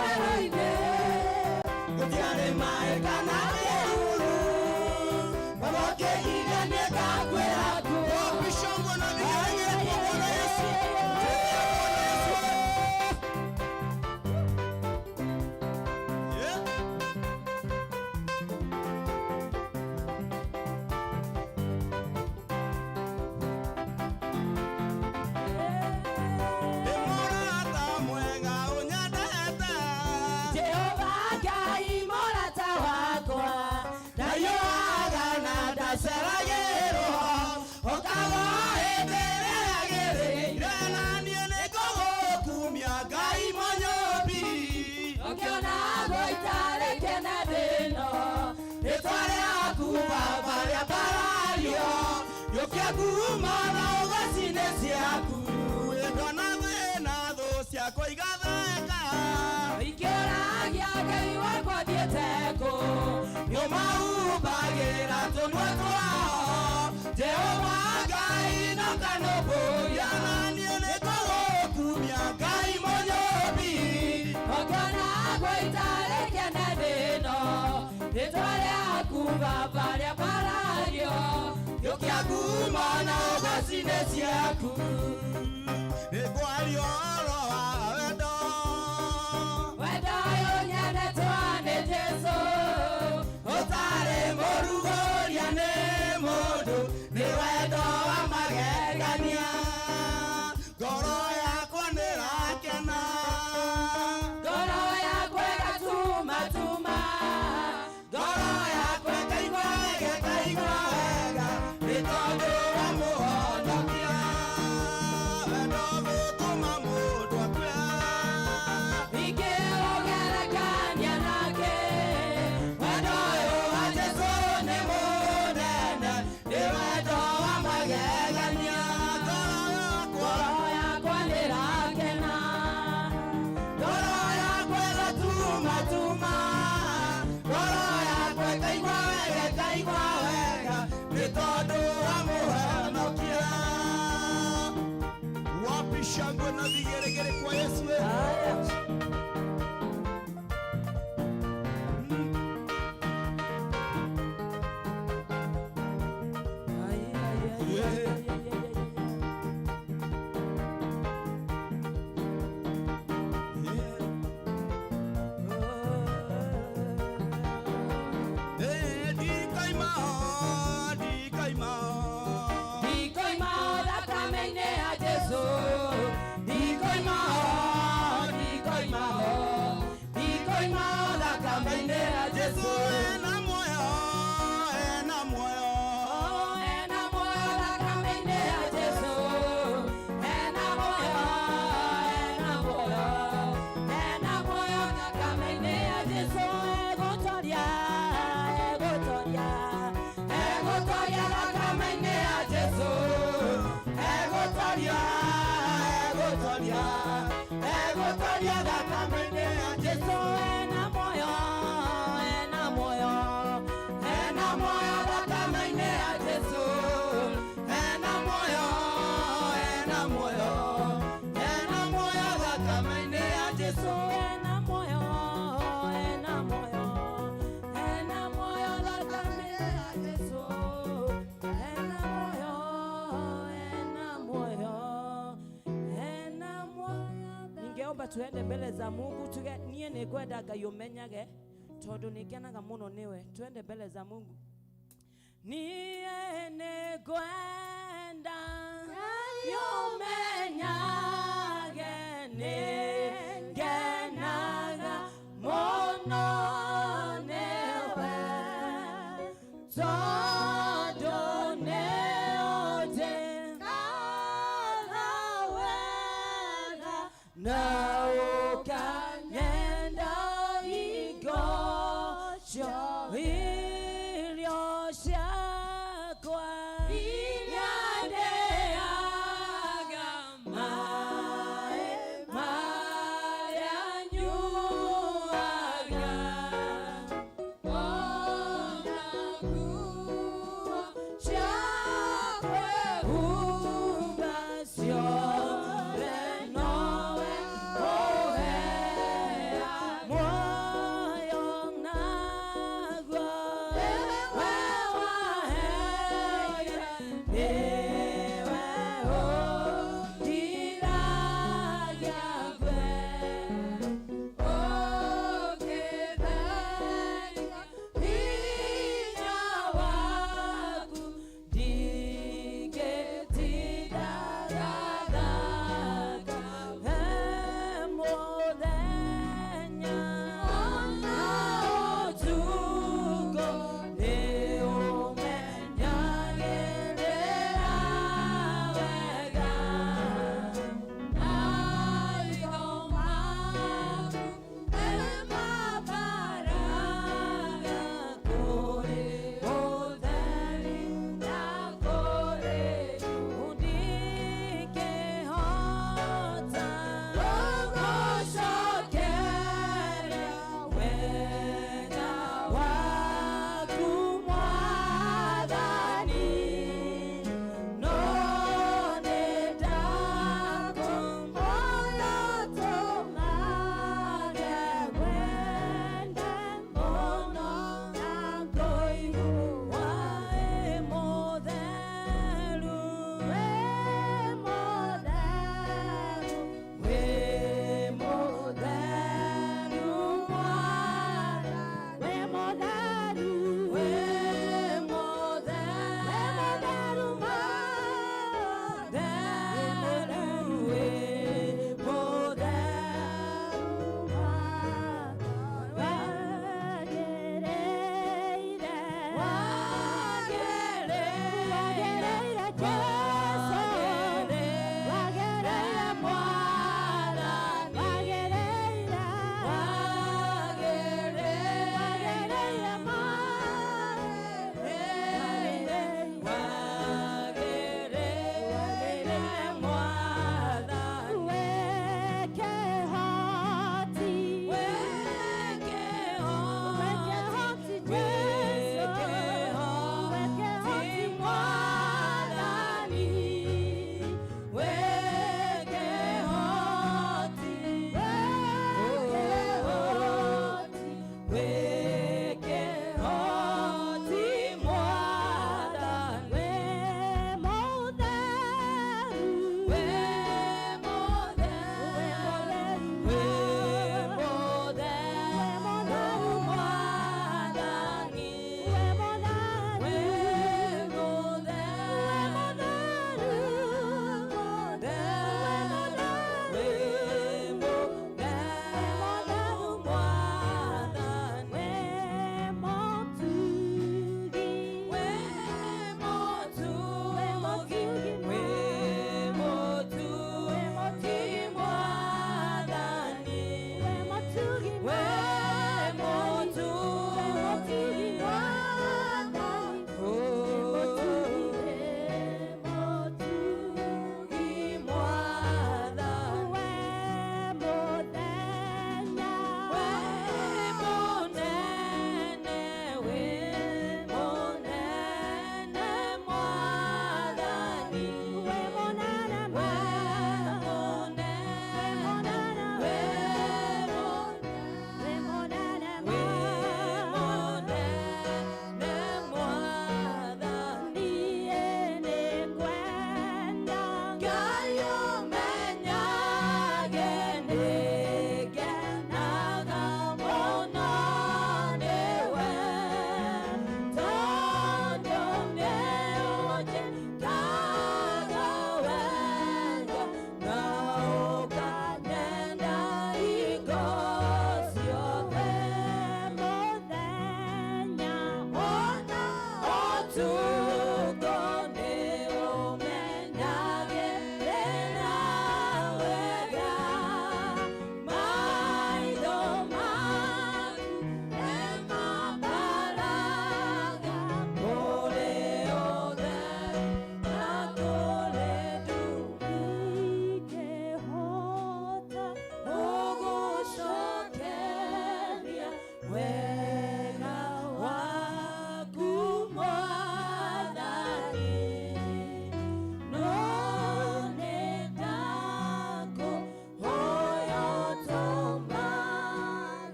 Werũ-inĩ gũtiarĩ maĩ kana kĩruru, Baba ũkĩngiria nĩngakwĩra kuo. Wapi shangwe na vigelegele kwa Bwana Yesu? Tembea Bwana Yesu. Yeah. Ndĩ mũrata mwega ũnyendete. Jehova Ngai mũrata wakwa, Ndaiyoaga na ndaceragĩrwo, ũkagwo hĩndĩ ĩrĩa yagĩrĩire, na niĩ nĩngũgũkumia Ngai mũnyũmbi. Ũkĩona gũitarĩ kĩene thĩ-ĩno, Rĩtwa rĩaku Baba rĩambarario, gĩũkia ngumo na ũgoci-inĩ ciaku. Ndona thĩna thũ ciakwa igatheka. Ingĩũragia Ngai wakwa thiĩte kũ, Nĩũmahumbagĩra tũnua twao. Jehova Ngai no kanũmbũiya, na niĩ nĩngũgũkumia Ngai mũnyũmbi. Ũkĩona gũitarĩ kĩene thĩ-ĩno, rĩtwa rĩaku Baba rĩambarario, Gĩũkia ngumo na ũgoci-inĩ ciaku. Nĩngwaria ũhoro wa wendo. Wendo ũyũ nyendetwo nĩ Jesũ, Ũtarĩ mũrugũria nĩ mũndũ, nĩ wendo wa magegania. Ngoro yakwa nĩrakena. Ngoro yakwa ĩgatumatuma, Ngoro yakwa ĩkaigua wega, ĩkaigua wega, nĩ tondũ wa mũhonokia. Wendo gũtũma mũndũ akue. Ingĩũgerekania nake, Wendo ũyũ wa Jesũ nĩ mũnene, nĩ wendo wa magegania. Ngoro yakwa, ngoro yakwa nĩrakena, ngoro yakwa ĩgatumatuma, ngoro yakwa ĩkaigua wega, ĩkaigua wega, nĩ tondũ wa mũhonokia. Wapi shangwe na vigelegele kwa Yesu? Haya. Ai, ai, ai, ai, ai, ai, ai, ai, ai. Eh, ndikaima, ndikaima. Ndikoima thakame-inĩ ya Jesũ, ndikoima, ndikoima, ndikoima thakame-inĩ ya Jesũ Jesũ. ena muoyo, ena muoyo. Oh, ena muoyo thakame-inĩ ya Jesũ, ena muoyo, ena muoyo, ena muoyo thakame-inĩ ya Jesũ. Egũtoria, egũtoria, egũtoria thakame-inĩ ya Jesũ. Egũtoria, egũtoria, egũtoria thakame-inĩ ya Jesũ. Jesũ ena muoyo, ena muoyo, ena muoyo thakame-inĩ ya Jesũ. Ena muoyo, ena muoyo, ena muoyo thakame-inĩ ya Jesũ. Jesũ ena muoyo, ena muoyo, ena muoyo thakame-inĩ ya Jesũ. Ena muoyo, ena muoyo, ena muoyo. Ningeomba tuende mbele za Mungu tuge niĩ nĩngwenda Ngai ũmenyage tondũ nĩngenaga mũno nĩwe. Twende mbele za Mungu. Niĩ nĩngwenda ũmenyage nĩngenaga mũno nĩwe tondũ nĩũnjĩkaga wega na ũkanyenda hingo irio ciakwa iria ndĩaga maĩ marĩa nyuaga.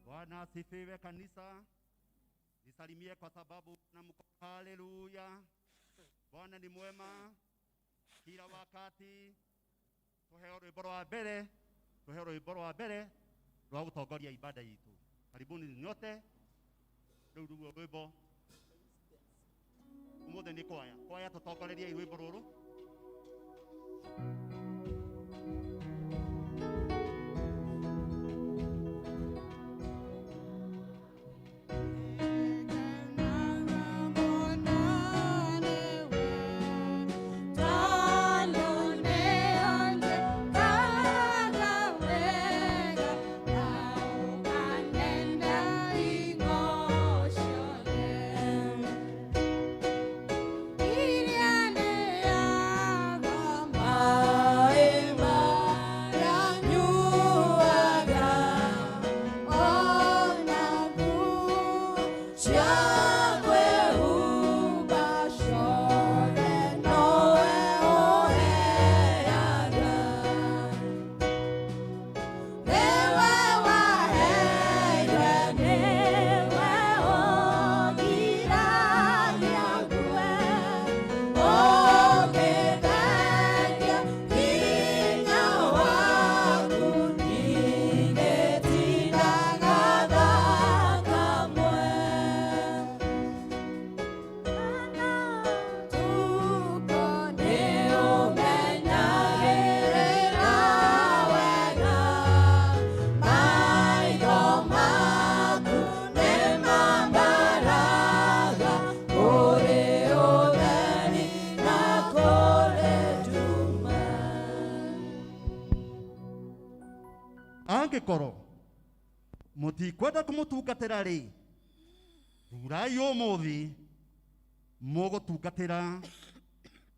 Bwana asifiwe kanisa. Nisalimie kwa sababu na mko. Haleluya. Bwana ni mwema kila wakati. Tuheo rwimbo rwa mbere, tuheo rwimbo rwa mbere rwa gutongoria ibada yitu. Karibuni nyote. Riu ruo rwimbo umuthi ni kwaya. Kwaya tutongorerie rwimbo ruru. Angĩkorwo mũtikwenda kũmũtungatĩra rĩ, thurai ũmũthĩ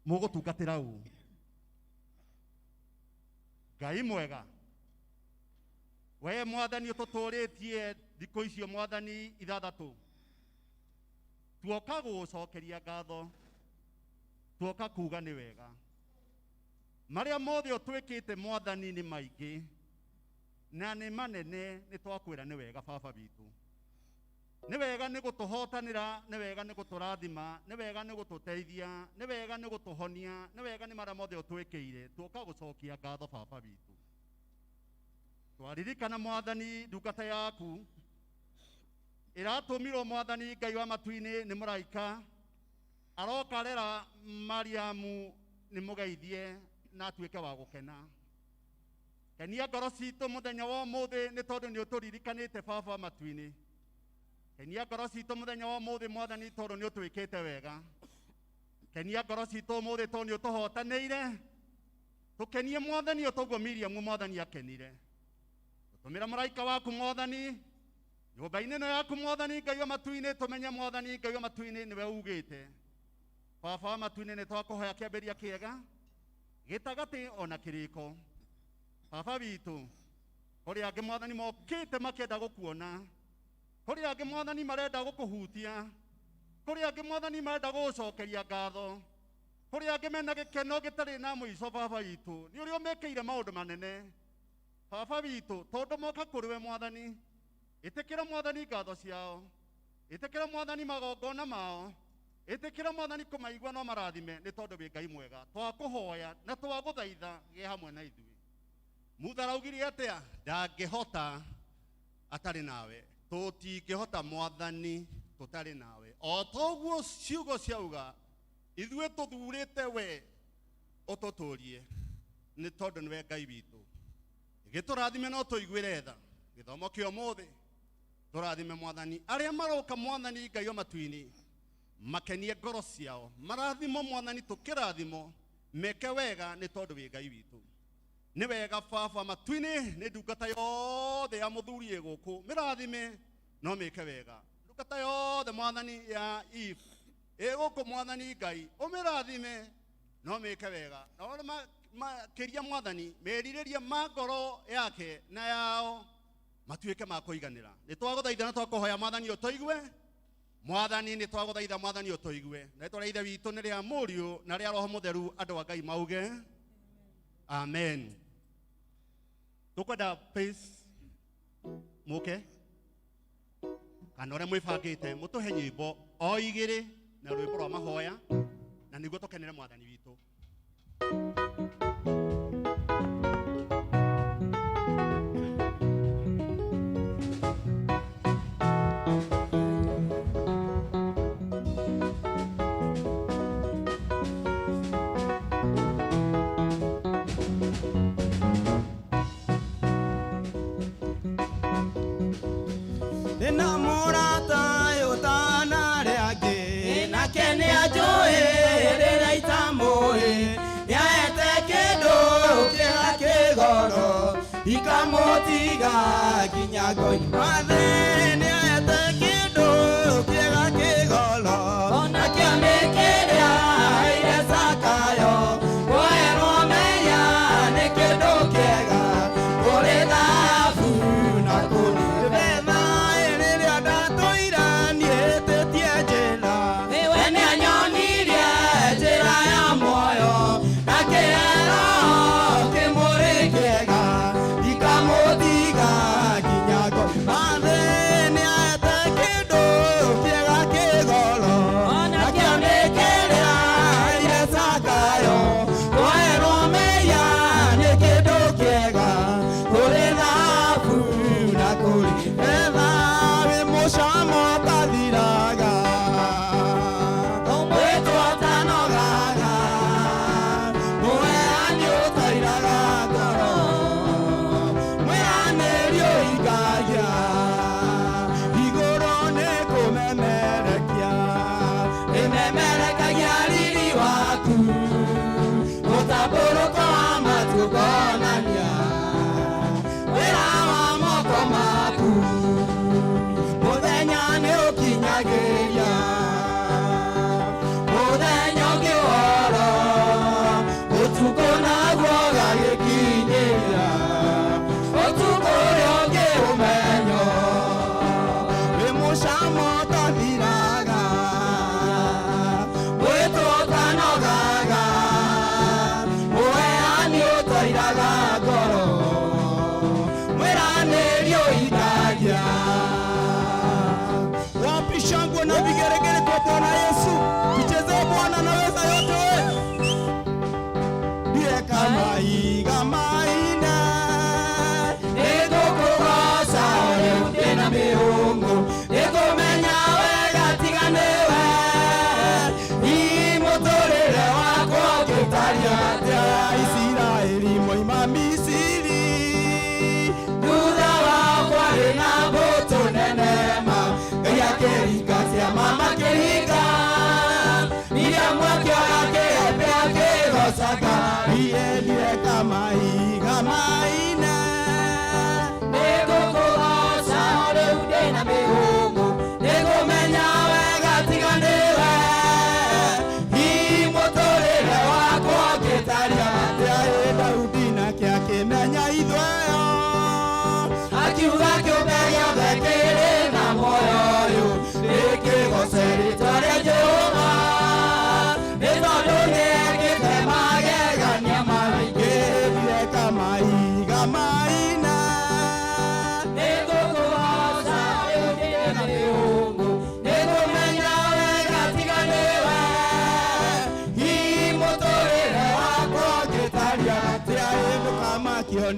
mũgũtungatĩra ũ. Ngai mwega, we Mwathani ũtũtũrĩtie thikũ icio Mwathani ithathatũ, tuoka gũgũcokeria ngatho, tuoka kuga nĩ wega. Marĩa mothe ũtwĩkĩte Mwathani nĩ maingĩ na nĩ manene, nĩ twakwĩra nĩ wega baba witũ. Nĩ wega nĩ gũtũhotanĩra, nĩ wega nĩ gũtũrathima, nĩ wega nĩ gũtũteithia, nĩ wega nĩ gũtũhonia, nĩ wega nĩ marĩa mothe ũtwĩkĩire. Tuoka gũcokia ngatho baba witũ. Twaririkana Mwathani ndungata yaku ĩratũmirwo Mwathani Ngai wa matu-inĩ nĩ mũraika aroka rera Mariamu nĩ mũgeithie na atuĩke wa gũkena. Kenia ngoro citũ mũthenya wa ũmũthĩ nĩ tondũ nĩ ũtũririkanĩte baba matu-inĩ. Kenia ngoro citũ mũthenya wa ũmũthĩ mwathani tondũ nĩ ũtwĩkĩte wega. Kenia ngoro citũ ũmũthĩ tondũ nĩ ũtũhotanĩire. Tũkenie mwathani o toguo Miriam mwathani akenire. Tũtũmĩra mũraika waku mwathani nyũmba-inĩ ĩno yaku mwathani Ngai wa matu-inĩ, tũmenye mwathani Ngai wa matu-inĩ nĩwe ugĩte. Baba wa matu-inĩ nĩ twakũhoya kĩambĩrĩria kĩega gĩtagatĩ ona kĩrĩko. Baba witũ, kũrĩ angĩ mwathani mokĩte makĩenda gũkuona, kũrĩ angĩ mwathani marenda gũkũhutia, kũrĩ angĩ mwathani marenda gũgũcokeria ngatho, kũrĩ angĩ mena gĩkeno gĩtarĩ na mũico. Baba witũ, nĩ ũrĩa ũmekĩire maũndũ manene. Baba witũ, tondũ moka kũrĩ we mwathani, ĩtĩkĩra mwathani ngatho ciao, ĩtĩkĩra mwathani magongona mao, ĩtĩkĩra mwathani kũmaigua no marathime, nĩ tondũ wĩ Ngai mwega. Twakũhoya na twagũthaitha gĩe hamwe na ithuĩ. Mutha araugire atĩa? Ndangĩhota atarĩ nawe. Tũtingĩhota mwathani tũtarĩ nawe. O toguo ciugo ciauga, ithuĩ tũthurĩte we ũtũtũrie, nĩ tondũ nĩwe Ngai witũ. Gĩtũrathime no tũiguĩre tha gĩthomo kĩa ũmũthĩ. Tũrathime mwathani arĩa maroka mwathani Ngai wa matu-inĩ, makenie ngoro ciao, marathimo mwathani, tũkĩrathimo meke wega, nĩ tondũ wĩ Ngai witũ. Nĩ wega baba matu-inĩ, nĩ ndungata yothe ya mũthuri ĩ gũkũ mĩrathime no mĩke wega. Ndungata yothe mwathani ya Eve ĩ gũkũ mwathani Ngai ũmĩrathime no mĩke wega, na ona makĩria mwathani merirĩria ma ngoro yake na yao matuĩke ma kũiganĩra. Nĩ twagũthaitha na twakũhoya mwathani ũtũigue. Mwathani nĩ twagũthaitha mwathani ũtũigue. Na rĩtwa rĩa Ithe witũ nĩ rĩa Mũriũ na rĩa Roho Mũtheru, andũ a Ngai mauge amen. Tũkwenda please mũke kana ũrĩa mwĩbangĩte mũtũhe nyĩmbo o igĩrĩ na rwĩmbo rwa mahoya, na nĩguo tũkenere mwathani witũ. Ndĩna mũrata ũtanarĩ angĩ, nake nĩ anjũĩ rĩrĩa itamũĩ, nĩaete kĩndũ kĩrĩa kĩgoro, ikamũtiga nginya ngoima. Mathĩ nĩaete kĩndũ kĩega kĩgoro, onakĩo nĩ kĩrĩa ire Zakayo, kwoerwo mehia nĩ kĩndũ kĩega kũrĩ thahabu na kũrĩ betha. Rĩrĩa ndatũire niĩtĩtie njĩra, we nĩanyonirie njĩra ya muoyo, na kĩhero kĩmũrĩ kĩega, ndikamũtiga nginya ngoima. Mathĩ nĩaete kĩndũ kĩega kĩgoro, onakĩo nĩ kĩrĩa ire Zakayo, kwoerwo mehia nĩ kĩndũ kĩega kũrĩ thahabu na kũrĩ betha. Wĩ mũcamo ũtathiraga, ũmwĩtwo ũtanogaga, mũheani ũtairaga ngoro, mwĩranĩri ũhingagia, igũrũ nĩ kũmemerekia, ĩmemerekagia riri waku, mũtambũrũko wa matu ũkonania wĩra wa moko maku, mũthenya nĩ ũkinyagĩria, mũthenya ũngĩ woro, ũtukũ naguo ũgagĩkinyĩria, ũtukũ ũrĩa ũngĩ ũmenyo. Wĩ mũcamo ũtathiraga, mwĩtwo ũtanogaga, mũheani ũtairaga ngoro, mwĩranĩri ũhingagia. Wapi shangwe na vigeregere kwa Bwana Yesu? Tuchezee Bwana naweza yote we. Ndiye kama iga maina, nĩngũkũgooca rĩu ndĩna mĩhũmũ, nĩngũmenya wega tiga nĩwe, hihi mũtũrĩre wakwa ũngĩtariĩ atĩa? Isiraeli moima Misiri, thutha wakwa rĩ na mbũtũ nene ma Ngai.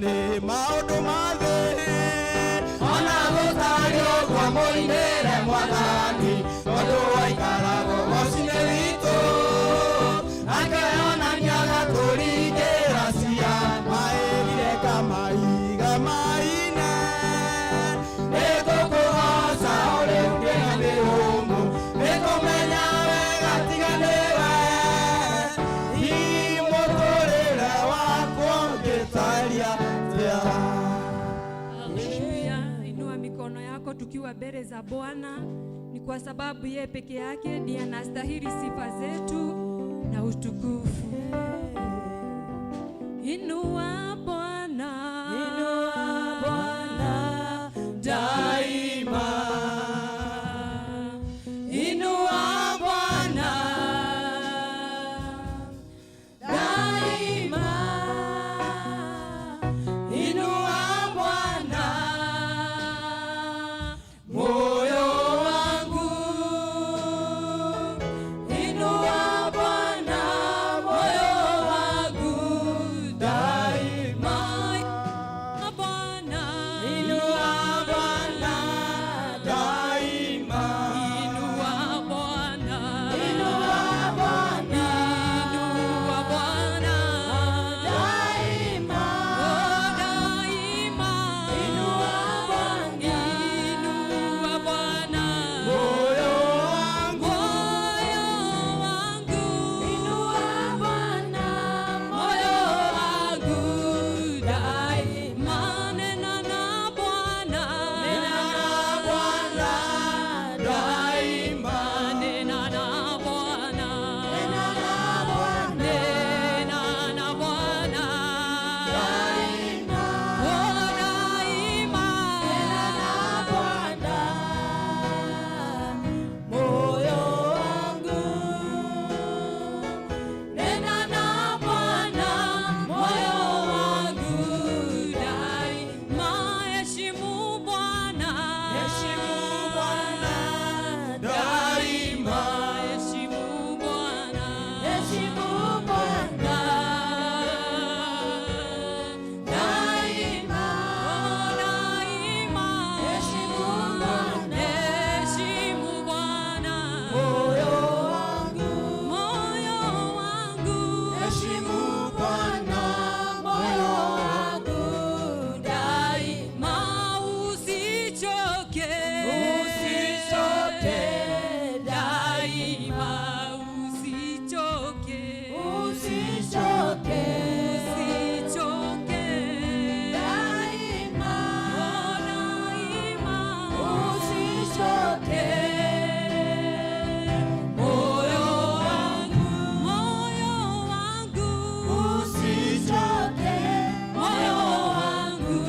Nĩ maũndũ ma thĩ ona gũtarĩ ũguo mũinĩre mwathani tondũ waikaraga ũgoci-inĩ witũ akeyonania agatũringĩra cia maĩrire kamaiga maine nĩtũkũgoca ũrĩ kĩna mĩhũmũ nĩtũmenya wega tiga nĩwe hihi mũtũrĩre wakwa ũngĩtaria atĩa. Haleluya. Inua mikono yako tukiwa mbele za Bwana, ni kwa sababu yeye peke yake ndiye anastahili sifa zetu na utukufu. Inua Bwana, Inua Bwana daima. Inua Bwana daima. Inua Bwana moyo wangu. Inua Bwana moyo wangu daima. Bwana, Inua Bwana daima. Inua Bwana, Inua Bwana Inua Bwana daima. Oh, daima. Inua Bwana Inua Bwana moyo wangu. Moyo wangu. Inua Bwana Moyo wangu daima. Nena na Bwana. Nena na Bwana daima. Nena na Bwana. Nena na Bwana Nena na Bwana. daima. Oh, daima. Nena na Bwana moyo wangu. Nena na Bwana moyo wangu daima. Heshimu Bwana. Heshimu Bwana daima. Heshimu Bwana. Heshimu Bwana daima. Oh, daima. Heshimu Bwana. Heshimu Bwana. Moyo wangu. Moyo wangu. Heshimu Bwana moyo wangu Daima usichoke. Usichoke Daima usichoke. Usichoke Usichoke. daima. Oh, daima. Usichoke Moyo wangu, moyo wangu. Usichoke Moyo wangu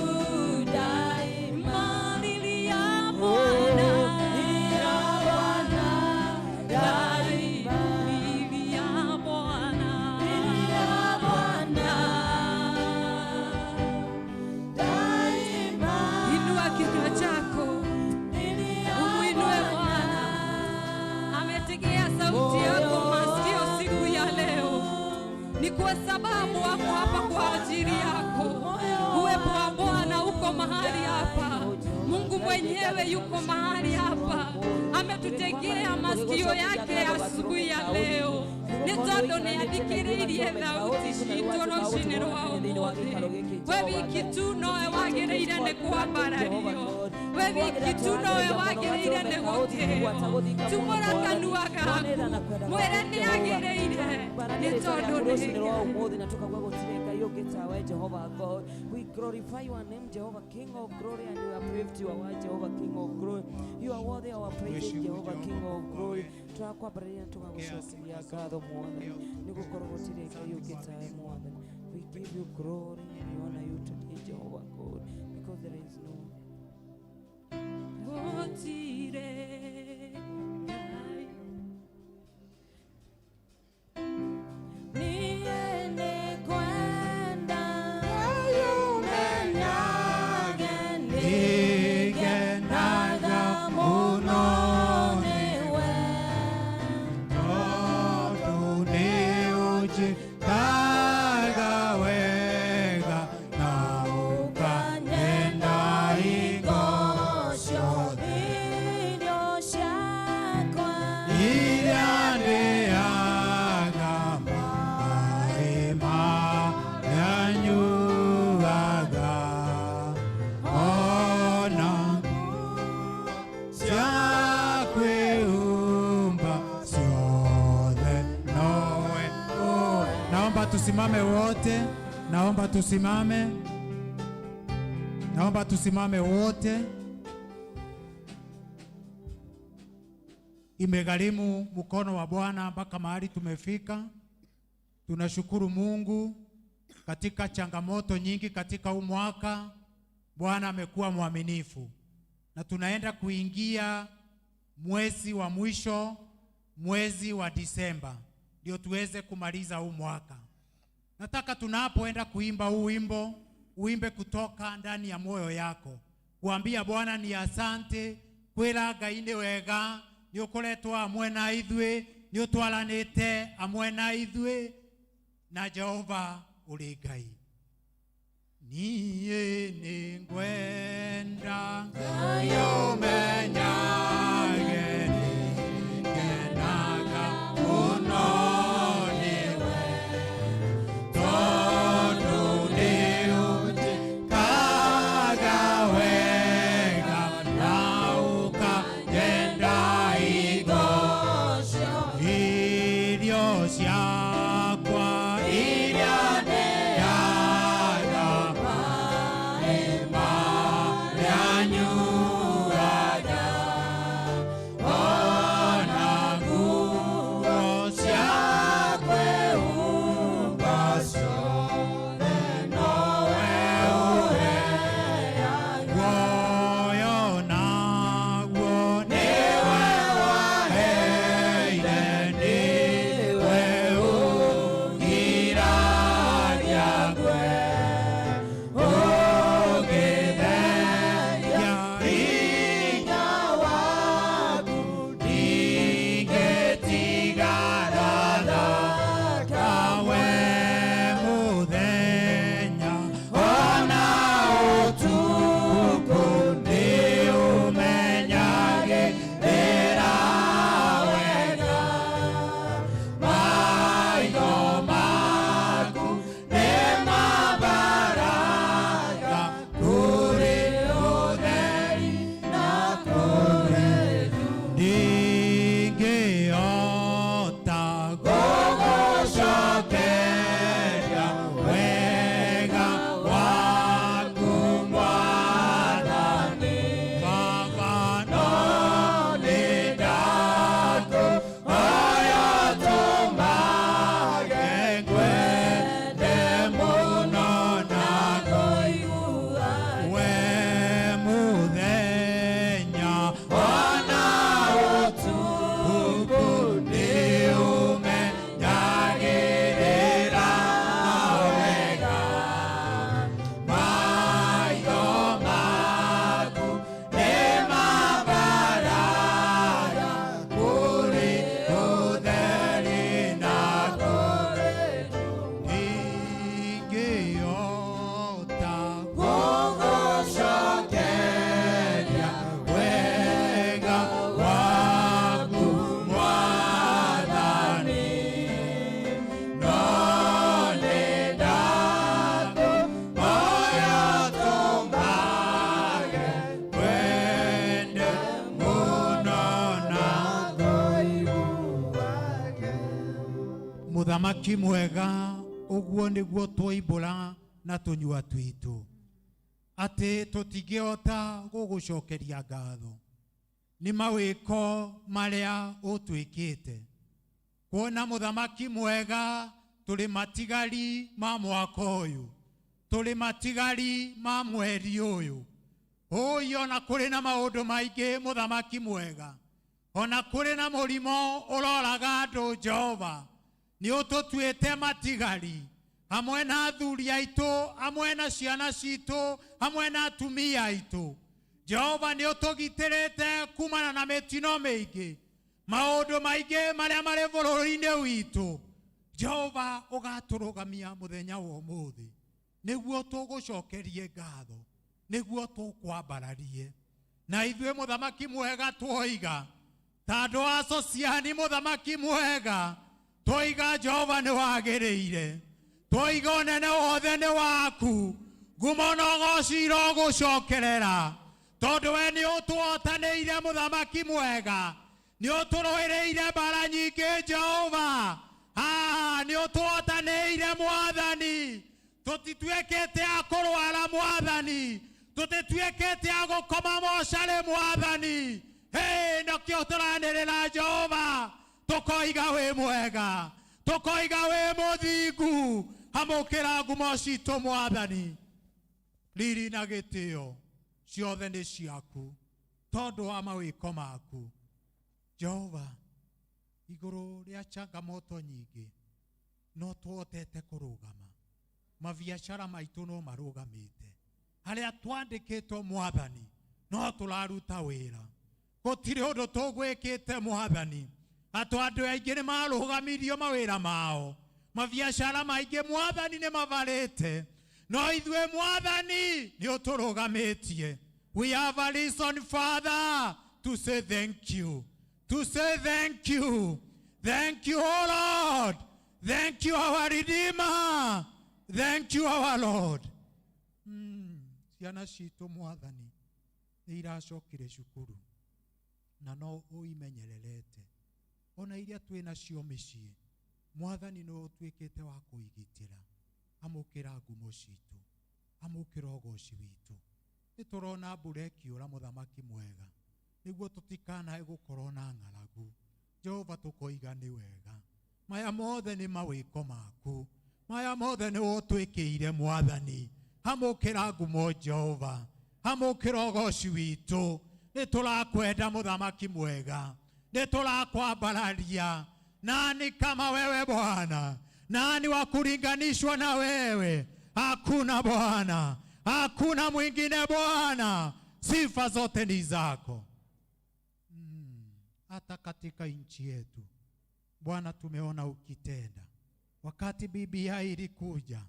daima lilia Bwana. Lilia Bwana Daima lilia Bwana. Lilia Bwana daima. Inua kinywa chako Lilia umuinue Bwana. Ametegea sauti yako masikio siku ya leo, ni kwa sababu wako hapa kwa ajili yako. Uwepo wa Bwana uko mahali hapa. Mungu mwenyewe yuko mahali hapa, ametutegea masikio yake asubuhi ya leo. Nĩ tondũ nĩ athikĩrĩirie thauti citũ rũcinĩ rwa ũmũthĩ. We wiki tu nowe wagĩrĩire nĩ kwambarario, we wiki tu nowe wagĩrĩire nĩ gũtĩo. Tumũra kanua gaku mwĩre nĩ agĩrĩire, nĩ tondũ nĩ rũcinĩ rwa ũmũthĩ na tũkauga gũtirĩ Ngai ũngĩ tawe Jehovah God. We glorify your name, Jehovah King of glory, and we uplift your word, Jehovah King of glory. You are worthy of our praise, Jehovah King of glory. Twakwambararia na tũgagũcokeria ngatho Mwathani, nĩ gũkorwo gũtirĩ Ngai ũngĩ tawe Mwathani. We give you glory and we honor you today, Jehovah God, because there is no Gũtirĩ Ngai. Niĩ nĩngwenda ũmenyage nĩngenaga mũno nĩwe. Tondũ nĩ ũnjĩkaga wega na Naomba tusimame wote, naomba tusimame, naomba tusimame wote. Imegharimu mkono wa Bwana mpaka mahali tumefika. Tunashukuru Mungu katika changamoto nyingi katika huu mwaka, Bwana amekuwa mwaminifu, na tunaenda kuingia mwezi wa mwisho, mwezi wa Disemba, ndio tuweze kumaliza huu mwaka. Nataka tunapoenda kuimba huu wimbo, uimbe kutoka ndani ya moyo yako, kuambia Bwana ni asante kwira Ngai nĩ wega nĩ ũkoretwo hamwe na ithuĩ, nĩ ũtwaranĩte hamwe na ithuĩ, na Jehova ũrĩ Ngai. Niĩ nĩngwenda Ngai ũmenyage nĩngenaga mũno nĩwe, tondũ nĩũnjĩkaga wega na ũkanyenda indo irio ciakwa iria ndĩaga, maĩ marĩa nyuaga, ona nguo cia kwĩhumba ciothe nowe ũheaga. Muoyo naguo nĩwe waheire, nĩwe ũngiragia ngwe, ũngĩtheria hinya waku, ndingĩtigara kawe mũthenya ona ũtukũ, nĩũmenyagĩrĩra wega maitho maku nĩmambaraga kũrĩ ũtheri na kũrĩ ndingĩhota gũgũcokeria wega waku Mwathani. Baba, no nĩndakũhoya ũtũmage ngwende mũno na we mũthenya ona ũtukũ, nĩũmenyagĩrĩra wega maitho maku nĩmambaraga kũrĩ ũtheri na kũrĩ ndingĩhota gũgũcokeria wega waku Mwathani, no nĩndakũhoya ũtũmage ngwende mũno na Mũthamaki mwega, ũguo nĩguo twoimbũra na tũnyua twitũ atĩ tũtingĩhota gũgũcokeria ngatho nĩ mawĩko marĩa ũtwĩkĩte. Kuona mũthamaki mwega, tũrĩ matigari ma mwaka ũyũ, tũrĩ matigari ma mweri ũyũ ũyũ, ona kũrĩ na maũndũ maingĩ mũthamaki mwega, ona kũrĩ na mũrimũ ũroraga andũ, Jehova nĩ ũtũtuĩte matigari hamwe na athuri aitũ, hamwe na ciana citũ, hamwe na atumia aitũ. Jehova nĩ ũtũgitĩrĩte kumana na mĩtino mĩingĩ, maũndũ maingĩ marĩa marĩ bũrũri-inĩ witũ. Jehova ũgatũrũgamia mũthenya wa ũmũthĩ nĩguo tũgũcokerie ngatho, nĩguo tũkwambararie. Na ithuĩ mũthamaki mwega twoiga ta andũ a Sociani, mũthamaki mwega, twoiga Jehova nĩ wagĩrĩire, twoiga ũnene wothe nĩ waku, ngumo na ũgoci irogũcokerera, tondũ we nĩ ũtũhotanĩire mũthamaki mwega, nĩ ũtũrũĩrĩire mbara nyingĩ Jehova, nĩ ũtũhotanĩire Tũtituĩkĩte a kũrwara Mwathani, tũtituĩkĩte a gũkoma mocarĩ Mwathani. Hey, nokĩo tũranĩrĩra Jehova, tũkoiga wĩ mwega, tũkoiga wĩ mũthingu. Amũkĩra ngumo citũ Mwathani, riri na gĩtĩo ciothe nĩ ciaku tondũ wa mawĩko maku Jehova. Igũrũ rĩa changamoto nyingĩ no tuhotete kũrũgama, mabiacara maitũ no marũgamĩte, harĩa twandĩkĩtwo Mwathani no tũraruta wĩra, gũtirĩ ũndũ tũgwĩkĩte Mwathani. Atũ andũ aingĩ nĩ marũgamirio mawĩra mao, mabiacara maingĩ Mwathani nĩ mabarĩte, no ithuĩ Mwathani nĩ ũtũrũgamĩtie. We have a reason, Father, to say thank you, to say thank you. Thank you, O Lord. Thank you, our Redeemer. Thank you, our Lord. Ciana citũ Mwathani nĩ iracokire cukuru na no ũimenyererete, ona iria twĩ nacio mĩciĩ Mwathani no ũtuĩkĩte wa kũigitĩra. Amũkĩra ngumo citũ, amũkĩra ũgoci witũ. Nĩ tũrona mbura ĩkiũra mũthamaki mwega, nĩguo tũtikanae gũkorwo na ng'aragu. Jehova, tũkoiga nĩ wega. Maya mothe nĩ mawĩko maku, maya mothe nĩ ũtwĩkĩire Mwathani. Amũkĩra ngumo Jehova, amũkĩra ũgoci witũ. Nĩ tũrakwenda mũthamaki mwega, nĩ tũrakwambararia. Nani kama wewe Bwana? Nani wa kulinganishwa na wewe? Hakuna Bwana, hakuna mwingine Bwana, sifa zote ni zako. Hata katika nchi yetu Bwana tumeona ukitenda. Wakati BBI ilikuja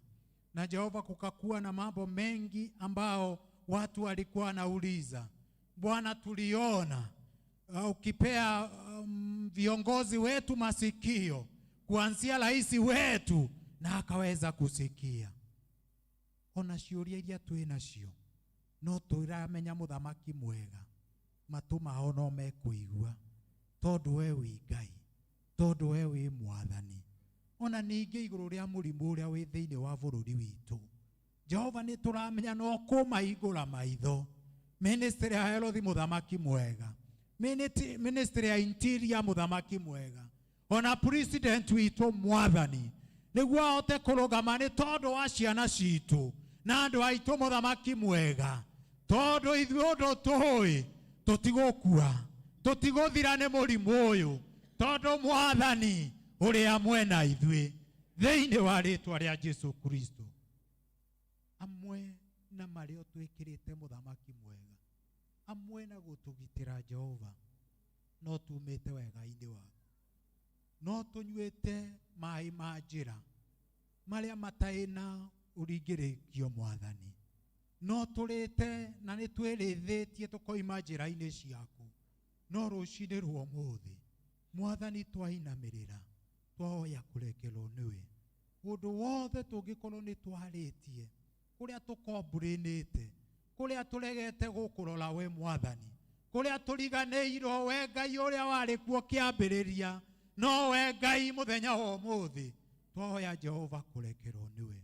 na Jehova, kukakuwa na mambo mengi ambao watu walikuwa wanauliza. Bwana, tuliona ukipea viongozi wetu masikio, kuanzia rais wetu, na akaweza kusikia. Ona ciũria iria twĩ nacio no tũramenya mũthamaki mwega matũ mao no mekũigua, tondũ we wĩ Ngai, tondũ we wĩ Mwathani. Ona ningĩ igũrũ rĩa mũrimũ ũrĩa wĩ thĩinĩ wa bũrũri witũ, Jehova, nĩ tũramenya no kũmahingũra maitho. Ministry ya health mũthamaki mwega, Ministry ya Interior mũthamaki mwega, ona president witũ Mwathani, nĩguo ahote kũrũgama nĩ tondũ wa ciana citũ na andũ aitũ mũthamaki mwega, tondũ ithuĩ ũndũ tũĩ tũtigũkua, tũtigũthira nĩ mũrimũ ũyũ, tondũ Mwathani ũrĩa mwena ithuĩ, thĩinĩ wa rĩtwa rĩa Jesu Kristo. Amwe na marĩa ũtwĩkĩrĩte mũthamaki mwega, amwe na gũtũgitĩra Jehova, no tumĩte wega-inĩ waku, no tũnyuĩte maĩ ma njĩra marĩa matarĩ na ũringĩrĩkio Mwathani, no tũrĩte na nĩ twĩrĩthĩtie tũkoima njĩra-inĩ ciaku. No rũcinĩ rwa ũmũthĩ Mwathani twainamĩrĩra, twahoya kũrekerwo nĩwe ũndũ wothe tũngĩkorwo nĩ twarĩtie, kũrĩa tũkomburĩnĩte, kũrĩa tũregete gũkũrora we Mwathani, kũrĩa tũriganĩirwo we Ngai ũrĩa warĩ kuo kĩambĩrĩria, no we Ngai mũthenya wa ũmũthĩ twahoya Jehova kũrekerwo nĩwe.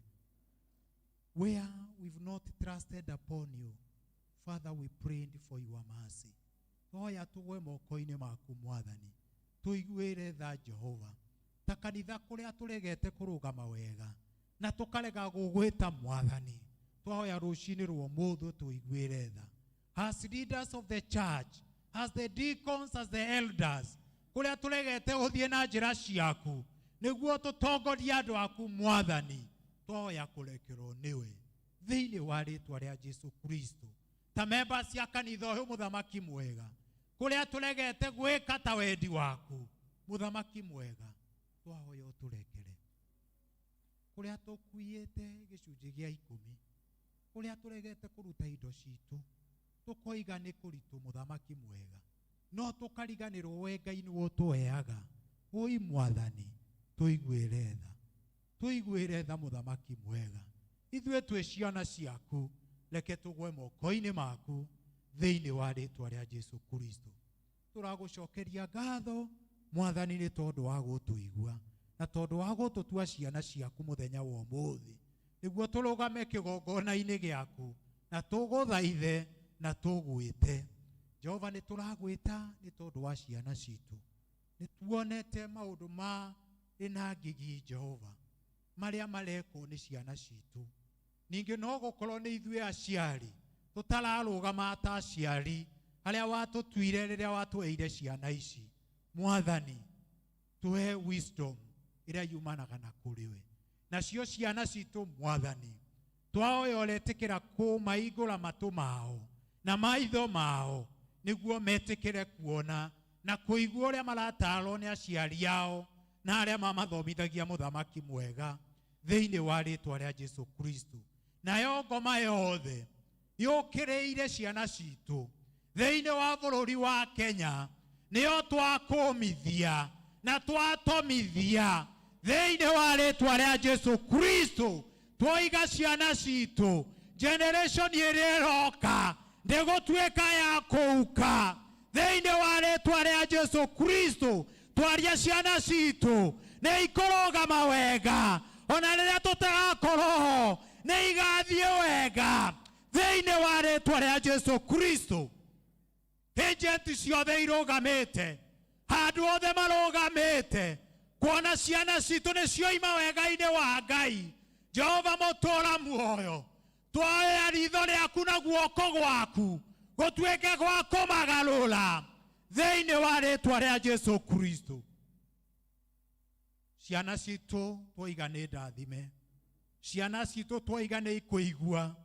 Where we've not trusted upon you, Father, we prayed for your mercy. Twahoya tũgwe moko-inĩ maku Mwathani, tũiguĩre tha Jehova. Ta kanitha kũrĩa tũregete kũrũgama wega na tũkarega gũgwĩta Mwathani, twahoya rũcinĩ rwa ũmũthĩ tũiguĩre tha. As leaders of the church, as the deacons, as the elders, kũrĩa tũregete gũthiĩ na njĩra ciaku nĩguo tũtongorie andũ aku Mwathani, twahoya kũrekerwo nĩwe thĩinĩ wa rĩtwa rĩa Jesu Kristo. Ta memba cia kanitha ũyũ mũthamaki mwega, kũrĩa tũregete gwĩka ta wendi waku mũthamaki mwega, twahoya ũtũrekere. Kũrĩa tũkuĩte gĩcunjĩ gĩa 10, kũrĩa tũregete kũruta indo citũ tũkoiga nĩ kũritũ mũthamaki mwega, no tũkariganĩrwo we Ngai nĩwe ũtũheaga. Ũi Mwathani, tũiguĩre tha, tũiguĩre tha mũthamaki mwega. Ithuĩ twĩ ciana ciaku, reke tũgwe moko-inĩ maku thĩinĩ wa rĩtwa rĩa Jesu Kristo. Tũragũcokeria ngatho Mwathani nĩ tondũ wa gũtũigua na tondũ wa gũtũtua ciana ciaku mũthenya wa ũmũthĩ. Nĩguo tũrũgame kĩgongona-inĩ gĩaku na tũgũthaithe na tũgwĩte. Jehova nĩ tũragwĩta nĩ tondũ wa ciana citũ. Nĩ tuonete maũndũ marĩ na ngigi Jehova marĩa marekwo nĩ ciana citũ. Ningĩ no gũkorwo nĩ ithuĩ aciari tũtararũgama ta aciari harĩa watũtuire rĩrĩa watũheire ciana ici. Mwathani, tũhe wisdom ĩrĩa yumanaga na kũrĩ we. Nacio ciana citũ Mwathani, twahoya ũretĩkĩra kũmaingũra matũ mao na maitho mao nĩguo metĩkĩre kuona na kũigua ũrĩa maratarwo nĩ aciari ao na arĩa mamathomithagia mũthamaki mwega thĩinĩ wa rĩtwa rĩa Jesu Kristo. Nayo ngoma yothe yũkĩrĩire ciana citũ thĩinĩ wa bũrũri wa Kenya nĩyo twakũmithia na twatomithia thĩinĩ wa rĩtwa rĩa Jesu Kristo. Twoiga ciana citũ generation ĩrĩa ĩroka ndĩgũtuĩka ya kũuka thĩinĩ wa rĩtwa rĩa Jesu Kristo. Twaria ciana citũ nĩ ikũrũgama wega ona rĩrĩa tũtagakorwo ho nĩ igathiĩ wega thĩinĩ wa rĩtwa rĩa Jesu Kristo. Agent ciothe irũgamĩte handũ othe marũgamĩte kuona ciana citũ nĩ cioima wega-inĩ wa Ngai. Jehova mũtũra muoyo, twoya ritho rĩaku na guoko gwaku gũtuĩke gwa kũmagarũra thĩinĩ wa rĩtwa rĩa Jesu Kristo. Ciana citũ twoiga nĩ ndathime, ciana citũ twoiga nĩ ikũigua,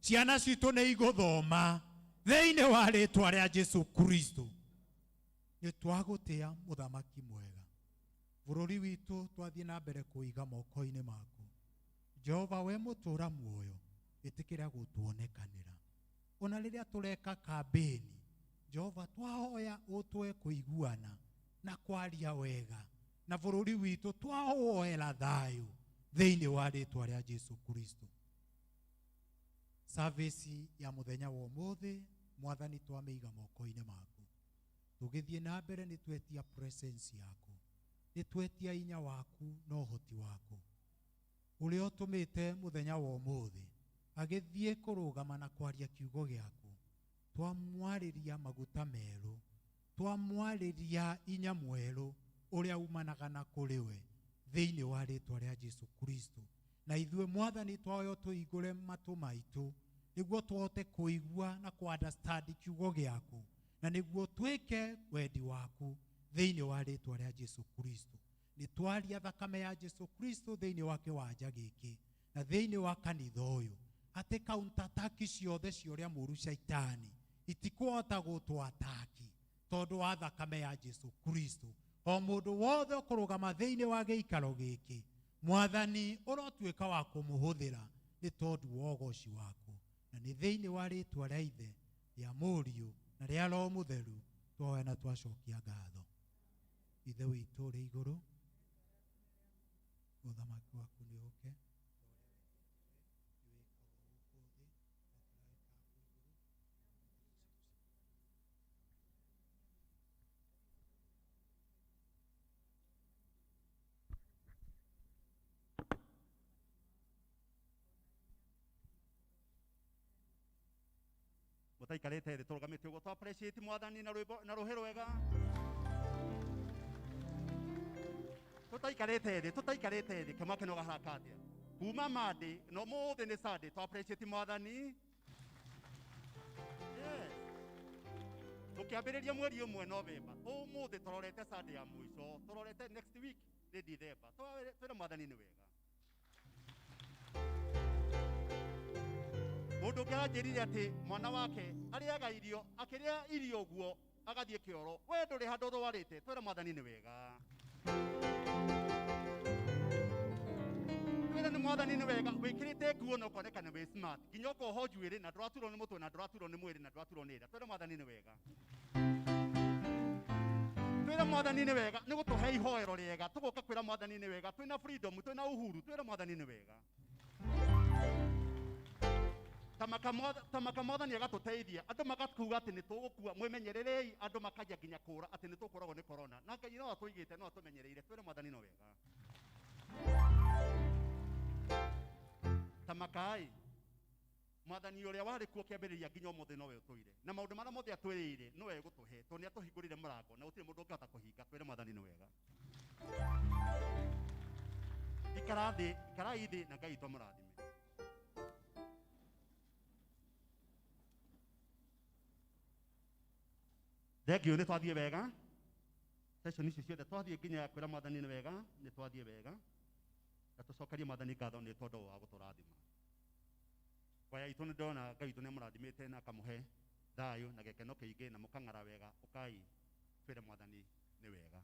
ciana citũ nĩ igũthoma thĩinĩ wa rĩtwa rĩa Jesu Kristo. Nĩ twagũtĩa mũthamaki mwega. Bũrũri witũ twathiĩ na mbere kũiga moko-inĩ maku. Jehova we mũtũra muoyo, ĩtĩkĩra gũtuonekanĩra. Ona rĩrĩa tũreka kambĩni, Jehova twahoya ũtũhe kũiguana na kwaria wega na bũrũri witũ twawoera thayũ thĩinĩ wa rĩtwa rĩa Jesu Kristo. Service ya mũthenya wa ũmũthĩ Mwathani twamĩiga moko-inĩ maku. Tũgĩthiĩ na mbere nĩ twetia presence yaku, nĩ twetia inya waku na ũhoti waku ũrĩa ũtũmĩte mũthenya wa ũmũthĩ agĩthiĩ kũrũgama na kwaria kiugo gĩaku. Twamwarĩria maguta merũ, twamwarĩria inya mwerũ ũrĩa umanaga na kũrĩ we thĩinĩ wa rĩtwa rĩa Jesu Kristo. Na ithuĩ Mwathani twahoya tũhingũre matũ maitũ nĩguo tũhote kũigua na kũ understand kiugo gĩaku na nĩguo twĩke wendi waku thĩinĩ wa rĩtwa rĩa Jesu Kristo. Nĩ twaria thakame ya Jesu Kristo thĩinĩ wa kĩwanja gĩkĩ na thĩinĩ wa kanitha ũyũ atĩ counter attack ciothe cia ũrĩa mũũru shaitani itikũhota gũtũataki tondũ wa thakame ya Jesu Kristo. O mũndũ wothe ũkũrũgama thĩinĩ wa gĩikaro gĩkĩ Mwathani ũrotuĩka wa kũmũhũthĩra nĩ tondũ wa ũgoci waku. Na nĩ thĩinĩ wa rĩtwa rĩa Ithe, rĩa Mũriũ na rĩa Roho Mũtheru twahoya na twacokia ngatho. Ithe witũ ũrĩ igũrũ, ũthamaki waku nĩ ũũke. Mũtaikarĩte thĩ tũrũgamĩte ũguo twa appreciate Mwathani na rwĩmbo na rũhĩ rwega. Tũtaikarĩte thĩ, tũtaikarĩte thĩ, kĩmwake no gaharaka atĩa? Kuma Monday, no mũthĩ nĩ Sunday, twa appreciate Mwathani. Yes. Tũkĩambĩrĩria mweri ũmwe November, ũmũthĩ tũrorete Sunday ya mũico, tũrorete next week nĩ December. Twĩre Mwathani nĩ wega. Mũndũ ũngĩ aranjĩrire atĩ mwana wake arĩaga irio, akĩrĩa irio ũguo agathiĩ kĩoro, we ndũrĩ handũ ũrwarĩte, twĩre Mwathani nĩ wega. Twĩre nĩ Mwathani nĩ wega, wĩkĩrĩte nguo na ũkoneka nĩ wĩ smart, nginya ũkohwo njuĩrĩ na ndũraturwo nĩ mũtwe na ndũraturwo nĩ mwĩrĩ na ndũraturwo nĩ nda. Twĩre Mwathani nĩ wega. Twĩre Mwathani nĩ wega, nĩ gũtũhe ihoero rĩega, tũgoka kwĩra Mwathani nĩ wega, twĩna freedom, twĩna uhuru, twĩre Mwathani nĩ wega. Tamaka Mwathani agatũteithia, andũ magakuga atĩ nĩ tũgũkua, mwĩmenyererei, andũ makagia nginya kũra atĩ nĩ tũkũragwo nĩ corona. Na Ngai no atũigĩte, no atũmenyereire, twĩre Mwathani no wega. Tamakai mwathani ũrĩa warĩ kuo kĩambĩrĩria nginya ũmũthĩ nowe ũtũire na maũndũ marĩa mothe atwĩrĩire nowe egũtũhe tondũ nĩ atũhingũrĩire mũrango na gũtirĩ mũndũ ũngĩhota kũhinga. Twĩre mwathani nĩ wega. Ikara thĩ, ikarai thĩ na Ngai witũ amũrathime. Thengiũ nĩ twathiĩ wega session icio ciothe twathiĩ nginya ya kwĩra mwathani nĩ wega, nĩ twathiĩ wega na tũcokerie mwathani ngatho nĩ tondũ wa gũtũrathima. Kwaya itũ nĩ ndona Ngai witũ nĩ amũrathimĩte na akamũhe thayũ na gĩkeno kĩingĩ na mũkang'ara wega. Ũkai twĩre mwathani nĩ wega.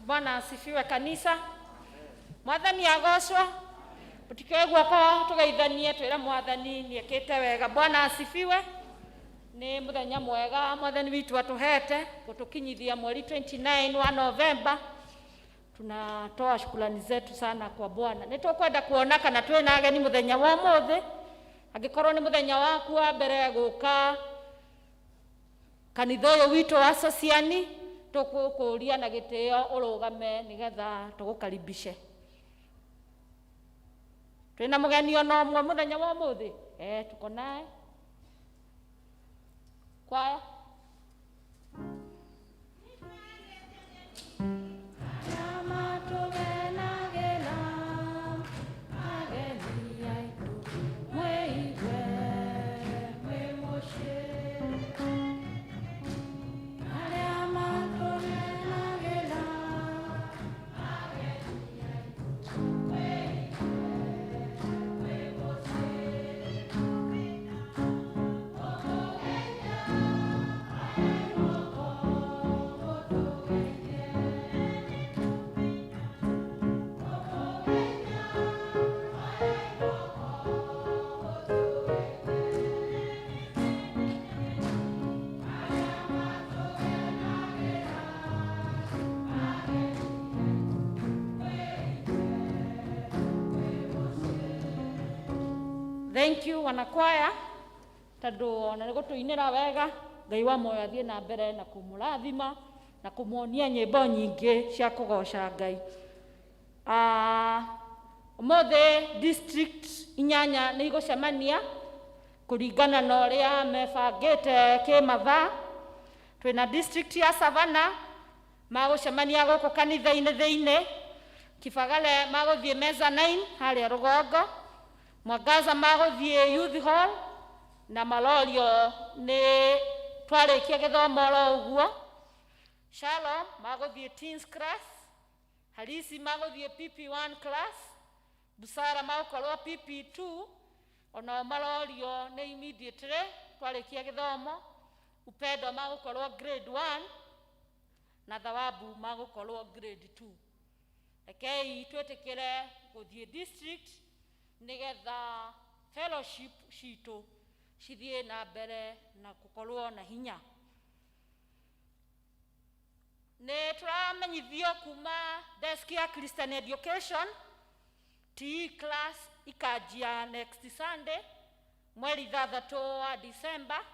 Bwana asifiwe kanisa. Mwathani agocwo. Tutikoe guoko tugeithanie twĩre Mwathani nĩekĩte wega. Bwana asifiwe. Nĩ mũthenya mwega Mwathani witũ atũhete gũtũkinyithia mweri 29 wa Novemba. Tunatoa shukrani zetu sana kwa Bwana. Nĩ tũkwenda kuona kana twĩna ageni mũthenya wa ũmũthĩ. Angĩkorwo nĩ mũthenya waku wa mbere gũka kanitha ũyũ witũ wa Sosiani, tũgũkũria na gĩtĩo ũrũgame nĩgetha tũgũkaribishe. Twĩna mũgeni ona ũmwe mũthenya wa ũmũthĩ? Eh, tuko naye. Kwaya. Thank you wanakwaya, tondu ona nĩ gũtũinĩra wega. Ngai wa muoyo athiĩ na mbere na kũmũrathima na kũmuonia nyĩmbo nyingĩ cia kũgoca Ngai. Ũmũthĩ district inyanya nĩ igũcemania kũringana na ũrĩa mebangĩte kĩmathaa. Twĩna district ya Savannah magũcemania gũkũ kanitha-inĩ thĩinĩ, Kibagale magũthiĩ mezzanine harĩa rũgongo, Mwangaza magũthiĩ youth hall, na Malorio nĩ twarĩkia gĩthomo oro ũguo. Shalom magũthiĩ teens class, Harisi magũthiĩ PP1 class, Busara magũkorwo PP2, onao marorio nĩ immediately twarĩkia gĩthomo. Upendo magũkorwo grade 1 na Thawabu magũkorwo grade 2. Rekei twĩtĩkĩre gũthiĩ district nĩgetha fellowship citũ cithiĩ na mbere na gũkorwo na hinya. Nĩ tũramenyithio kuma desk ya Christian Education TE class ikanjia next Sunday mweri 6 wa December.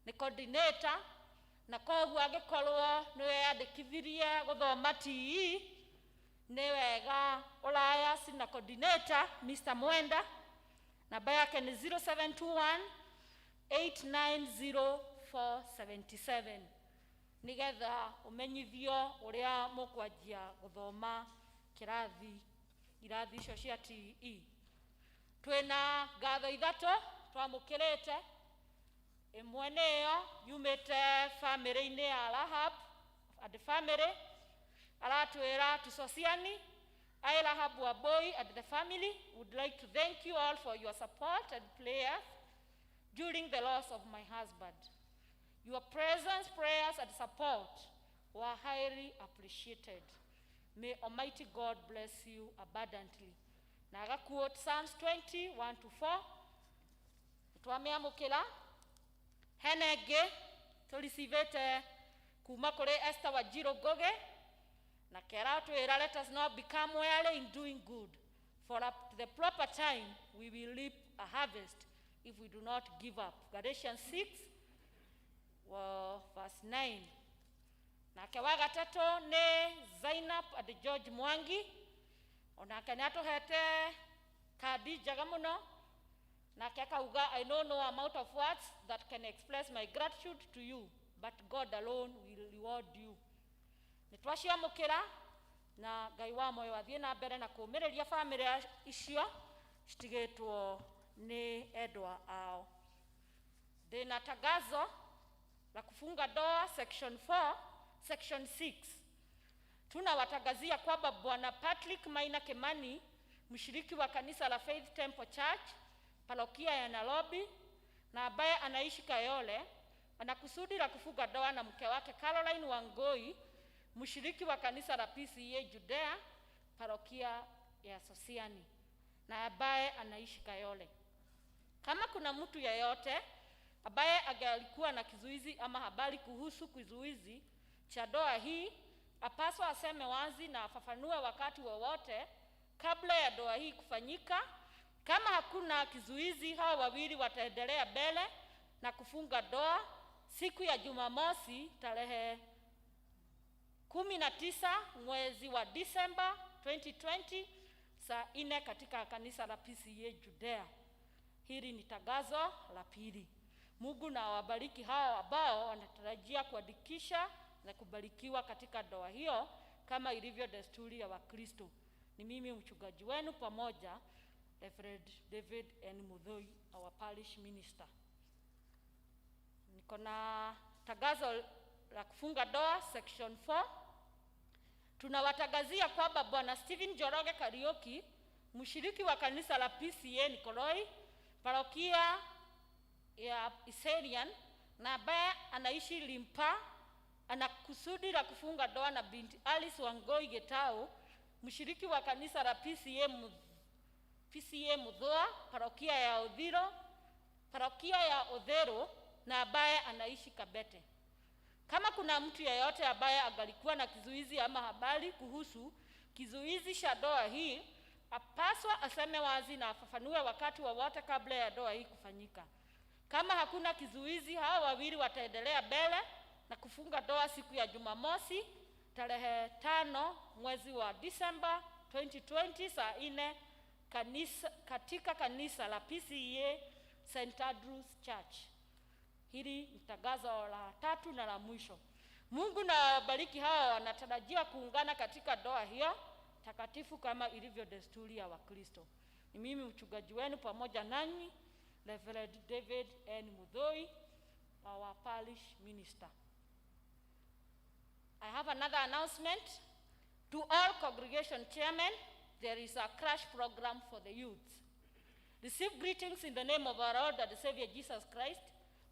Nĩ coordinator, na koguo angĩkorwo nĩ weyandĩkithirie gũthoma TE, nĩ wega ũraya na coordinator Mr. Mwenda, namba yake nĩ 0721 890477, nĩgetha ũmenyithio ũrĩa mũkwanjia gũthoma kĩrathi irathi icio cia TE. Twĩna ngatho ithatũ twamũkĩrĩte. Ĩmwe nĩyo yumĩte famĩlĩ-inĩ ya Rahab and family, aratwĩra to Sosiani, I, Rahab Wambui, and the family would like to thank you all for your support and prayers during the loss of my husband. Your presence, prayers, and support were highly appreciated. May Almighty God bless you abundantly. Na aga quote Psalms 20, 1 to 4. Twamĩamũkĩra. Hena ĩngĩ tũricivĩte kuma kũrĩ Esther Wanjiru Ngugi, na keratwĩra, let us not become weary in doing good, for at the proper time we will reap a harvest if we do not give up. Galatians 6 well, verse 9. Nake wa gatatũ nĩ Zainab and George Mwangi, onake nĩ atũhete kandi njega mũno, nake akauga, I know no amount of words that can express my gratitude to you, but God alone will reward you. Nĩ twaciamũkĩra, na Ngai wa muoyo athiĩ na mbere na kũũmĩrĩria bamĩrĩ icio citigĩtwo nĩ endwa ao. Ndĩna tangazo la kufunga ndoa section 4, section 6. Tunawatangazia kwamba Bwana Patrick Maina Kimani, mshiriki wa kanisa la Faith Temple Church, parokia ya Nairobi, na ambaye anaishi Kayole, ana kusudi la kufunga ndoa na mke wake Caroline Wangoi. Mshiriki wa kanisa la PCEA Judea, parokia ya Sosiani, na ambaye anaishi Kayole. Kama kuna mtu yeyote ambaye angalikuwa na kizuizi ama habari kuhusu kizuizi cha ndoa hii, apaswa aseme wazi na afafanue wakati wowote kabla ya ndoa hii kufanyika. Kama hakuna kizuizi, hao wawili wataendelea mbele na kufunga ndoa siku ya Jumamosi tarehe 19 mwezi wa Disemba 2020 saa 4 katika kanisa la PCEA Judea. Hili ni tangazo la pili. Mungu na awabariki hao ambao wanatarajia kuandikisha na kubarikiwa katika ndoa hiyo kama ilivyo desturi ya Wakristo. Ni mimi mchungaji wenu pamoja Reverend David N. Muthoi, our parish minister. Niko na tangazo la kufunga ndoa section 4. Tunawatangazia kwamba Bwana Stephen Njoroge Kariuki, mshiriki wa kanisa la PCEA Nikoloi, parokia ya Iserian, na ambaye anaishi Limpa, ana kusudi la kufunga ndoa na binti Alice Wangoi Getau, mshiriki wa kanisa la PCEA Muthua, parokia ya Odhero, na ambaye anaishi Kabete. Kama kuna mtu yeyote ambaye angalikuwa na kizuizi ama habari kuhusu kizuizi cha ndoa hii, apaswa aseme wazi na afafanue wakati wowote kabla ya ndoa hii kufanyika. Kama hakuna kizuizi, hao wawili wataendelea mbele na kufunga ndoa siku ya Jumamosi tarehe 5 mwezi wa Disemba 2020 saa 4 katika kanisa la PCEA St. Andrews Church. Hili ni tangazo la tatu na la mwisho. Mungu na awabariki hao wanatarajia kuungana katika ndoa hiyo takatifu kama ilivyo desturi ya Wakristo. Ni mimi mchungaji wenu pamoja nanyi, Reverend David N. Muthoi, our parish minister. I have another announcement. To all congregation chairmen, there is a crash program for the youth. Receive greetings in the name of our Lord and Savior Jesus Christ,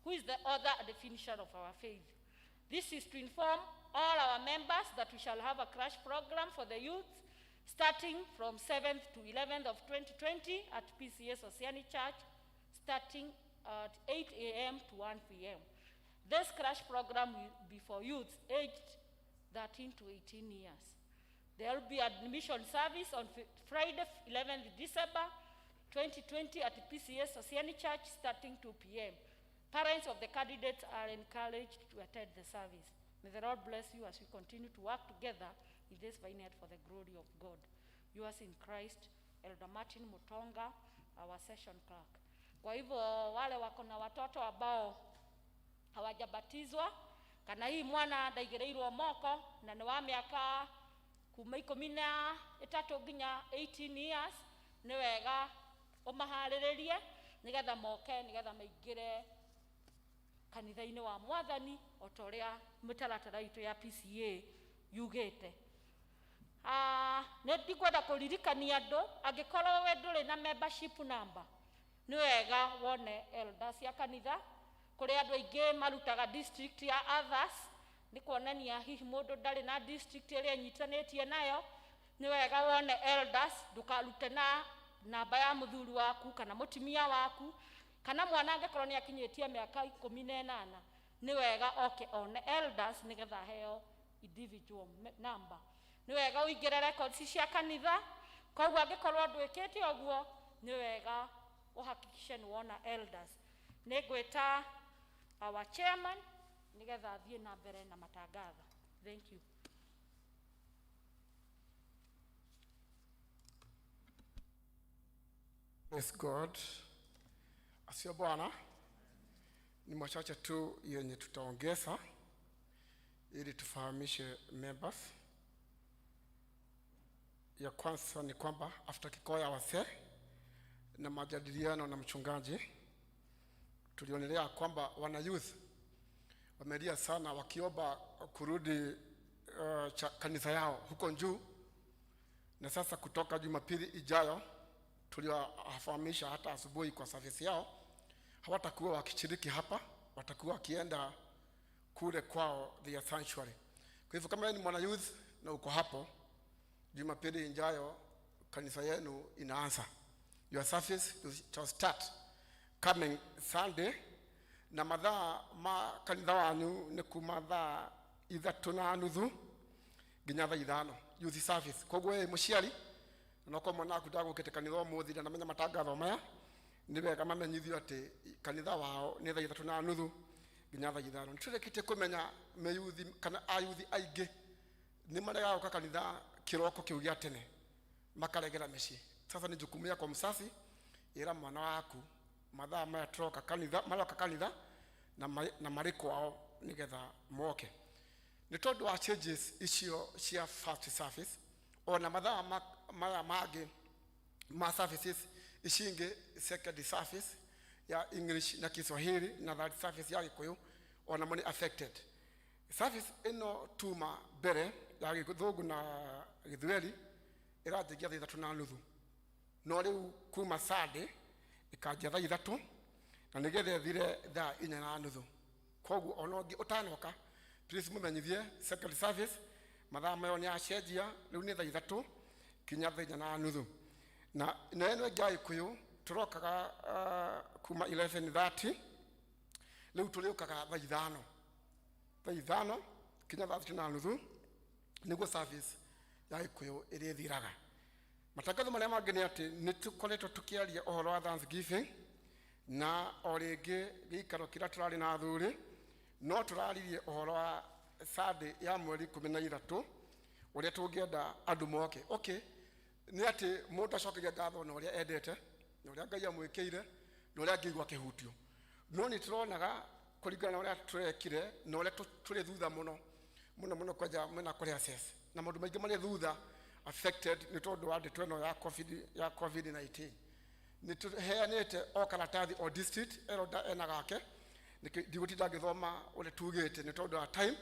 who is the author and the finisher of our faith. This is to inform all our members that we shall have a crash program for the youth starting from 7th to 11th of 2020 at PCEA Sosiani Church, starting at 8 a.m. to 1 p.m. This crash program will be for youths aged 13 to 18 years. There will be admission service on Friday, 11th December 2020 at the PCEA Sosiani Church starting 2 p.m. Parents of the candidates are encouraged to attend the service. May the Lord bless you as we continue to work together in this vineyard for the glory of God. Yours in Christ, Elder Martin Mutonga, our session clerk. Kwa hivyo wale wako na watoto ambao hawajabatizwa, kana hii mwana ndaigĩrĩirwo moko na nĩ wa mĩaka kuma 13 nginya 18 years, nĩ wega ũmaharĩrĩrie nĩgetha moke, nĩgetha maingĩre kanitha-inĩ wa Mwathani o ta ũrĩa mĩtaratara itũ ya PCEA yugĩte. Nĩ ndikwenda kũririkania andũ, angĩkorwo we ndũrĩ na membership number, nĩ wega wone elders ya kanitha. Kũrĩ andũ aingĩ marutaga district ya others, nĩ kuonania hihi mũndũ ndarĩ na district ĩrĩa ĩnyitanĩtie nayo. Nĩ wega wone elders, ndũkarute na namba ya mũthuri waku kana mũtumia waku kana mwana. Angĩkorwo nĩ akinyĩtie mĩaka 18, nĩ wega oke one elders nĩgetha aheo individual number. Nĩ wega ũingĩre records cia kanitha. Koguo angĩkorwo ndwĩkĩte ũguo, nĩ wega ũhakikishe nĩ wona elders. Nĩ ngwĩta our chairman nĩgetha athiĩ na mbere na matangatho. Thank you. Praise God. Asio Bwana, ni machache tu yenye tutaongeza ili tufahamishe members. Ya kwanza ni kwamba after kikao ya wazee na majadiliano na mchungaji, tulionelea kwamba wana youth wamelia sana wakiomba kurudi kanisa yao huko juu, na sasa kutoka Jumapili ijayo, tuliwafahamisha hata asubuhi kwa service yao, hawatakuwa wakishiriki hapa, watakuwa wakienda kule kwao, their sanctuary. Kwa hivyo kama wewe ni mwana youth na uko hapo, Jumapili ijayo kanisa yenu inaanza. Your service shall start coming Sunday, na mathaa ma kanitha wanyu nĩ kuma 3:30 nginya 5:00, youth service. Koguo wĩ mũciari na okorwo mwana waku ndagũkĩte kanitha ũmũthĩ na ndamenya matangatho maya, nĩ wega mamenyithio atĩ kanitha wao nĩ 3:30 nginya 5:00. Nĩ tũrĩkĩtie kũmenya mĩyuthi kana ayuthi aingĩ nĩ maregaga gũka kanitha kĩroko kĩu gĩa tene, makaregera mĩciĩ. Sasa ni jukumu yako msasi, ĩra mwana waku mathaa maya tũroka kanitha, maroka kanitha na marĩ kwao nĩgetha moke. Nĩ tondũ wa changes icio cia first service, ona mathaa maya mangĩ ma services ici ingĩ, second service ya English na Kiswahili na third service ya Gĩkũyũ, ona mo nĩ affected. Service ĩno tuma mbere ya Gĩthũngũ na Gĩthweri ĩranjĩgia 3:30, no rĩu kuma Sunday ĩkanjia 3:00 na nĩgetha ĩthire 4:30. Koguo ona ũngĩ ũtanoka, please mũmenyithie second service mathaa mayo nĩ acenjia, rĩu nĩ 3:00 kinya 4:30. Na ĩno ĩngĩ ya Gĩkũyũ tũrokaga kuma 11:30, rĩu tũrĩũkaga 5:00, 5:00 kinya 3:30 nĩguo service ya Gĩkũyũ ĩrĩthiraga. Matangatho marĩa mangĩ nĩ atĩ nĩ tũkoretwo tũkĩaria ũhoro wa Thanksgiving, na o rĩngĩ gĩikaro kĩrĩa tũrarĩ na athuri no tũraririe ũhoro wa Sunday ya mweri 13, ũrĩa tũngĩenda andũ moke. Okay, nĩ atĩ mũndũ acokagia ngatho na ũrĩa endete na ũrĩa Ngai amwĩkĩire na ũrĩa angĩigua kĩhutio, no nĩ tũronaga kũringana na ũrĩa tũrekire na ũrĩa tũrĩ thutha mũno mũno mũno, kwanja mwena kũrĩ access na maũndũ maingĩ marĩ thutha, affected nĩ tondũ wa ndeto ĩno ya COVID, ya COVID-19. Nĩ tũheanĩte o karatathi o district, elder ena gake. Ndigũtinda ngĩthoma ũrĩa tugĩte nĩ tondũ wa time,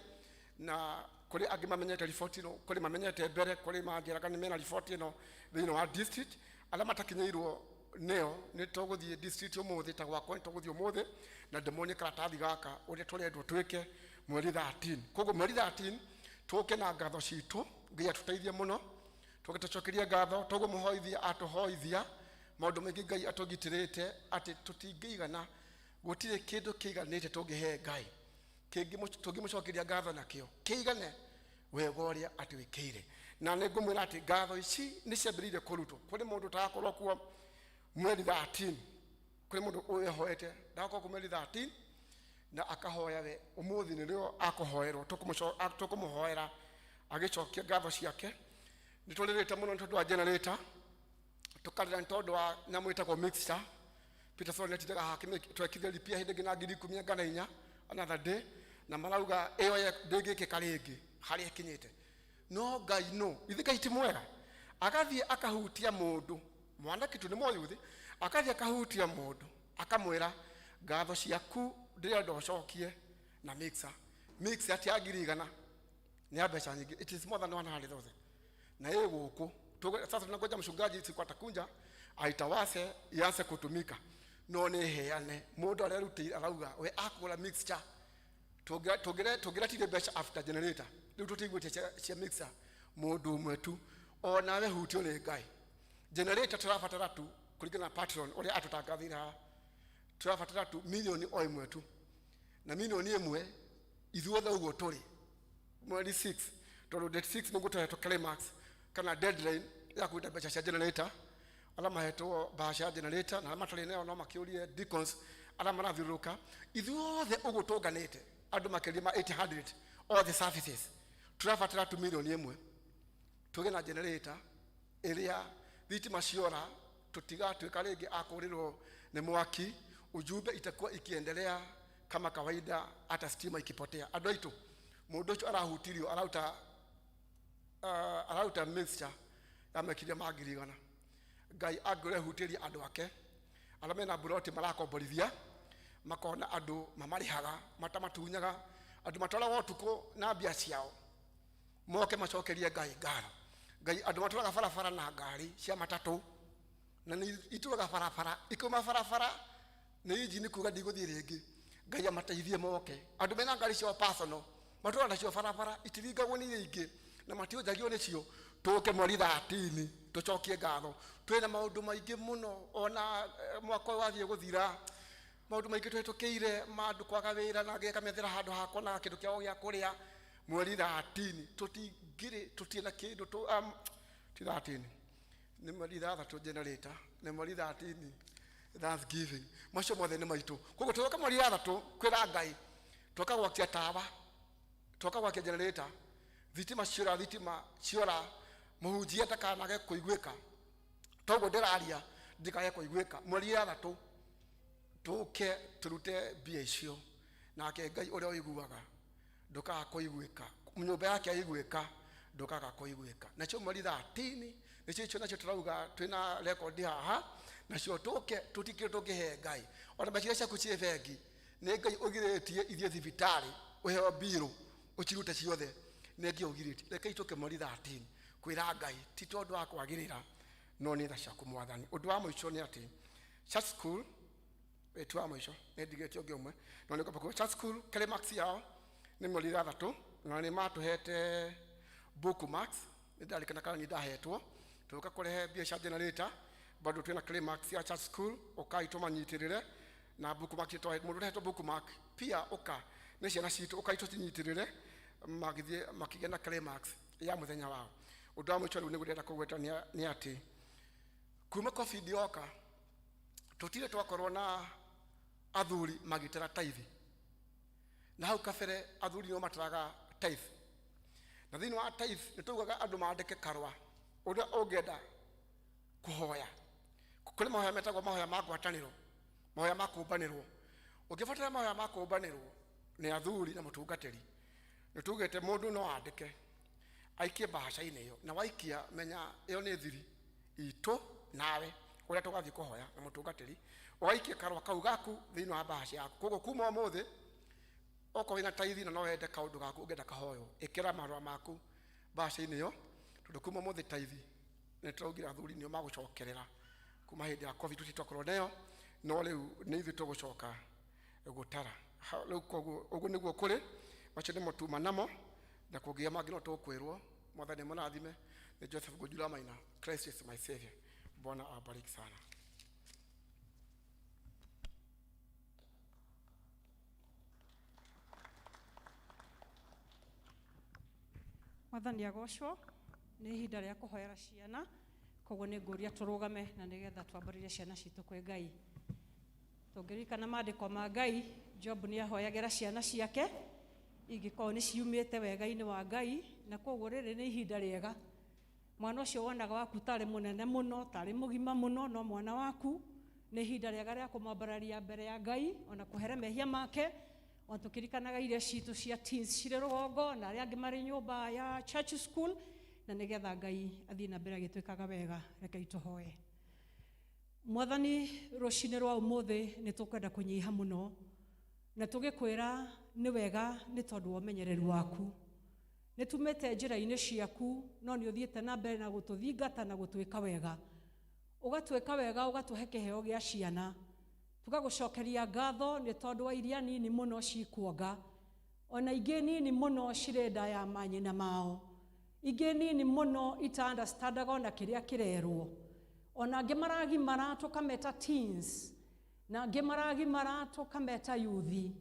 na kũrĩ angĩ mamenyete riboti ĩno, kũrĩ mamenyete mbere, kũrĩ manjĩraga nĩ mena riboti ĩno thĩinĩ wa district. Arĩa matakinyĩirwo nĩyo, nĩ tũgũthiĩ district ũmũthĩ, ta gwakwa nĩ tũgũthiĩ ũmũthĩ na ndĩmonie karatathi gaka ũrĩa tũrendwo twĩke mweri 13. Koguo mweri 13 tũke na ngatho citũ, Ngai atũteithie mũno, tũke tũcokerie ngatho. Toguo mũhoithia atũhoithia maũndũ maingĩ Ngai atũgitĩrĩte atĩ tũtingĩigana, gũtirĩ kĩndũ kĩiganĩte tũngĩhe Ngai tũngĩmũcokeria ngatho nakĩo kĩigane wega ũrĩa atwĩkĩire. Na nĩ ngũmwĩra atĩ ngatho ici nĩ ciambĩrĩirie kũrutwo. Kũrĩ mũndũ ũtagakorwo kuo mweri 13, kũrĩ mũndũ wĩhoete ndagakorwo kuo mweri 13 na akahoya we ũmũthĩ nĩrĩo akũhoerwo, tũkũmũhoera agĩcokia ngatho ciake. Nĩ tũrĩrĩte mũno nĩ tondũ wa generator, tũkarĩra nĩ tondũ wa nyamũ ĩtagwo mixture. Peterson nĩatindaga haha twekire ripia hĩndĩ ĩngĩ na 14,000 another day, na marauga ĩyo ndĩngĩkĩka rĩngĩ harĩa ĩkinyĩte. No Ngai, no ithe Ngai ti mwega, agathiĩ akahutia mũndũ mwanake tu nĩ mũyuthi, akathiĩ akahutia mũndũ akamwĩra ngatho ciaku ndĩrenda ũcokie na mixer. Mixer ti ya 100,000, nĩ ya mbeca nyingĩ, it is more than 100,000, na ĩ gũkũ. Sasa tunangoja mchungaji siku atakunja aitawase ianze kutumika, no nĩ heane mũndũ arerutĩire arauga we akũgũra mixture. Tũngĩretire mbeca after generator, rĩu tũtiguĩte cia mixer. Mũndũ ũmwe tu onawe hutio nĩ Ngai. Generator tũrabatara tu kũringana na patron ũrĩa atũtangathĩire haha, tũrabatara tu milioni o 1 tu, na milioni 1 ithuothe ũguo tũrĩ mweri 6, tondũ date 6 nĩguo tũhetwo climax kana deadline ya kũruta mbeca cia generator. Arĩa mahetwo mbeca cia generator na arĩa matarĩ nayo no makĩũrie deacons arĩa marathiũrũrũka. Ithuothe ũguo tũnganĩte andũ makĩria ma 800, all the services, tũrabatara tu milioni 1 tũgĩe na generator ĩrĩa thitima ciora tũtigatuĩka rĩngĩ a kũũrĩrwo nĩ mwaki. Ujumbe itakuwa ikiendelea kama kawaida hata stima ikipotea. Andũ aitũ, mũndũ ũcio arahutirio araruta mixture ya makĩria ma 100,000. Ngai angĩrehutĩria andũ ake arĩa mena mburoti marakomborithia, makona andũ mamarĩhaga matamatunyaga, andũ matwaragwo ũtukũ na mbia ciao moke macokerie Ngai ngatho. Ngai, andũ matwaraga barabara na ngari cia matatũ na nĩ itũraga barabara, ikauma barabara nĩ injini kuga ndigũthiĩ rĩngĩ. Ngai amateithie moke andũ mena ngari ciao personal. Matũra nacio barabara itiringagwo nĩ iria ingĩ na mationjagio nĩcio. Tũke mweri 13 tũcokie ngatho. Twĩna maũndũ maingĩ mũno ona mwaka ũyũ wathiĩ gũthira, maũndũ maingĩ tũhĩtũkĩire ma andũ kwaga wĩra na angĩ akamethera handũ ha kuonaga kĩndũ kĩao gĩa kũrĩa. Mweri 13 tũtingĩrĩ, tũtirĩ na kĩndũ ti 13, nĩ mweri 6 generator, nĩ mweri 13 Thanksgiving, macio mothe nĩ maitũ. Koguo tũgoka mweri 6 kwĩra Ngai, twoka gwakia tawa, twoka gwakia generator, thitima ciora, thitima ciora, mũhunjia ndakanage kũiguĩka, toguo ndĩraria ndikage kũiguĩka. Mweri 6 tũke tũrute mbia icio, nake Ngai ũrĩa ũiguaga ndũkaga kũiguĩka, nyũmba yake yaiguĩka ndũkaga kũiguĩka. Nacio mweri 13 nĩcio icio nacio tũrauga twĩna rekondi haha, nacio tũke tũtikĩrĩ tũngĩhe Ngai. Ona mbeca iria ciaku ciĩ bengi, nĩ Ngai ũgirĩtie ithiĩ thibitarĩ ũheo mbirũ ũcirute ciothe, nĩ Ngai ũgirĩtie. Rekei tũke mweri 13 kwĩra Ngai, ti tondũ wa kwagĩrĩra, no nĩ tha ciaku Mwathani. Ũndũ wa mũico nĩ atĩ church school ti wa mũico, nĩ ndigĩtie ũngĩ ũmwe, no nĩ ngwamba kuga church school climax yao nĩ mweri 6, na nĩ matũhete book marks. Nĩ ndarĩkana kana nĩ ndahetwo tũka kũrehe mbia cia generator, bado twĩna climax ya church school. Ũkai tũmanyitĩrĩre na book mark. Mũndũ ũrehetwo book mark pia, ũka nĩ ciana citũ, ũkai tũcinyitĩrĩre magĩthiĩ makĩgĩa na climax ya mũthenya wao. Ũndũ wa mũico rĩu nĩguo ndĩrenda kũgweta nĩ atĩ kuma COVID yoka tũtirĩ twakorwo na athuri magĩtara tithe, na hau kabere athuri nĩo mataraga tithe, na thĩinĩ wa tithe nĩ taugaga andũ mandĩke karũa ũrĩa ũngĩenda kũhoya. Kũrĩ mahoya metagwo mahoya ma ngwatanĩro, mahoya ma kũmbanĩrwo. Ũngĩbatara mahoya ma kũmbanĩrwo nĩ athuri na mũtungatĩri, nĩ tugĩte mũndũ no andĩke aikie mbahaca-inĩ ĩyo, na waikia menya ĩyo nĩ thiri itũ nawe ũrĩa tũgathiĩ kũhoya na mũtungatĩri. Ũgaikia karũa kau gaku thĩinĩ wa mbahaca yaku. Koguo kuma ũmũthĩ, okorwo wĩna taithi na no wende kaũndũ gaku ũngĩenda kahoywo, ĩkĩra marũa maku mbahaca-inĩ ĩyo, tondũ kuma ũmũthĩ taithi nĩ tũraugire athuri nĩo magũcokerera. Kuma hĩndĩ ya COVID tũtirĩ twakorwo nayo, no rĩu nĩ ithuĩ tũgũcoka gũtara. Rĩu koguo ũguo nĩguo kũrĩ. Macio nĩmo tuma namo, na kũngĩgĩa mangĩ no tũkwĩrwo. Mwathani mũrathime. Nĩ Joseph Ngũnjura Maina. Christ is my savior. Bwana awabariki sana. Mwathani agocwo. Nĩ ihinda rĩa kũhoera ciana, koguo nĩ ngũria tũrũgame na nĩgetha twambũrĩre ciana citũ kwĩ Ngai. Tũngĩririkana maandĩko ma Ngai, Job nĩ ahoyagĩra ciana ciake ingĩkorwo nĩ ciumĩte wega-inĩ wa Ngai, na koguo rĩrĩ nĩ ihinda rĩega. Mwana ũcio wonaga waku tarĩ mũnene mũno, tarĩ mũgima mũno, no mwana waku, nĩ ihinda rĩega rĩa kũmwambararia mbere ya Ngai ona kũhere mehia make, ona tũkĩririkanaga iria citũ cia teens cirĩ rũgongo na arĩa angĩ marĩ nyũmba ya church school, na nĩgetha Ngai athiĩ na mbere agĩtwĩkaga wega. Rekei tũhoe. Mwathani, rũcinĩ rwa ũmũthĩ nĩ tũkwenda kũnyiha mũno na tũgĩkwĩra nĩ wega, nĩ tondũ wa ũmenyereri waku. Nĩ tumĩte njĩra-inĩ ciaku, no nĩ ũthiĩte na mbere na gũtũthingata na gũtwĩka wega, ũgatwĩka wega, ũgatũhe kĩheo gĩa ciana. Tũgagũcokeria ngatho nĩ tondũ wa iria nini mũno cikuonga, ona ingĩ nini mũno cirĩ nda ya manyina mao, ingĩ nini mũno ita understandaga ona kĩrĩa kĩrerwo, ona angĩ maragimara tũkameta teens, na angĩ maragimara tũkameta youth,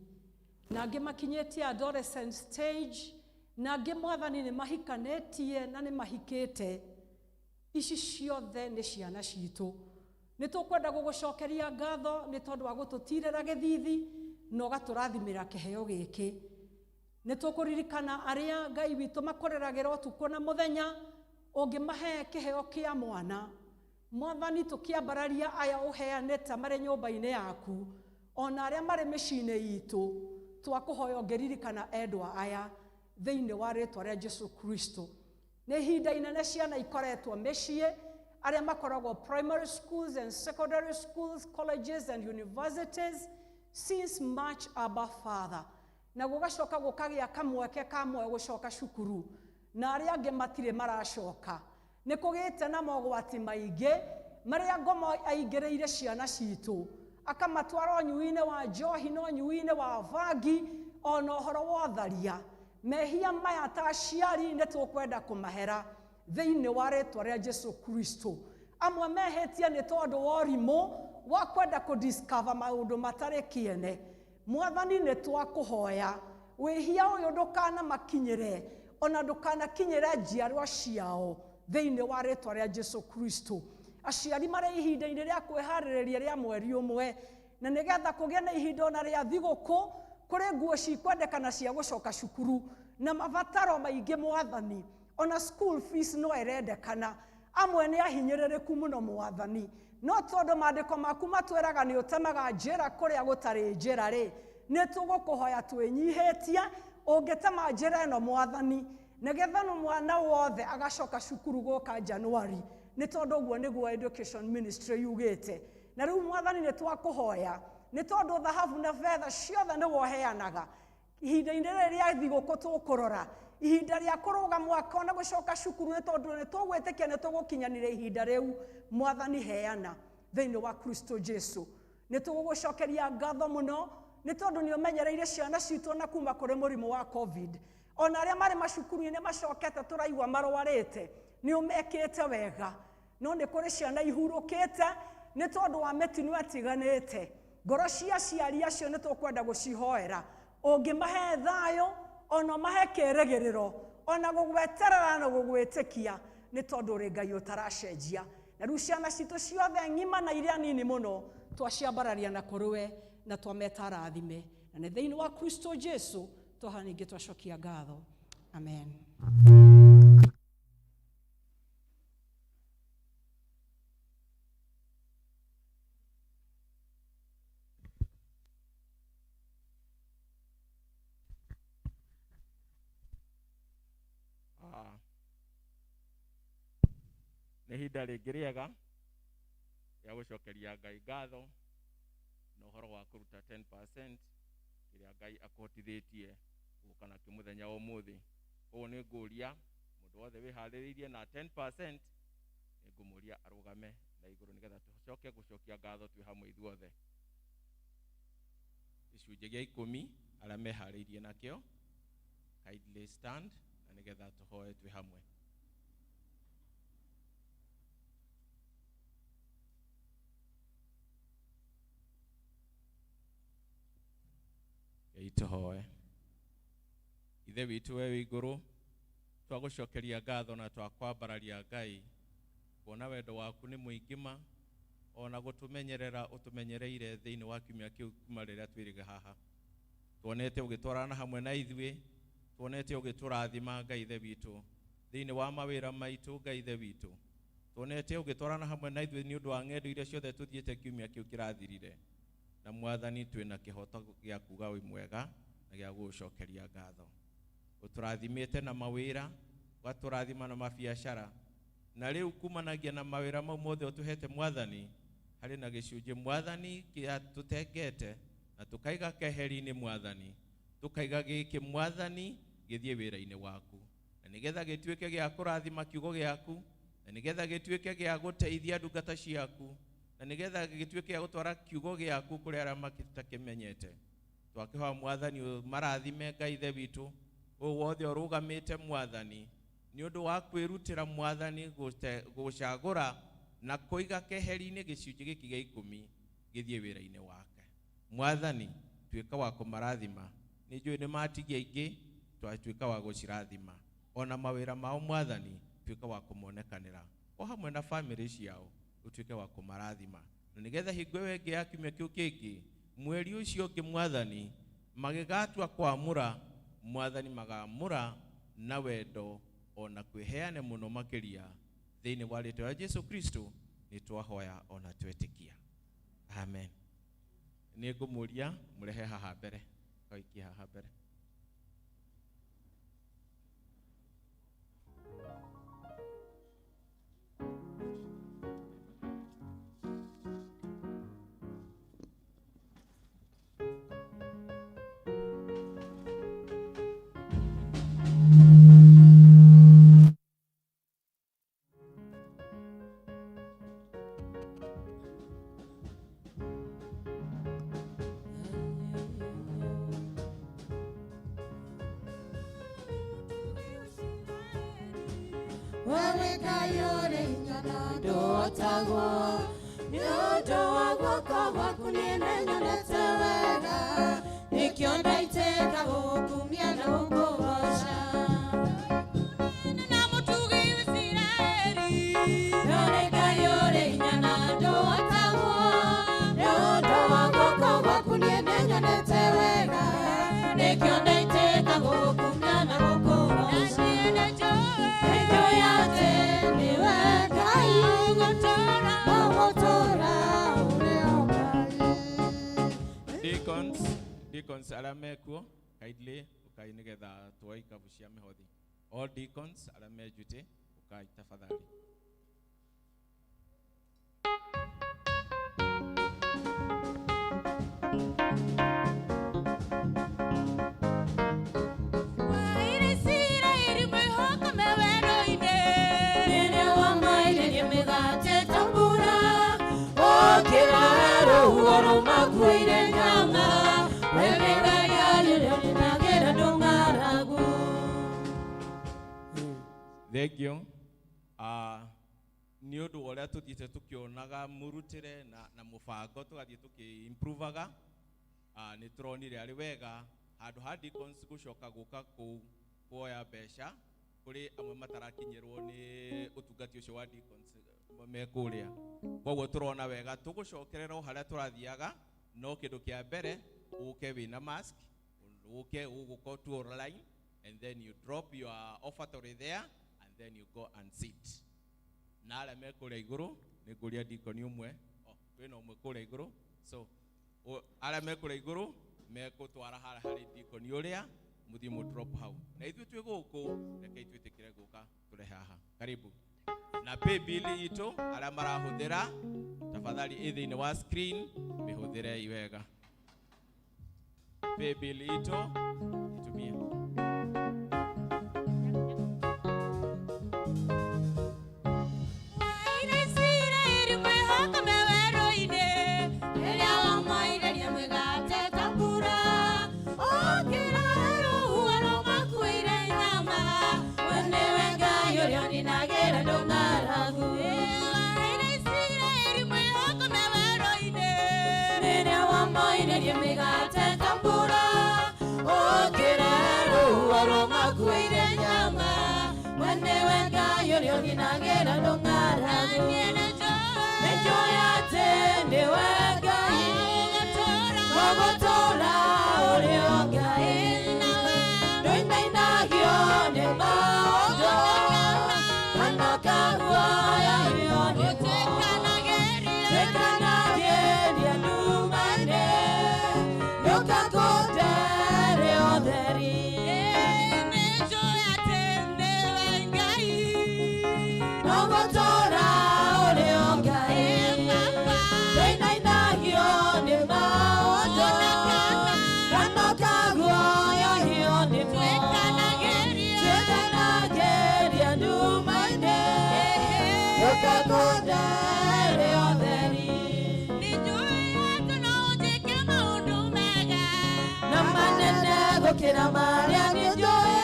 na angĩ makinyĩtie adolescent stage, na angĩ, Mwathani, nĩ mahikanĩtie na nĩ mahikĩte. Ici ciothe nĩ ciana citũ. Nĩ tũkwenda gũgũcokeria ngatho nĩ tondũ wa gũtũtirĩra gĩthithi na ũgatũrathimĩra kĩheo gĩkĩ. Nĩ tũkũririkana arĩa, Ngai witũ, makũrĩragĩra ũtukũ na mũthenya ũngĩmahe kĩheo kĩa mwana. Mwathani, tũkĩambararia aya ũheanĩte marĩ nyũmba-inĩ yaku, ona arĩa marĩ mĩciĩ-inĩ itũ, twakũhoya ũngĩririkana endwa aya thĩinĩ wa rĩtwa rĩa Jesu Kristo. Nĩ ihinda inene ciana ikoretwo mĩciĩ, arĩa makoragwo primary schools and secondary schools, colleges and universities since March, Abba Father, na gũgacoka gũkagĩa kamweke ka muoyo gũcoka cukuru, na arĩa angĩ matirĩ maracoka. Nĩ kũgĩte na mogwati maingĩ marĩa ngomo aingĩrĩire ciana citũ, akamatwara ũnyui-inĩ wa njohi na ũnyui-inĩ wa bangi, ona ũhoro wa ũtharia. Mehia maya ta aciari nĩ tũkwenda kũmahera thĩinĩ wa rĩtwa rĩa Jesu Kristo. Amwe mehĩtie nĩ tondũ wa ũrimũ wa kwenda kũdiscover maũndũ matarĩ kĩene. Mwathani nĩ twakũhoya wĩhia ũyũ ndũkanamakinyĩre ona ndũkanakinyĩre njiarwa ciao thĩinĩ wa rĩtwa rĩa Jesu Kristo. Aciari marĩ ihinda-inĩ rĩa kwĩharĩrĩria rĩa mweri ũmwe na nĩgetha kũgĩe na ihinda ona rĩa thigũkũ kũrĩ nguo cikwendekana cia gũcoka cukuru na mabataro maingĩ mwathani ona school fees no ĩrendekana. Amwe nĩ ahinyĩrĩrĩku mũno mwathani, no tondũ maandĩko maku matwĩraga nĩ ũtemaga njĩra kũrĩa gũtarĩ njĩra rĩ, nĩ tũgũkũhoya twĩnyihĩtie ũngĩtema njĩra ĩno mwathani nĩgetha no mwana wothe agacoka cukuru gũka January, nĩ tondũ ũguo nĩguo education ministry yugĩte. Na rĩu mwathani nĩ twakũhoya nĩ tondũ thahabu na betha ciothe nĩ woheanaga ihinda-inĩ rĩrĩ rĩa thigũkũ tũkũrora ihinda rĩa kũrũga mwaka ona gũcoka cukuru nĩ tondũ nĩ tũgwĩtĩkia nĩ tũgũkinyanĩria ihinda rĩu. Mwathani heana thĩinĩ wa Kristo Jesu. Nĩ tũgũgũcokeria ngatho mũno nĩ tondũ nĩ ũmenyereire ciana citũ na kuma kũrĩ mũrimũ wa COVID. Ona arĩa marĩ macukuru-inĩ macokete tũraigua marwarĩte nĩ ũmekĩte wega, no nĩ kũrĩ ciana ihurũkĩte nĩ tondũ wa mĩtino ĩtiganĩte. Ngoro cia aciari acio nĩ tũkwenda gũcihoera ũngĩmahe thayũ ona ũmahe kĩĩrĩgĩrĩro ona gũgweterera na gũgwĩtĩkia nĩ tondũ ũrĩ Ngai ũtaracenjia. Na rĩu ciana citũ ciothe ng'ima na iria nini mũno twaciambararia na kũrĩ we na twameta arathime, na nĩ thĩinĩ wa Kristo Jesu twaha ningĩ twacokia ngatho. Amen. Nĩ ihinda rĩngĩ rĩega rĩa gũcokeria Ngai ngatho na ũhoro wa kũruta 10% kĩrĩa Ngai akũhotithĩtie gũka nakĩo mũthenya wa ũmũthĩ. Koguo nĩ ngũria mũndũ wothe wĩharĩrĩirie na 10% nĩ ngũmũria arũgame na igũrũ nĩgetha tũcoke gũcokia ngatho twĩ hamwe ithuothe. Gĩcunjĩ gĩa ikũmi arĩa meharĩirie nakĩo kindly stand na nĩgetha tũhoe twĩ hamwe. Ngai tũhoe. Ithe witũ we wĩ igũrũ, twagũcokeria ngatho na twakwambararia Ngai, kuona wendo waku nĩ mũingĩ ma ona gũtũmenyerera ũtũmenyereire thĩinĩ wa kiumia kĩu kuma rĩrĩa twĩrĩga haha. Tuonete ũgĩtwarana hamwe na ithuĩ, tuonete ũgĩtũrathima Ngai Ithe witũ thĩinĩ wa mawĩra maitũ Ngai Ithe witũ. Tuonete ũgĩtwarana hamwe na ithuĩ nĩ ũndũ wa ng'endo iria ciothe tũthiĩte kiumia kĩu kĩrathirire. Na mwathani twĩna kĩhoto gĩa kuga wĩ mwega na gĩa gũgũcokeria ngatho. Ũtũrathimĩte na mawĩra, ũgatũrathima na mabiacara, na rĩu kumanagia na mawĩra mau mothe ũtũhete mwathani, harĩ na gĩcunjĩ mwathani kĩa tũtengete na tũkaiga keheri-inĩ mwathani, tũkaiga gĩkĩ mwathani gĩthiĩ wĩra-inĩ waku, na nĩgetha gĩtuĩke gĩa kũrathima kiugo gĩaku, na nĩgetha gĩtuĩke gĩa gũteithia ndungata ciaku, na nĩgetha gĩtuĩke gĩa gũtwara kiugo gĩaku kũrĩ arĩa matakĩmenyete. Twakĩhoya mwathani marathime Ngai Ithe witũ ũyũ wothe ũrũgamĩte mwathani nĩ ũndũ wa kwĩrutĩra mwathani gũcagũra na kũiga keheri-inĩ gĩcunjĩ gĩkĩ gĩa ikũmi gĩthiĩ wĩra-inĩ wake. Mwathani tuĩka wa kũmarathima, nĩ njũĩ nĩ matigia aingĩ, twatuĩka wa gũcirathima ona mawĩra mao mwathani tuĩka wa kũmonekanĩra o hamwe na bamĩrĩ ciao ũtuĩke wa kũmarathima, na nĩgetha hingo ĩyo ĩngĩ ya kiumia kĩu kĩngĩ mweri ũcio ũngĩ mwathani magĩgatua kwamũra mwathani magamũra na wendo ona kwĩheane mũno makĩria thĩinĩ wa rĩtwa rĩa Jesu Kristo nĩ twahoya ona twetĩkia. Amen. Nĩ ngũmũria mũrehe haha mbere, kaikie haha mbere. Wewe Ngai ũrĩ hinya na ndũhotagwo. Nĩ ũndũ wa guoko gwaku niĩ nĩnyonete wega. Nĩkĩo ndaitĩka gũgũkumia na gũkũgooca. Na mũtugi Isiraeli. Wewe Ngai ũrĩ hinya na ndũhotagwo. Nĩ ũndũ wa guoko gwaku niĩ nĩnyonete wega. Nĩkĩo ndaitĩka gũgũkumia na gũkũgooca. Nĩnjũĩ atĩ nĩwe Ngai ũgũtũũra ũrĩ o Ngai. Deacons, deacons arĩa mekuo kindly ũkai nĩgetha tuoe ikabu cia mĩhothi. All deacons arĩa me duty ũkai tafadhali. Rĩrĩa wamairĩrie mĩgate ta mbura, ũkĩra rũhuho rũmakuĩire nyama. We nĩ Ngai ũrĩa ũninagĩra ndũng'aragu. Thank you. Nĩ ũndũ wa ũrĩa tũthiĩte tũkĩonaga mũrutĩre na mũbango tũgathiĩ tũkĩ-improvaga, nĩ tũronire arĩ wega handũ ha deacons gũcoka gũka kũu kuoya mbeca kũrĩ amwe matarakinyĩrwo nĩ ũtungati ũcio wa deacons me kũrĩa. Koguo tũrona wega tũgũcokerera o harĩa tũrathiaga, no kĩndũ kĩa mbere ũke wĩna mask, ũke ũgũka tu online and then you drop your offertory there and then you go and sit. Na arĩa me kũrĩa igũrũ nĩ ngũria deacon ũmwe, oh, kwĩna ũmwe kũrĩa igũrũ, so arĩa me kũrĩa igũrũ mekũtwara harĩa harĩ deacon ũrĩa mũthiĩ mũ drop hau, na ithuĩ twĩ gũkũ rekei twĩtĩkĩre gũka tũrehe haha. Karibu na pay bill itũ arĩa marahũthĩra tafadhali ĩ thĩinĩ wa screen mĩhũthĩrei wega. Pay bill itũ itumie. Rĩrĩa wamairĩrie mĩgate ta mbura, ũkĩra rũhuho rũmakuĩire nyama. We nĩwe Ngai ũrĩa ũninagĩra ndũng'aragu. Rĩrĩa wamairĩrie mĩgate ta mbura, ũkĩra rũhuho rũmakuĩire nyama. We nĩwe Ngai ũrĩa ũninagĩra ndũng'aragu. Nĩnjũĩ atĩ nĩwe Ngai ũgũtũũra ũrĩ o Ngai. Ndũinainagio nĩ maũndũ kana ũkaguoyahio nĩmo. Twĩkanagĩria nduma-inĩ, gĩũka kũndere ũtheri. Ũgũtũũra ũrĩ o Ngai. Ndũinainagio nĩ maũndũ kana ũkaguoyahio nĩmo. Twĩkanagĩria nduma-inĩ, gĩũka kũndere ũtheri. Na manene gũkĩra marĩa nĩnjũĩ,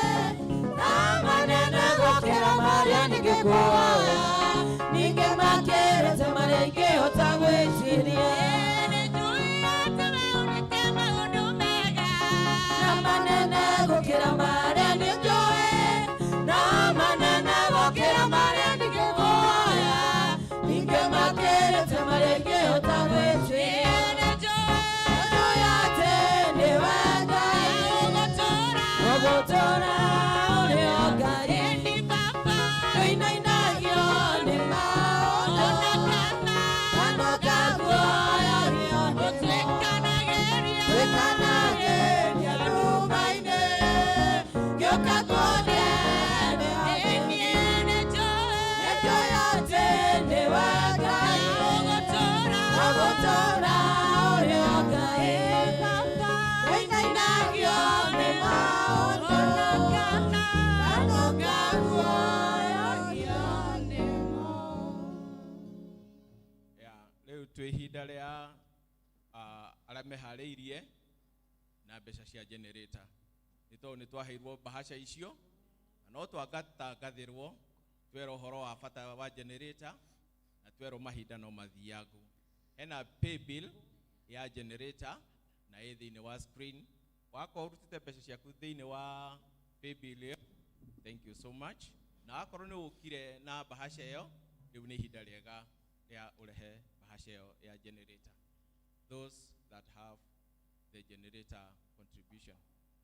na manene gũkĩra marĩa ningĩkuoya, ningĩ makĩrĩte marĩa ingĩhota gwĩciria. Na manene gũkĩra marĩa nĩnjũĩ, na manene gũkĩra marĩa ningĩkuoya, ningĩ makĩrĩte marĩa ingĩhota gwĩciria. Nĩnjũĩ atĩ nĩwe Ngai ũgũtũũra ũrĩ o Ngai. Ndũinainagio nĩ maũndũ kana ũkaguoyahio nĩmo. Twĩkanagĩria nduma-inĩ, gĩũka kũndere ũtheri. Nĩnjũĩ atĩ nĩwe Ngai ũgũtũũra ũrĩ o Ngai. Ndũinainagio nĩ maũndũ kana ũkaguoyahio nĩmo. Ya, rĩu twĩ ihinda rĩa arĩa meharĩirie na mbeca cia generator. Nĩ tondũ nĩ twaheirwo mbahaca icio na no twangatangathĩrwo Twerwo ũhoro wa bata wa generator na twerwo mahinda no mathiangu. Hena pay bill ya generator na ĩ thĩinĩ wa screen. Wakorwo ũrutĩte mbeca ciaku thĩinĩ wa pay bill ĩyo, thank you so much. Na wakorwo nĩ ũkire na bahasha ĩyo, rĩu nĩ ihinda rĩega rĩa ũrehe bahasha ĩyo ya generator. Those that have the generator contribution,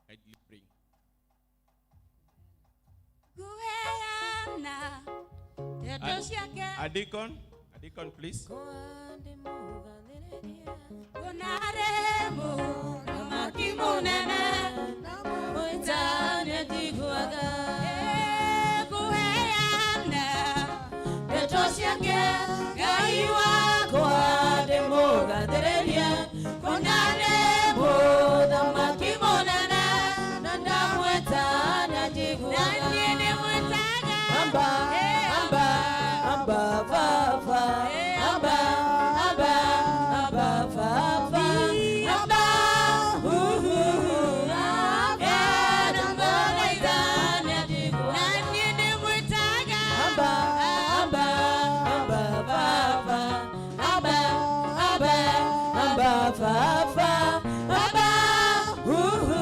kindly bring. Kuheana ndeto ciake A deacon, a deacon please. Kunaremo thamaki munene mwitane ndiguaga kuheana ndeto ciake Ngai wakwa ndĩmũgathĩrĩrie kunaremo thamaki munene na ndamwĩtana njiguaga na niĩ ndĩmwĩtaga amba amba amba baba amba amba amba baba amba uhu amba amba amba baba amba amba amba baba amba uhu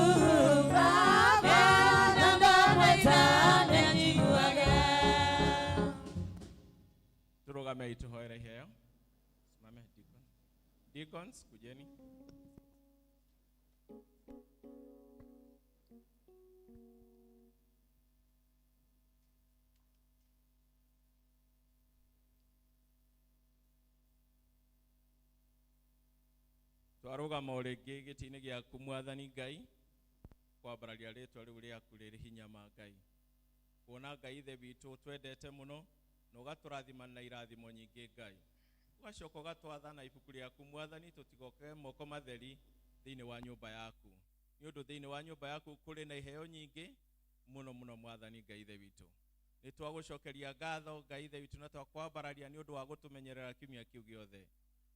baba ndamwĩtana njiguaga. Turugame tuhoere iheo. Simame deacon. Deacons, kujeni. Twarũgama o rĩngĩ gĩtĩ-inĩ gĩaku mwathani Ngai, kwambararia rĩtwa rĩu rĩaku rĩrĩ hinya ma Ngai. Kuona Ngai ithe witũ twendete mũno na ũgatũrathima na irathimo nyingĩ Ngai. Ũgacoka ũgatwatha na ibuku rĩaku mwathani tũtigoke moko matheri thĩinĩ wa nyũmba yaku. Nĩ ũndũ thĩinĩ wa nyũmba yaku kũrĩ na iheo nyingĩ mũno mũno mwathani Ngai ithe witũ. Nĩ twagũcokeria ngatho Ngai ithe witũ na twakwambararia nĩ ũndũ wa gũtũmenyerera kiumia kĩu gĩothe.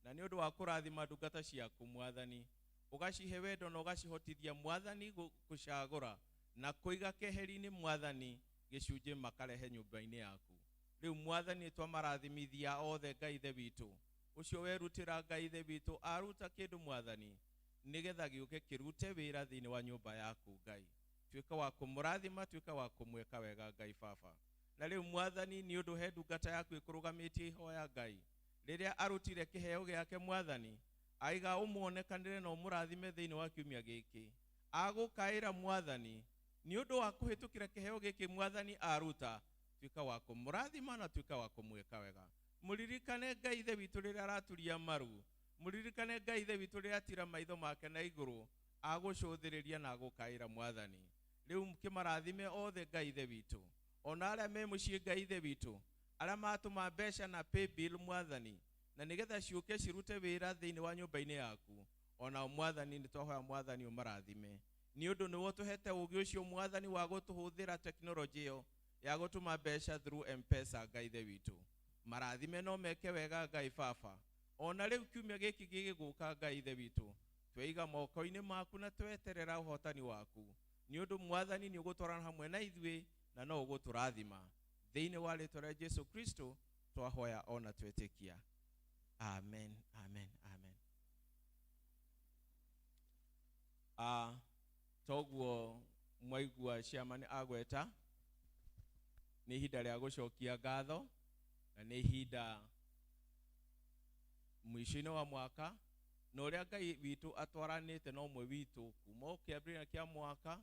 Na nĩ ũndũ wa kũrathima ndungata ciaku mwathani, ũgacihe wendo na ũgacihotithia mwathani gũcagũra na kũiga keheri-inĩ mwathani gĩcunjĩ makarehe nyũmba-inĩ yaku. Rĩu mwathani twamarathimithia othe Ngai ithe witũ. Ũcio werutĩra Ngai ithe witũ aruta kĩndũ mwathani nĩgetha gĩũke kĩrute wĩra thĩinĩ wa nyũmba yaku Ngai. Tuĩka wa kũmũrathima, tuĩka wa kũmwĩka wega Ngai baba. Na rĩu mwathani nĩ ũndũ he ndungata yaku ĩkũrũgamĩtie ihoya Ngai. Rĩrĩa arutire kĩheo gĩake mwathani, aiga ũmuonekanĩre na ũmũrathime thĩinĩ wa kiumia gĩkĩ. Agũkaĩra mwathani nĩ ũndũ wa kũhĩtũkĩra kĩheo gĩkĩ mwathani aruta, tuĩka wa kũmũrathima na tuĩka wa kũmwĩka wega. Mũririkane Ngai ithe witũ rĩrĩa araturia maru, mũririkane Ngai ithe witũ rĩrĩa atira maitho make na igũrũ, agũcũthĩrĩria na agũkaĩra mwathani. Rĩu kĩmarathime othe Ngai ithe witũ, ona arĩa me mũciĩ Ngai ithe witũ, arĩa matũma mbeca na pay bill mwathani, na nĩgetha ciũke cirute wĩra thĩinĩ wa nyũmba-inĩ yaku. Ona mwathani nĩ twahoya mwathani ũmarathime. Nĩ ũndũ nĩwe ũtũhete ũũgĩ ũcio mwathani wa gũtũhũthĩra tekinoronjĩ ĩyo ya gũtũma mbeca through M-Pesa Ngai ithe witũ. Marathime no meke wega Ngai baba. Ona rĩu kiumia gĩkĩ gĩgũka Ngai ithe witũ, tweiga moko-inĩ maku na tweterera ũhotani waku. Nĩ ũndũ mwathani nĩ ũgũtwarana hamwe na ithuĩ na no ũgũtũrathima. Thĩinĩ wa rĩtwa rĩa Jesu Kristo twahoya ona twetĩkia. Amen, amen, amen. Toguo mwaigua chairman agweta nĩ ihinda rĩa gũcokia ngatho na nĩ ihinda mũico-inĩ wa mwaka na ũrĩa Ngai witũ atwaranĩte na ũmwe witũ kuma o kĩambĩrĩria kĩa mwaka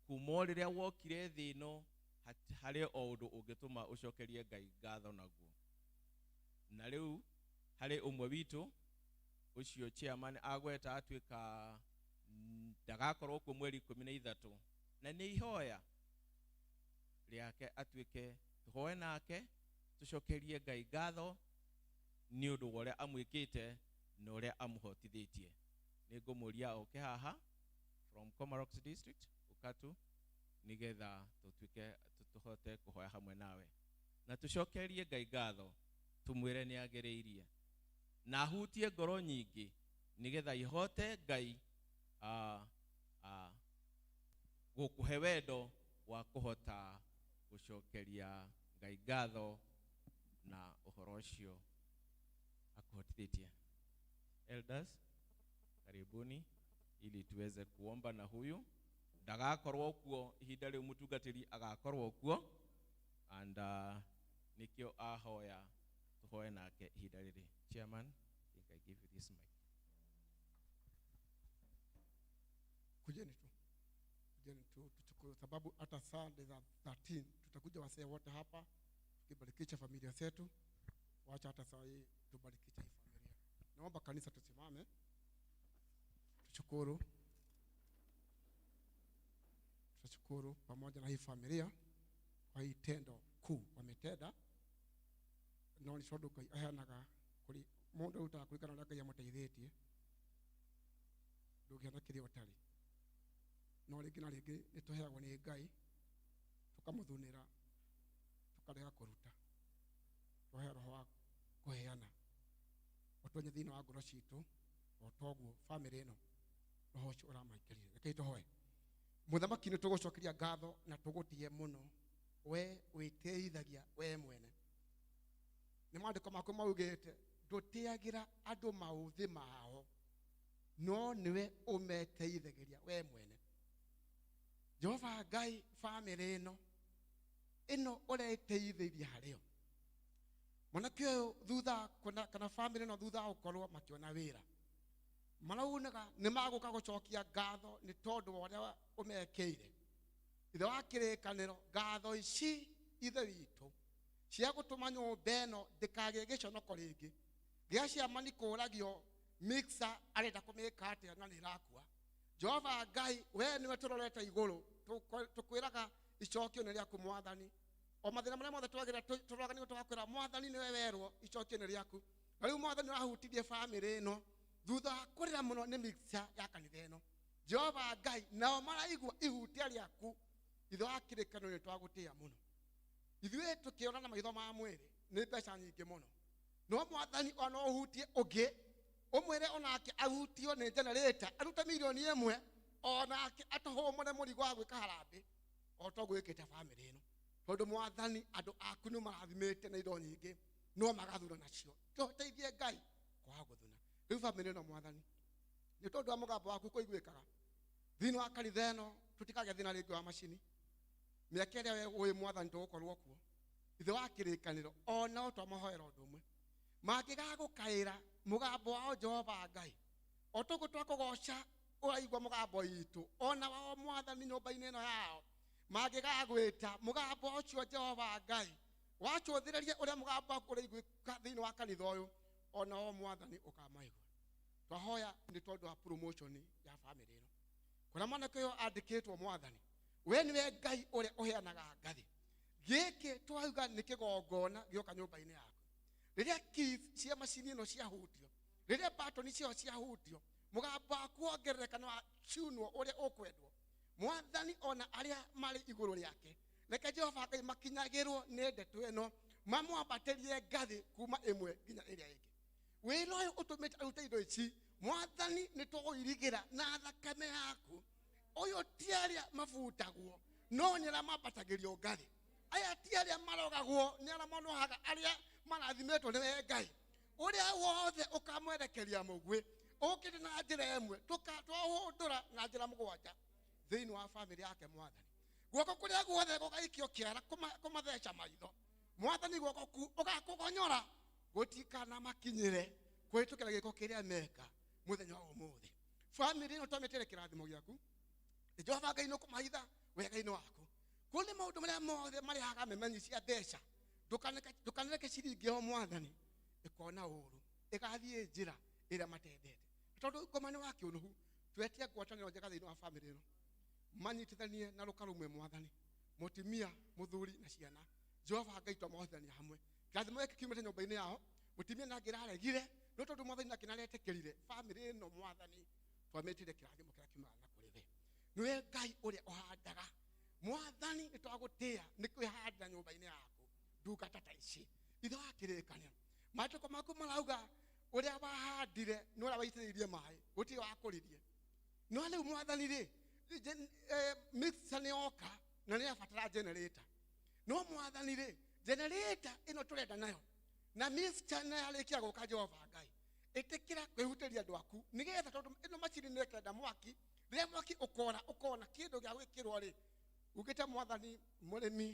kuma o rĩrĩa wokire thĩ ĩno harĩ o ũndũ ũngĩtũma ũcokerie Ngai ngatho naguo. Na rĩu harĩ ũmwe witũ ũcio chairman agweta atuĩka ndagakorwo kuo mweri 13 na nĩ ihoya rĩake atuĩke tũhoe nake tũcokerie Ngai ngatho nĩ ũndũ wa ũrĩa amwĩkĩte na ũrĩa amũhotithĩtie. Nĩ ngũmũria oke haha from Komarock district ũkatu nĩgetha tũtuĩke tũhote kũhoya hamwe nawe na tũcokerie Ngai ngatho tũmwĩre nĩ agĩrĩirie na ahutie ngoro nyingĩ nĩgetha ihote Ngai gũkũhe wendo wa kũhota gũcokeria Ngai ngatho na ũhoro ũcio akuhotithĩtie. Elders, karibuni ili tuweze kuomba na huyu ndagakorwo kuo ihinda rĩu mũtungatĩri agakorwo kuo and nikĩo ahoya tũhoe nake ihinda rĩrĩ. Chairman, I think I give you this mic. Kujeni tu, kujeni tu tuchukue, sababu hata Sunday za 13 tutakuja wasee wote hapa tukibarikisha familia zetu. Wacha hata saa hii tubarikishe hii familia. Naomba kanisa tusimame tushukuru, tushukuru pamoja na hii familia kwa hii tendo kuu wametenda. No nĩ tondũ Ngai aheanaga kũrĩ mũndũ arutaga kũringana na ũrĩa Ngai amũteithĩtie, ndũngĩheana kĩrĩa ũtarĩ. No rĩngĩ na rĩngĩ nĩ tũheagwo nĩ Ngai tũkamũthunĩra tũkarega kũruta. Tũhe roho wa kũheana ũtonye thĩinĩ wa ngoro citũ o toguo bamĩrĩ ĩno roho ũcio ũramaingĩrire. Rekei tũhoe. Mũthamaki, nĩ tũgũcokeria ngatho na tũgũtĩe mũno, we wĩtĩithagia we mwene. Nĩ maandĩko maku maugĩte ndũtĩagĩra andũ maũthĩ mao, no nĩwe ũmeteithagĩria we mwene. Jehova Ngai, bamĩrĩ ĩno ĩno ũreteithĩria harĩo mwanake ũyũ thutha kana bamĩrĩ ĩno thutha wa gũkorwo makĩona wĩra maraunaga nĩ magũka gũcokia ngatho nĩ tondũ wa ũrĩa ũmekĩire. Ithe wa kĩrĩkanĩro, ngatho ici ithe witũ cia gũtũma nyũmba ĩno ndĩkagĩe gĩconoko rĩngĩ gĩa ciamani kũragio mixer arenda kũmĩka atĩa na nĩ ĩrakua. Jehova Ngai, we nĩwe tũrorete igũrũ, tũkwĩraga icokio nĩ rĩaku mwathani. O mathĩna marĩa mothe twagĩra tũroraga nĩguo tũgakwĩra mwathani nĩwe werwo icokio nĩ rĩaku. Na rĩu mwathani ũrahutirie bamĩrĩ ĩno thutha wa kũrĩra mũno nĩ mixer ya kanitha ĩno. Jehova Ngai, nao maraigua ihutia rĩaku. Ithe wa kĩrĩkanĩro nĩ twagũtĩĩa mũno. Ithuĩ tũkĩona na maitho ma mwĩrĩ nĩ mbeca nyingĩ mũno, no mwathani ona ũhutie ũngĩ ũmwĩre onake ahutio nĩ generator arute mirioni ĩmwe onake atũhũmũre mũrigo wa gwĩka harambĩ o toguo wĩkĩte bamĩrĩ ĩno, tondũ mwathani andũ aku nĩ marathimĩte na indo nyingĩ no magathura nacio. Tũteithie Ngai kwaga gũthuna rĩu bamĩrĩ ĩno mwathani, nĩ tondũ wa mũgambo waku kũiguĩkaga thĩinĩ wa kanitha ĩno tũtikagĩa thĩna rĩngĩ wa macini. Mĩaka ĩrĩa we ũĩ mwathani tũgũkorwo kuo, ithe wa kĩrĩkanĩro onao twamahoera ũndũ ũmwe, mangĩgagũkaĩra mũgambo wao Jehova Ngai o toguo twakũgoca ũraigua mũgambo witũ, ona wao mwathani nyũmba-inĩ ĩno yao mangĩgagwĩta mũgambo ũcio Jehova Ngai wacũthĩrĩria ũrĩa mũgambo waku ũraiguĩka thĩinĩ wa kanitha ũyũ, ona wao mwathani ũkamaigua. Twahoya nĩ tondũ wa promotion ya bamĩrĩ ĩno kũrĩa mwanake ũyũ andĩkĩtwo mwathani, we nĩwe Ngai ũrĩa ũheanaga ngathĩ. Gĩkĩ twauga nĩ kĩgongona gĩoka nyũmba-inĩ yaku. Rĩrĩa keys cia macini ĩno ciahutio, rĩrĩa button ciao ciahutio, mũgambo waku wongerereka na wacunwo ũrĩa ũkwendwo mwathani, ona arĩa marĩ igũrũ rĩake reke Jehova Ngai makinyagĩrwo nĩ ndeto ĩno, mamwambatĩrie ngathĩ kuma ĩmwe nginya ĩrĩa ĩngĩ. Wĩra ũyũ ũtũmĩte arute indo ici mwathani, nĩ tũgũirigĩra na thakame yaku. Ũyũ ti arĩa mabutagwo no nĩ arĩa mambatagĩrio ngathĩ, aya ti arĩa marogagwo nĩ arĩa monohaga arĩa marathimĩtwo nĩ we Ngai. Ũrĩa wothe ũkamwerekeria mũguĩ ũkĩte na njĩra ĩmwe twahũndũra na njĩra mũgwanja thĩinĩ wa bamĩrĩ yake mwathani. Guoko kũrĩa guothe gũgaikio kĩara kũmatheca maitho mwathani, guoko ku ũgakũgonyora gũtikanamakinyĩre kũhĩtũkĩra gĩko kĩrĩa meka mũthenya wa ũmũthĩ. Bamĩrĩ ĩno twamĩtĩre kĩrathimo gĩaku Jehova Ngai, nĩ ũkũmahitha wega-inĩ waku. Kũrĩ maũndũ marĩa mothe marehaga memenyi cia mbeca, ndũkanareke ciringi ĩyo mwathani ĩkona ũru ĩgathiĩ njĩra ĩrĩa matendete, tondũ ngoma nĩ wa kĩũnũhu. Twetia ngwatanĩro njega thĩinĩ wa bamĩrĩ ĩno, manyitithanie na rũka rũmwe mwathani, mũtumia mũthuri na ciana. Jehova Ngai twamahotithania hamwe kĩrathimo gĩkĩ kiumĩte nyũmba-inĩ yao. Mũtumia nake araregire no tondũ mwathani nake nĩaretĩkĩrire bamĩrĩ ĩno mwathani, twamĩtĩre kĩrathimo kĩrĩa kiumaga na kũrĩ we. Nĩwe Ngai ũrĩa ũhandaga mwathani, nĩ twagũtĩĩa nĩ kwĩhandĩra nyũmba-inĩ yaku ndungata ta ici. Ithe wa kĩrĩkanĩro, maandĩko maku marauga ũrĩa wahandire nĩ ũrĩa waitĩrĩirie maĩ, gũtirĩ wakũririe. No rĩu mwathani rĩ, mixer nĩ yoka na nĩ yabatara generator, no mwathani rĩ, Generator ĩno tũrenda nayo na mixture na yarĩkia gũka Jehova Ngai ĩtĩkĩra kwĩhutĩria andũ aku nĩgetha tondũ ĩno macini nĩ ĩkenda mwaki rĩrĩa mwaki ũkora ũkona kĩndũ gĩa gwĩkĩrwo rĩ ugĩte mwathani mũrĩmi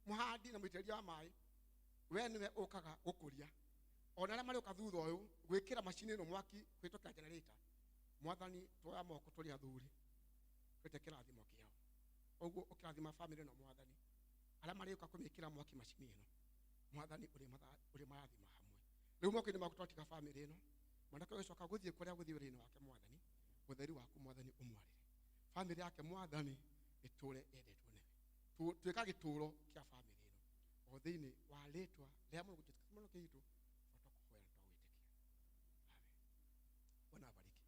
mũhandi na mũitĩrĩria wa maĩ we nĩwe ũkaga gũkũria ona arĩa marĩũka thutha ũyũ gwĩkĩra macini ĩno mwaki kũhĩtũkĩra generator mwathani tuoya moko tũrĩ athuri twĩte kĩrathimo kĩao ũguo ũkĩrathima bamĩrĩ ĩno mwathani arĩa marĩũka kũmĩkĩra mwaki macini ĩno mwathani ũrĩmarathima hamwe rĩu moko-inĩ maku twatiga bamĩrĩ ĩno mwanake ũgĩcoka gũthiĩ kũrĩa gũthiĩ wĩra-inĩ wake mwathani ũtheri waku mwathani ũmwarĩre bamĩrĩ yake mwathani ĩtũre endetwo nĩwe tuĩka gĩtũũro kĩa bamĩrĩ ĩno o thĩinĩ wa rĩtwa rĩa Mũrũ Jesũ Kristo Mwathani witũ twakũhoya na twagwĩtĩkia amen. Bwana abariki.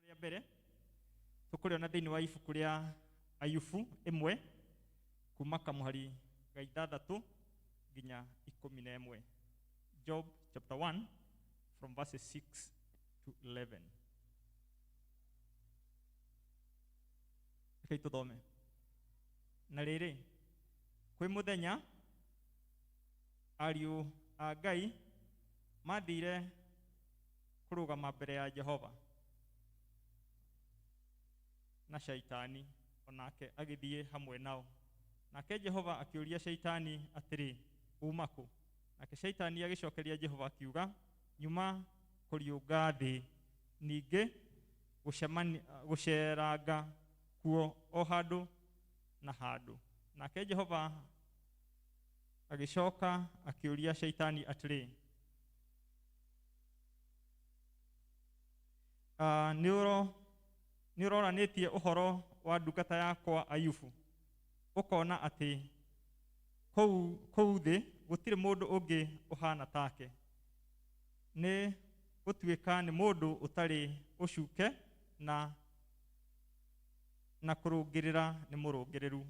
Rĩa mbere tũkũrĩona thĩinĩ wa ibuku rĩa Ayubu ĩmwe kuma kamũhari ga ithathatũ nginya ikũmi na ĩmwe. Job chapter 1 from verses 6 to 11. Rekei tũthome. Na rĩrĩ, kwĩ mũthenya ariũ a Ngai mathire kũrũgama mbere ya Jehova na Shaitani onake agĩthiĩ hamwe nao. Nake Jehova akĩũria Shaitani atĩrĩ, uma kũ? Nake Shaitani agĩcokeria Jehova akiuga, nyuma kũriũnga thĩ, ningĩ gũceeranga kuo o handũ na handũ. Nake Jehova agĩcoka akĩũria Shaitani atĩrĩ, nĩ ũroranĩtie ũhoro wa ndungata yakwa Ayubu, ũkona atĩ kũu thĩ gũtirĩ mũndũ ũngĩ ũhaana take, nĩ gũtuĩka nĩ mũndũ ũtarĩ ũcuke na kũrũngĩrĩra nĩ mũrũngĩrĩru,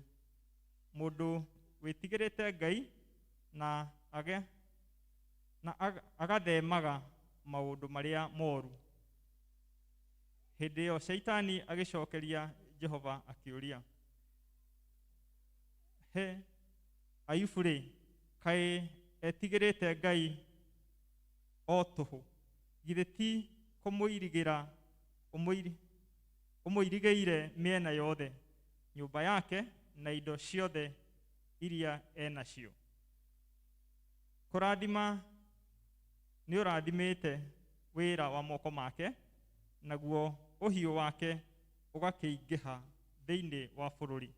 mũndũ wĩtigĩrĩte Ngai na agathemaga maũndũ marĩa moru. Hĩndĩ ĩyo Shaitani agĩcokeria Jehova akĩũria, he Ayubu rĩ, kaĩ etigĩrĩte Ngai o tũhũ? Githĩ ti kũmũirigĩra ũmũirigĩire mĩena yothe, nyũmba yake na indo ciothe iria enacio? Kũrathima nĩũrathimĩte wĩra wa moko make, naguo ũhiũ wake ũgakĩingĩha thĩinĩ wa bũrũri.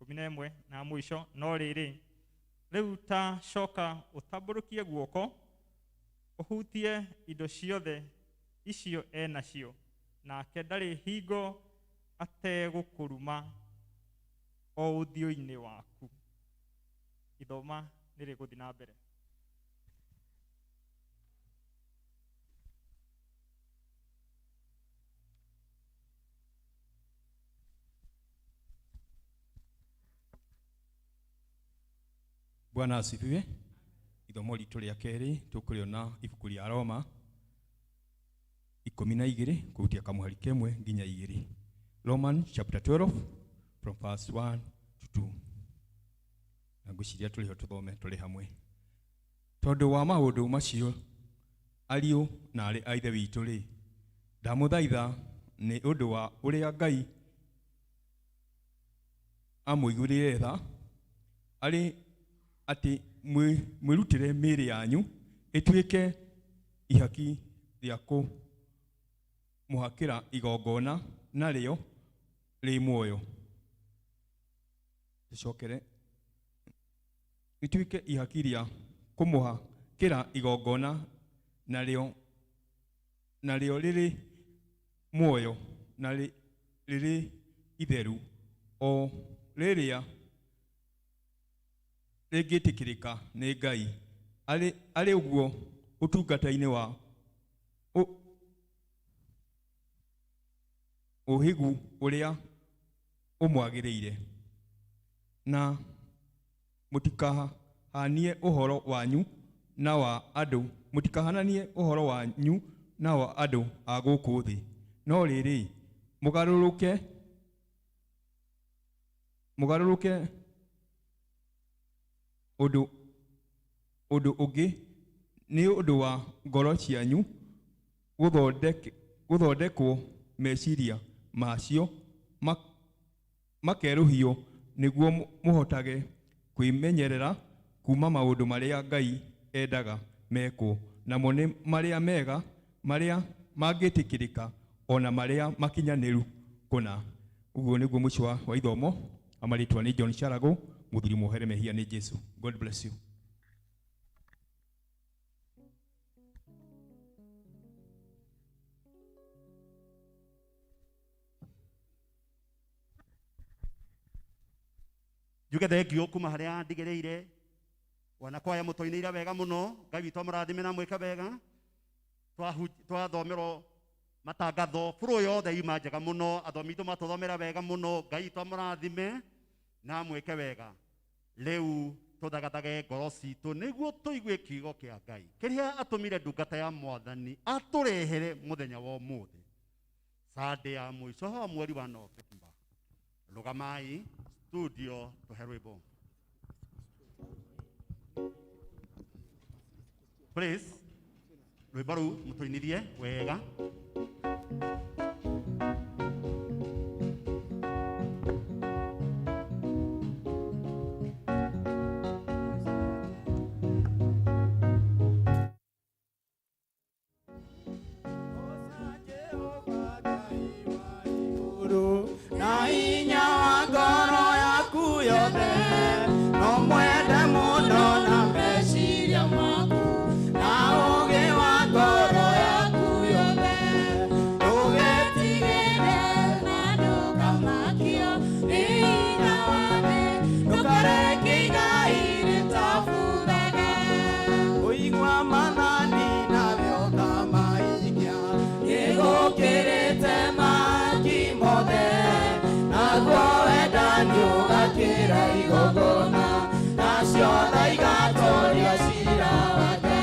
11 na mũico, no rĩrĩ, rĩu ta coka ũtambũrũkie guoko ũhutie indo ciothe icio enacio, nake ndarĩ hingo ategũkũruma o ũthiũ-inĩ waku. Ithoma nĩ rĩgũthiĩ na mbere. Bwana asifiwe. Ithomo ritũ rĩa kerĩ tũkũrĩona ibuku rĩa Roma 12 kuhutia kamũhari kemwe nginya igĩrĩ. Roman chapter 12 from verse 1 to 2. Na ngwĩciria tũrĩ ho tũthome tũrĩ hamwe. Tondũ wa maũndũ macio ariũ na aarĩ a Ithe witũ rĩ, ndamũthaitha nĩ ũndũ wa ũrĩa Ngai amũiguĩrĩire tha, arĩ atĩ mwĩrutĩre mĩĩrĩ yanyu ĩtuĩke ihaki rĩa kũmũhakĩra igongona narĩo rĩ muoyo rĩcokere rĩtuĩke ihaki rĩa kũmũhakĩra igongona narĩo narĩo rĩrĩ muoyo na rĩrĩ itheru o rĩrĩa rĩngĩtĩkĩrĩka nĩ Ngai arĩ arĩ ũguo ũtungata-inĩ wa ũhĩgu ũrĩa ũmwagĩrĩire na mũtikahanie ũhoro wanyu na wa andũ mũtikahananie ũhoro wanyu na wa andũ a gũkũ thĩ no rĩrĩ mũgarũrũke mũgarũrũke ũndũ ũndũ ũngĩ nĩ ũndũ wa ngoro cianyu gũthondekwo meciria macio makerũhio nĩguo mũhotage kwĩmenyerera kuma maũndũ marĩa Ngai endaga mekwo namo nĩ marĩa mega marĩa mangĩtĩkĩrĩka ona marĩa makinyanĩru kũna. Ũguo nĩguo mũico wa ithomo. Amarĩtwa nĩ John Charago, mũthuri muohere mehia nĩ Jesu. God bless you. Njuge thengio kuma haria ndigiriire wanakwaya mutoinire wega muno. Ngai witũ amũrathime na mwĩke wega. Twathomerwo matangatho bũrũ yothe ima njega mũno, athomi aitũ matũthomera wega mũno. Ngai witũ amũrathime na mwĩke wega. Rĩu tũthagathage ngoro citũ nĩguo tũigue kiugo kĩa Ngai kĩrĩa atũmire ndungata ya Mwathani atũrehere mũthenya wa ũmũthĩ, Sunday ya mũico wa mweri wa Novemba. Rũgamai studio tũhe rwĩmbo please. Rwĩmbo rũu mũtũinithie wega. Na hinya wa ngoro yaku yothe no mwende mũno na meciria maku na ũũgĩ wa ngoro yaku yothe ndũgetigĩre na ndũkamakio nĩ hinya wa thĩ ndũkareke igai rĩtabuthaga kũigua maathani nawe ũkamaikia nĩgũkĩrĩte maki mothe naguo wendani ũgakĩra igongona nacio tha igatoria ciira wake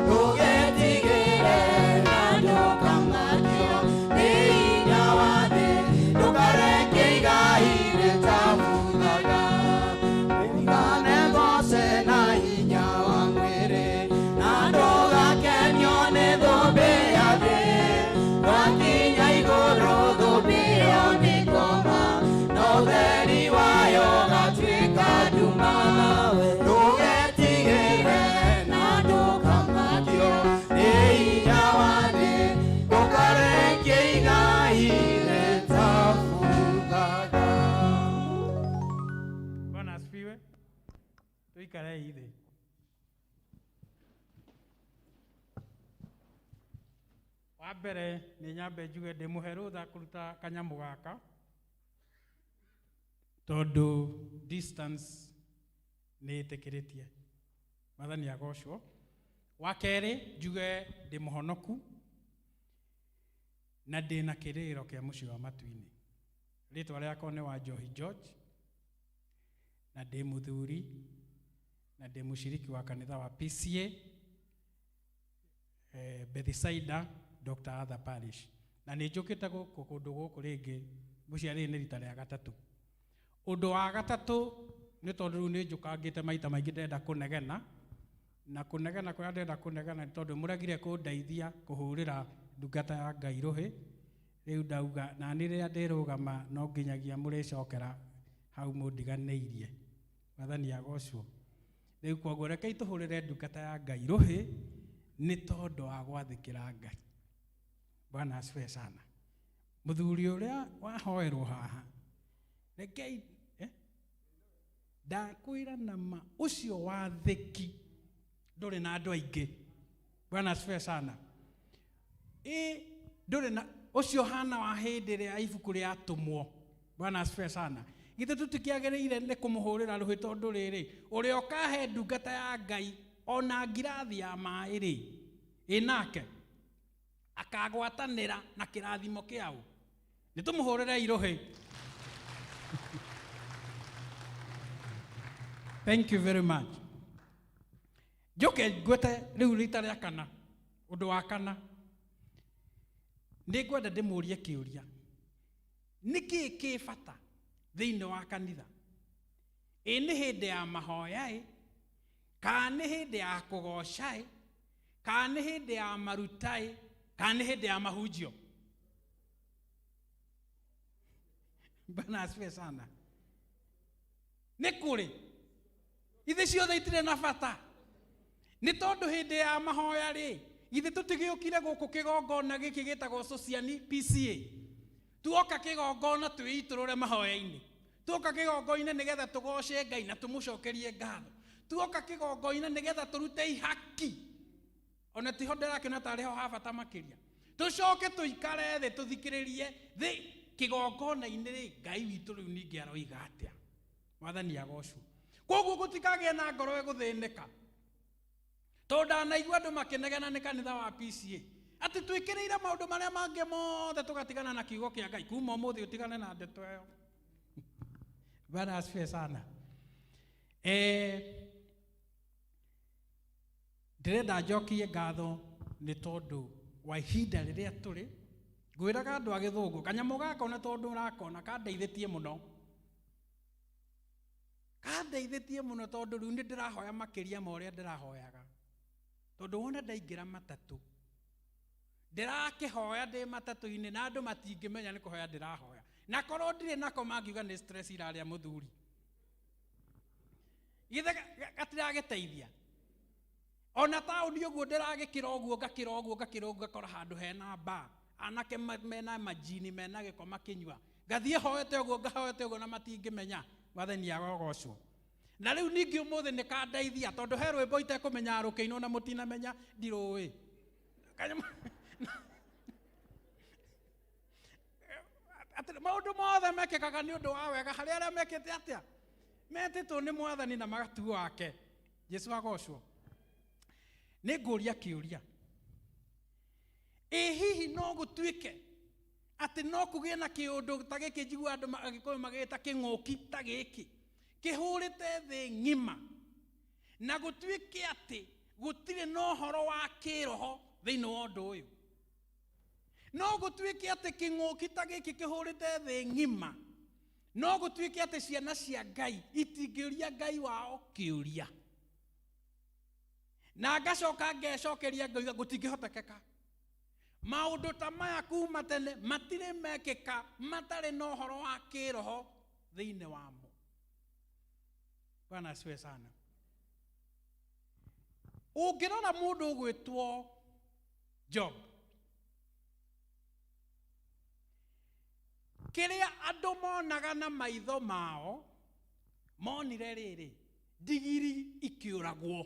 ndũgetigĩre na ndũkamakio nĩ hinya wa thĩ ndũkareke igai rĩtabuthaga ririkane goce na hinya wa mwĩrĩ na ndũgakenio nĩ thũmbĩ ya thĩ twakinya igũrũ thũmbĩ ĩyo nĩ koma na ũtheri wayo ũgatuĩka nduma ndũgetigĩre na ndũkamakio nĩ hinya wa thĩ ndũkareke igai rĩtabuthaga. Bwana asifiwe. Tuikarei thĩ. Wa mbere nĩ nyambe njuge ndĩmũhe rũtha kũruta kanyamũ gaka tondũ distance nĩ ĩtĩkĩrĩtie. Mwathani agocwo. Wa kerĩ njuge ndĩ mũhonoku na ndĩ na kĩrĩro kĩa mũciĩ wa matu-inĩ. Rĩtwa rĩakwa nĩ Wanjohi George na ndĩ mũthuri na ndĩ mũshiriki wa kanitha wa PCA Bethsaida Dr. Arthur Parish na nĩ njũkĩte gũkũ kũndũ gũkũ rĩngĩ ngwĩciria rĩrĩ nĩ rita rĩa gatatũ. Ũndũ wa gatatũ nĩ tondũ rĩu nĩ njũkangĩte maita maingĩ ndĩrenda kũnegena na kũnegena kũrĩa ndĩrenda kũnegena nĩ tondũ mũregire kũndeithia kũhũrĩra ndungata ya Ngai rũhĩ. Rĩu ndauga na nĩ rĩrĩa ndĩrũgama no nginyagia mũrĩcokera hau mũndiganĩirie. Mwathani agocwo. Rĩu koguo rekei tũhũrĩre ndungata ya Ngai rũhĩ Nĩ tondũ wa gwathĩkĩra Ngai. Bwana asifiwe sana. Mũthuri ũrĩa wahoerwo haha, rekei ndakwĩra na ma, ũcio wathĩki ndũrĩ na andũ aingĩ. Bwana asifiwe sana. Ĩ ndũrĩ na ũcio hana wa hĩndĩ ĩrĩa ibuku rĩatũmwo. Bwana asifiwe sana. Githĩ tũtikĩagĩrĩire nĩ kũmũhũrĩra rũhĩ tondũ rĩrĩ, ũrĩa ũkahe ndungata ya Ngai ona ngirathi ya maĩ rĩ, ĩ nake akagwatanĩra na kĩrathimo kĩao. Nĩ tũmũhũrĩrei rũhĩ. Thank you very much. Njoke ngwete rĩu rita rĩa kana, ũndũ wa kana. Nĩ ngwenda ndĩmũrie kĩũria. Nĩ kĩĩ kĩ bata thĩinĩ wa kanitha? Ĩ nĩ hĩndĩ ya mahoya ĩ, kana nĩ hĩndĩ ya kũgoca ĩ, kana nĩ hĩndĩ ya maruta ĩ, kana nĩ hĩndĩ ya mahunjio? Bwana asifiwe sana. Nĩ kũrĩ ithe ciothe itirĩ na bata. Nĩ tondũ hĩndĩ ya mahoya rĩ, githĩ tũtigĩũkire gũkũ kĩgongona gĩkĩ gĩtagwo Sociani PCA. Tuoka kĩgongona twĩitũrũre mahoya-inĩ. Tuoka kĩgongona nĩgetha tũgoce Ngai na tũmũcokerie ngatho. Tuoka kĩgongona nĩgetha tũrute ihaki. Ona tiho ndĩrakĩona tarĩ ho ha bata makĩria. Tũcoke tũikare thĩ tũthikĩrĩrie thĩ kĩgongona-inĩ rĩ, Ngai witũ rĩu ningĩ aroiga atĩa. Mwathani agocwo. Koguo gũtikagĩe na ngoro ĩgũthĩnĩka. Tondũ ndanaigua andũ makĩnegena nĩ kanitha wa PCA. Atĩ twĩkĩrĩire maũndũ marĩa mangĩ mothe tũgatigana na kiugo kĩa Ngai. Kuma ũmũthĩ ũtigane na ndeto ĩyo. Bwana asifiwe sana. Ndĩrenda njokie ngatho nĩ tondũ wa ihinda rĩrĩa tũrĩ. Ngwĩraga andũ a gĩthũngũ, kanyamũ gaka ona tondũ ũrakona kandeithĩtie mũno. Kandeithĩtie mũno tondũ rĩu nĩ ndĩrahoya makĩria ma ũrĩa ndĩrahoyaga. Tondũ wona ndaingĩra matatũ, ndĩrakĩhoya ndĩ matatũ-inĩ na andũ matingĩmenya nĩ kũhoya ndĩrahoya. Na korwo ndirĩ nako mangiuga nĩ stress irarĩa mũthuri. Githĩ gatiragĩteithia? Ona taũni ũguo ndĩragĩkĩra ũguo, ngakĩra ũguo, ngakĩra ũguo, ngakora handũ hena bar. Anake mena majini, mena gĩko makĩnyua. Ngathiĩ hoete ũguo, ngahoete ũguo na matingĩmenya. Mwathani arogocwo. Na rĩu ningĩ ũmũthĩ nĩ kandeithia, tondũ he rwĩmbo itekũmenya rũkĩinwo na mũtinamenya ndirũĩ. Atĩ maũndũ mothe mekĩkaga nĩ ũndũ wa wega harĩ arĩa mekĩte atĩa? Metĩtwo nĩ Mwathani na magatuo ake. Jesu agocwo. Nĩ ngũria kĩũria. Ĩ hihi no gũtuĩke atĩ no kũgĩe na kĩũndũ ta gĩkĩ njiguaga andũ Agĩkũyũ magĩgĩta kĩng'ũki ta gĩkĩ kĩhũrĩte thĩ ng'ima, na gũtuĩke atĩ gũtirĩ na ũhoro wa kĩroho thĩinĩ wa ũndũ ũyũ. No gũtuĩke atĩ kĩng'ũki ta gĩkĩ kĩhũrĩte thĩ ng'ima, no gũtuĩke atĩ ciana cia Ngai itingĩũria Ngai wao kĩũria. Na ngacoka ngecokeria ngoiga gũtingĩhotekeka. Maũndũ ta maya kuma tene matirĩ mekĩka matarĩ na ũhoro wa kĩroho thĩinĩ wamo. Bwana asifiwe sana. Ũngĩrora mũndũ ũgwĩtwo Job, kĩrĩa andũ monaga na maitho mao monire rĩrĩ, ndigiri ikĩũragwo.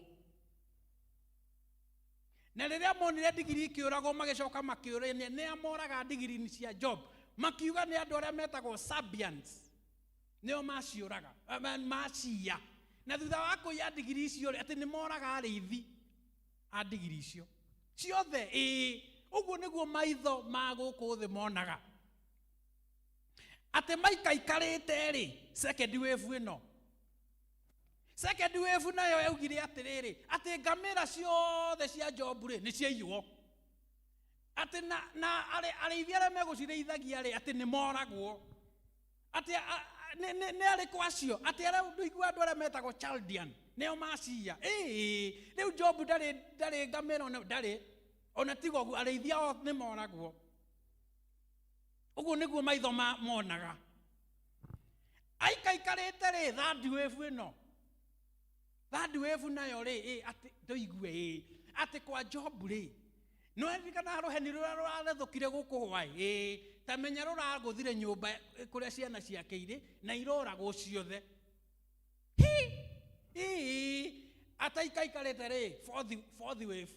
Na rĩrĩa monire ndigiri ikĩũragwo magĩcoka makĩũrania nĩ a moraga ndigiri cia Job, makiuga nĩ andũ arĩa metagwo Sabians nĩo maciũraga, maciya. Na thutha wa kũiya ndigiri icio rĩ, atĩ nĩ moraga arĩithi a ndigiri icio ciothe. Ĩĩ, ũguo nĩguo maitho ma gũkũ thĩ monaga. Atĩ maikaikarĩte rĩ, second wave ĩno. Second wave nayo yaugire atĩrĩrĩ, atĩ ngamĩra ciothe cia Job rĩ, nĩ ciaiywo. Atĩ na arĩithi arĩa megũcirĩithagia rĩ, atĩ nĩ moragwo. Atĩ nĩ arĩkũ acio? Atĩ arĩa ndũigua andũ arĩa metagwo Chaldean, nĩo maciya. Ĩĩ, rĩu Job ndarĩ ngamĩra ona ndarĩ. Ona tiga ũguo, arĩithi ao nĩ moragwo. Ũguo nĩguo maitho monaga. Aikaikarĩte rĩ, third wave ĩno. Third wave nayo rĩ, ĩ, atĩ tũigue ĩ. Atĩ kwa Job rĩ, nĩwaririkana rũheni rũrĩa rũrarethũkire gũkũ hwaĩ? Ĩĩ, ta menya rũragũthire nyũmba kũrĩa ciana ciake irĩ na iroragwo ciothe. Hi! Ĩĩ, ataikaikarĩte rĩ, fourth wave.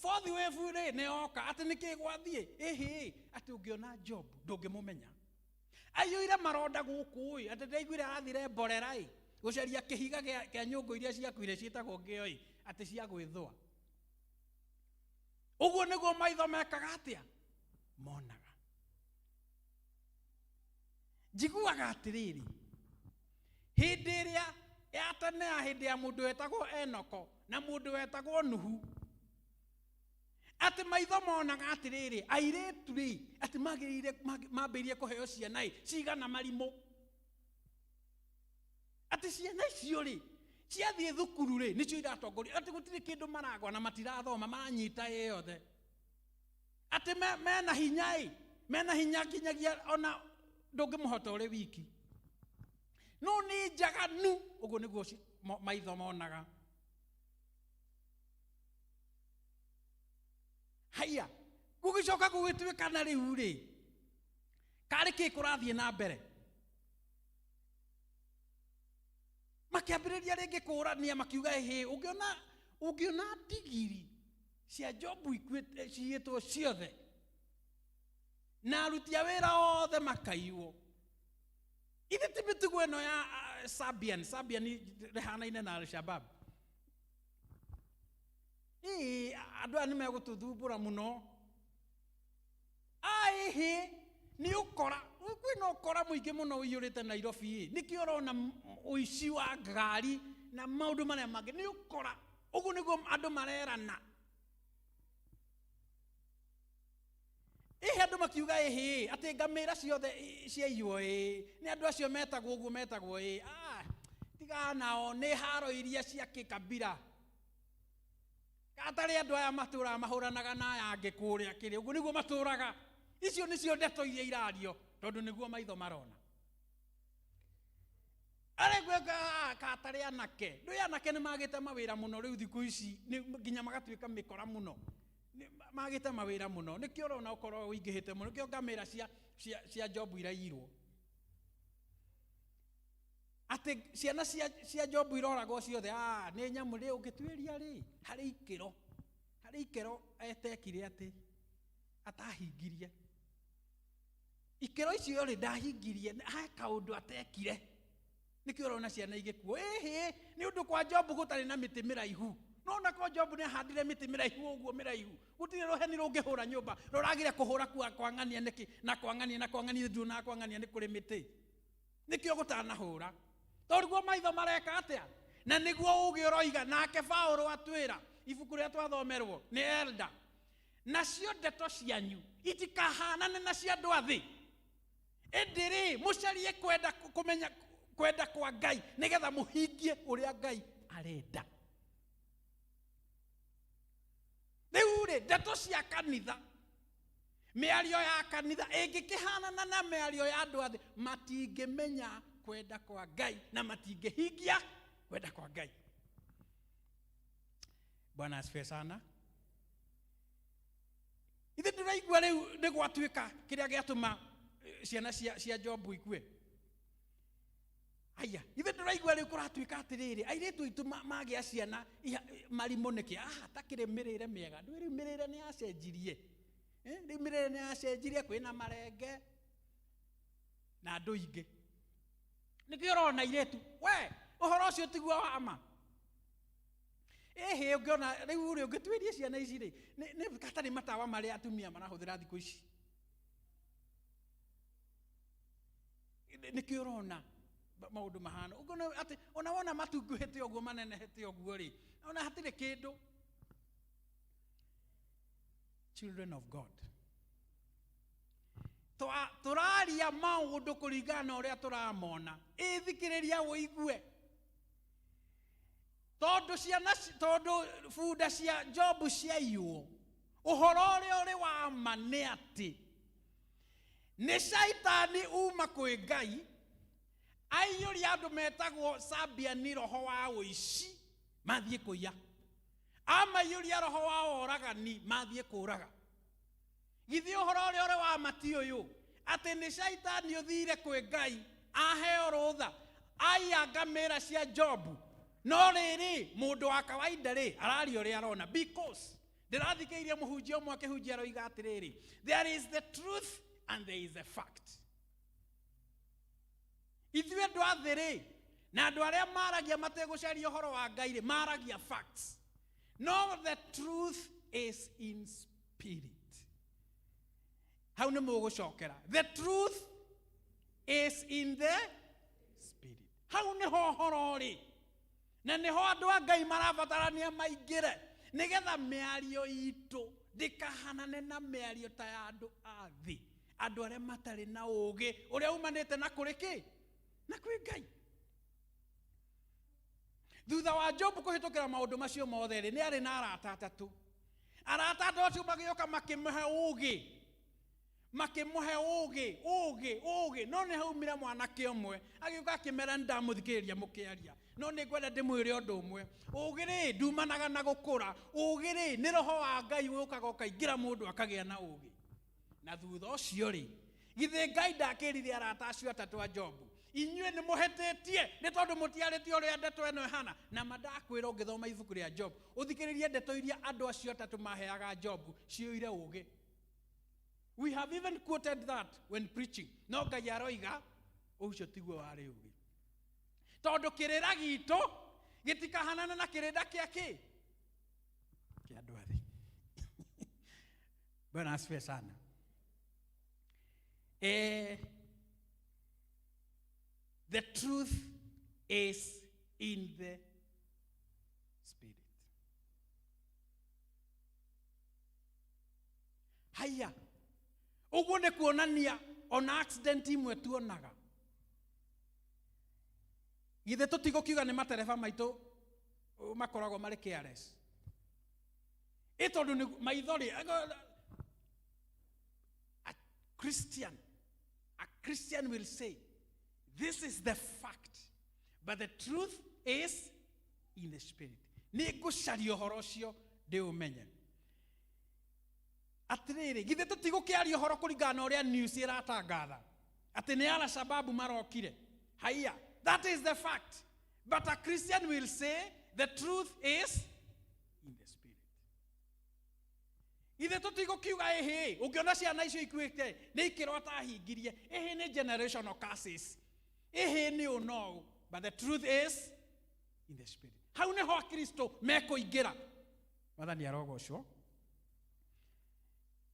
Fourth wave rĩ, nĩ yoka, atĩ nĩkĩ gwathiĩ? Ĩhĩ, atĩ ũngĩona Job, ndũngĩmũmenya. Aiyũire maronda gũkũ ĩ, atĩ ndaiguire arathire mborera ĩ, gũcaria kĩhiga kĩa nyũngũ iria ciakuire ciĩtagwo ngĩo ĩ, atĩ cia gwĩthũa. Ũguo nĩguo maitho mekaga atĩa? Monaga. Njiguaga atĩrĩrĩ, hĩndĩ ĩrĩa ya tene ya hĩndĩ ya mũndũ wetagwo Enoko na mũndũ wetagwo Nuhu, atĩ maitho monaga atĩrĩrĩ, airĩtu rĩ, atĩ magĩrĩire, mambĩrĩrie kũheo ciana ĩ, cigana marimũ. Atĩ ciana icio rĩ, ciathiĩ thukuru rĩ, nĩcio iratongoria, atĩ gũtirĩ kĩndũ maragwa na matirathoma, maranyita ĩ yothe. Atĩ mena hinya ĩ, mena hinya nginyagia ona ndũngĩmũhota ũrĩ wiki. No nĩ njaganu, ũguo nĩguo maitho monaga. Haiya, gũgĩcoka gũgĩtuĩka na rĩu rĩ, karĩ kĩ kũrathiĩ na mbere? Makĩambĩrĩria rĩngĩ kũũrania, makiuga ĩhĩ, ũngĩona ndigiri cia Jobu ikuĩte, ciyĩtwo ciothe, na aruti a wĩra othe makaiywo. Ithe ti mĩtugo ĩno ya Sabian, Sabian rĩhanaine na Al-Shabaab. Ĩĩ, andũ aya nĩ megũtũthumbũra mũno. Aĩhĩ, nĩ ũkora, kwĩna ũkora mũingĩ mũno ũiyũrĩte Nairobi ĩ. Nĩkĩo ũrona ũici wa ngari na maũndũ marĩa mangĩ, nĩ ũkora. Ũguo nĩguo andũ marerana. Ĩhĩ, andũ makiuga ĩhĩ, atĩ ngamĩra ciothe ciaiywo ĩ, nĩ andũ acio metagwo ũguo metagwo ĩ. Tiga nao, nĩ haro iria cia kĩkabira. Gatarĩ andũ aya matũraga mahũranaga na aya angĩ kũrĩa kĩrĩ, ũguo nĩguo matũraga. Icio nĩcio ndeto iria irario, tondũ nĩguo maitho marona. Arĩ gwĩka gatarĩ anake, ndũĩ anake nĩ magĩte mawĩra mũno rĩu thikũ ici, nĩ nginya magatuĩka mĩkora mũno. Nĩ magĩte mawĩra mũno, nĩkĩo ũrona ũkorwo ũingĩhĩte mũno, nĩkĩo ngamĩra cia Jobu iraiyirwo. Atĩ ciana cia Jobu iroragwo ciothe, nĩ nyamũ rĩ, ũngĩtuĩria rĩ, harĩ ikĩro, harĩ ikĩro etekire atĩ atahingirie. Ikĩro icio rĩ, ndahingirie, he kaũndũ atekire. Nĩkĩo ũrona ciana igĩkuo. Ĩhĩ, nĩ ũndũ kwa Jobu gũtarĩ na mĩtĩ mĩraihu. No ona kwa Jobu nĩ ahandire mĩtĩ mĩraihu ũguo mĩraihu. Gũtirĩ rũheni rũngĩhũra nyũmba, rũragire kũhũra kwa ng'ania nĩkĩ? Na kwa ng'ania, na kwa ng'ania, nduonaga kwa ng'ania nĩ kũrĩ mĩtĩ. Nĩkĩo gũtanahũra. Tondũ guo maitho mareka atĩa? Na nĩguo ũũgĩ ũroiga, nake Paũlũ atwĩra, ibuku rĩrĩa twathomerwo nĩ elder, nacio ndeto cianyu itikahanane na cia andũ a thĩ. Ĩndĩ rĩ, mũcarie kwenda kũmenya kwenda kwa Ngai nĩgetha mũhingie ũrĩa Ngai arenda. Rĩu rĩ, ndeto cia kanitha, mĩario ya kanitha ĩngĩkĩhanana na mĩario ya andũ a thĩ, matingĩmenya kwenda kwa Ngai na matingĩhingia kwenda kwa Ngai. Bwana asifiwe sana. Ithe ndĩraigua rĩu nĩ gwatuĩka kĩrĩa gĩatũma ciana cia Jobu ikue. Aya, ithe ndĩraigua rĩu kũratuĩka atĩrĩrĩ, airĩtu aitũ magĩa ciana marimũ nĩkĩ? Aha, takĩrĩ mĩrĩre mĩega. Ndũĩ rĩu mĩrĩre nĩ yacenjirie. Rĩu mĩrĩre nĩ yacenjirie, kwĩna marenge na andũ ingĩ. Nĩkĩo ũrona airĩtu, we, ũhoro ũcio tiguo wa ma. Ĩhĩ, ũngĩona rĩu rĩ, ũngĩtuĩria ciana ici rĩ, nĩ gatarĩ matawa marĩa atumia marahũthĩra thikũ ici. Nĩkĩo ũrona maũndũ mahana. Ũngĩona atĩ, ona wona matunguhĩte ũguo, manenehete ũguo rĩ, ona hatirĩ kĩndũ. Children of God. Tũraria maũndũ kũringana na ũrĩa tũramona. Ĩthikĩrĩria ũigue. Tondũ ciana tondũ bunda cia Jobu ciaiywo, ũhoro ũrĩa ũrĩ wa ma nĩ atĩ nĩ Shaitani uma kwĩ Ngai aiyũria andũ metagwo Sabiani roho wa ũici mathiĩ kũiya. Amaiyũria roho wa oragani mathiĩ kũraga. Githĩ ũhoro ũrĩa ũrĩ wa ma ti ũyũ, atĩ nĩ Shaitani ũthiire kwĩ Ngai aheo rũtha aiya ngamĩra cia Jobu. No rĩrĩ, mũndũ wa kawaida rĩ, araria ũrĩa arona. Because ndĩrathikĩrĩirie mũhunjia ũmwe akĩhunjia aroiga atĩrĩrĩ, there is the truth and there is the fact. Ithuĩ andũ a thĩ rĩ, na andũ arĩa maragia mategũcaria ũhoro wa Ngai rĩ, maragia facts. No the truth is in spirit. Hau nĩ mũgũcokera. The truth is in the spirit. Hau nĩho ũhoro ũrĩ. Na nĩho andũ a Ngai marabatarania maingĩre, nĩgetha mĩario itũ ndĩkahanane na mĩario ta ya andũ a thĩ, andũ arĩa matarĩ na ũũgĩ ũrĩa umanĩte na kũrĩ kĩ? Na kwĩ Ngai. Thutha wa Jobu kũhĩtũkĩra maũndũ macio mothe rĩ, nĩ arĩ na arata atatũ. Arata atatũ acio magĩũka makĩmũhe ũũgĩ, makĩmũhe ũũgĩ, ũũgĩ, ũũgĩ. No nĩ haumire mwanake ũmwe agĩũka akĩmera, nĩ ndamũthikĩrĩria mũkĩaria, no nĩ ngwenda ndĩmwĩre ũndũ ũmwe. Ũũgĩ rĩ, ndumanaga na gũkũra. Ũũgĩ rĩ, nĩ roho wa Ngai ũkaga ũkaingĩra mũndũ akagĩa na ũũgĩ. Na thutha ũcio rĩ, githĩ Ngai ndakĩrire arata acio atatũ a Jobu, inyuĩ nĩ mũhĩtĩtie nĩ tondũ mũtiarĩtie ũrĩa ndeto ĩno ĩhana. Na ma ndakwĩra ũngĩthoma ibuku rĩa Job, ũthikĩrĩrie ndeto iria andũ acio atatũ maheaga Jobu ciyũire ũũgĩ. We have even quoted that when preaching. No Ngai aroiga ũcio tiguo warĩ ũũgĩ, tondũ kĩrĩra gitũ gĩtikahanana na kĩrĩra kĩa kĩ? Kĩa andũ a thĩ. Bwana asifiwe sana. The truth is in the spirit. Haya, ũguo nĩ kuonania ona accident imwe tuonaga, githĩ tũtigũkiuga nĩ matereba maitũ makoragwo marĩ careless? Ĩ tondũ nĩ maitho rĩ, a Christian will say this is the fact, but the truth is in the spirit. Nĩ ngũcaria ũhoro ũcio ndĩũmenye. Atĩrĩrĩ, githĩ tũtigũkĩaria ũhoro kũringana na ũrĩa news ĩratangatha atĩ nĩ Al-Shabaab marokire? Haiya, that is the fact, but a Christian will say the truth is in the spirit. Ithe tũtigũkiuga ĩhĩ, ũngĩona ciana icio ikuĩte nĩ ikĩro atahingirie, ĩhĩ nĩ generational curses, ĩhĩ nĩ ũ no ũ, but the truth is in the spirit. Hau nĩho Akristo mekũingĩra. Mwathani arogocwo.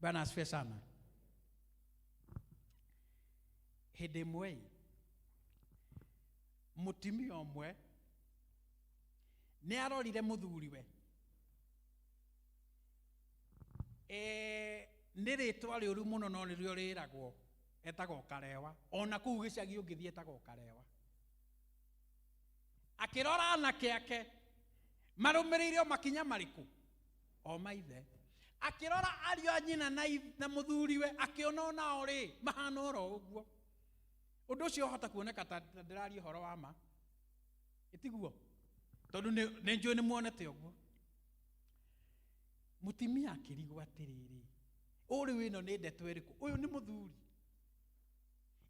Bwana asifiwe sana. Hĩndĩ ĩmwe mũtumia ũmwe nĩ arorire mũthuriwe. Nĩ rĩtwa rĩũru mũno no nĩrĩo rĩragwo, etagwo Karewa. Ona kũu gĩcagi ũngĩthiĩ etagwo Karewa. Akĩrora anake ake marũmĩrĩire o makinya marĩkũ? O maithe. Akĩrora ariũ a nyina na mũthuriwe, akĩona onao rĩ mahana oro ũguo. Ũndũ ũcio ũhota kuoneka ta ndĩraria ũhoro wa ma, ĩtiguo? Tondũ nĩ njũĩ nĩ muonete ũguo. Mũtumia akĩrigwo atĩrĩrĩ, ũrĩ ĩno nĩ ndeto ĩrĩkũ? Ũyũ nĩ mũthuri,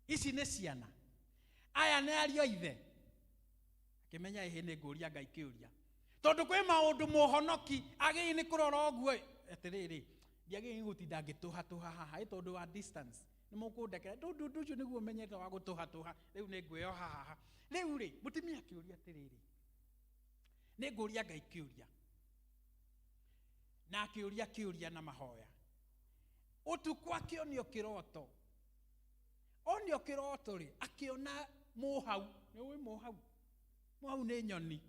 ici nĩ ciana, aya nĩ ariũ a ithe. Akĩmenya ĩhĩ nĩ ngũria Ngai kĩũria, tondũ kwĩ maũndũ mũhonoki agĩrĩire nĩ kũrora ũguo. Atĩrĩrĩ, ndiagĩrĩire gũtinda ngĩtũhatũha haha ĩ tondũ wa distance, nĩ mũkũndekera, tondũ ũndũ ũcio nĩguo menyete wa gũtũhatũha. Rĩu nĩ ngwĩyoha haha. Rĩu rĩ, mũtumia akĩũria atĩrĩrĩ, nĩ ngũria Ngai kĩũria. Na akĩũria kĩũria na mahoya. Ũtukũ akĩonio kĩroto. Onio kĩroto rĩ, akĩona mũhau. Nĩ ũĩ mũhau? Mũhau nĩ nyoni.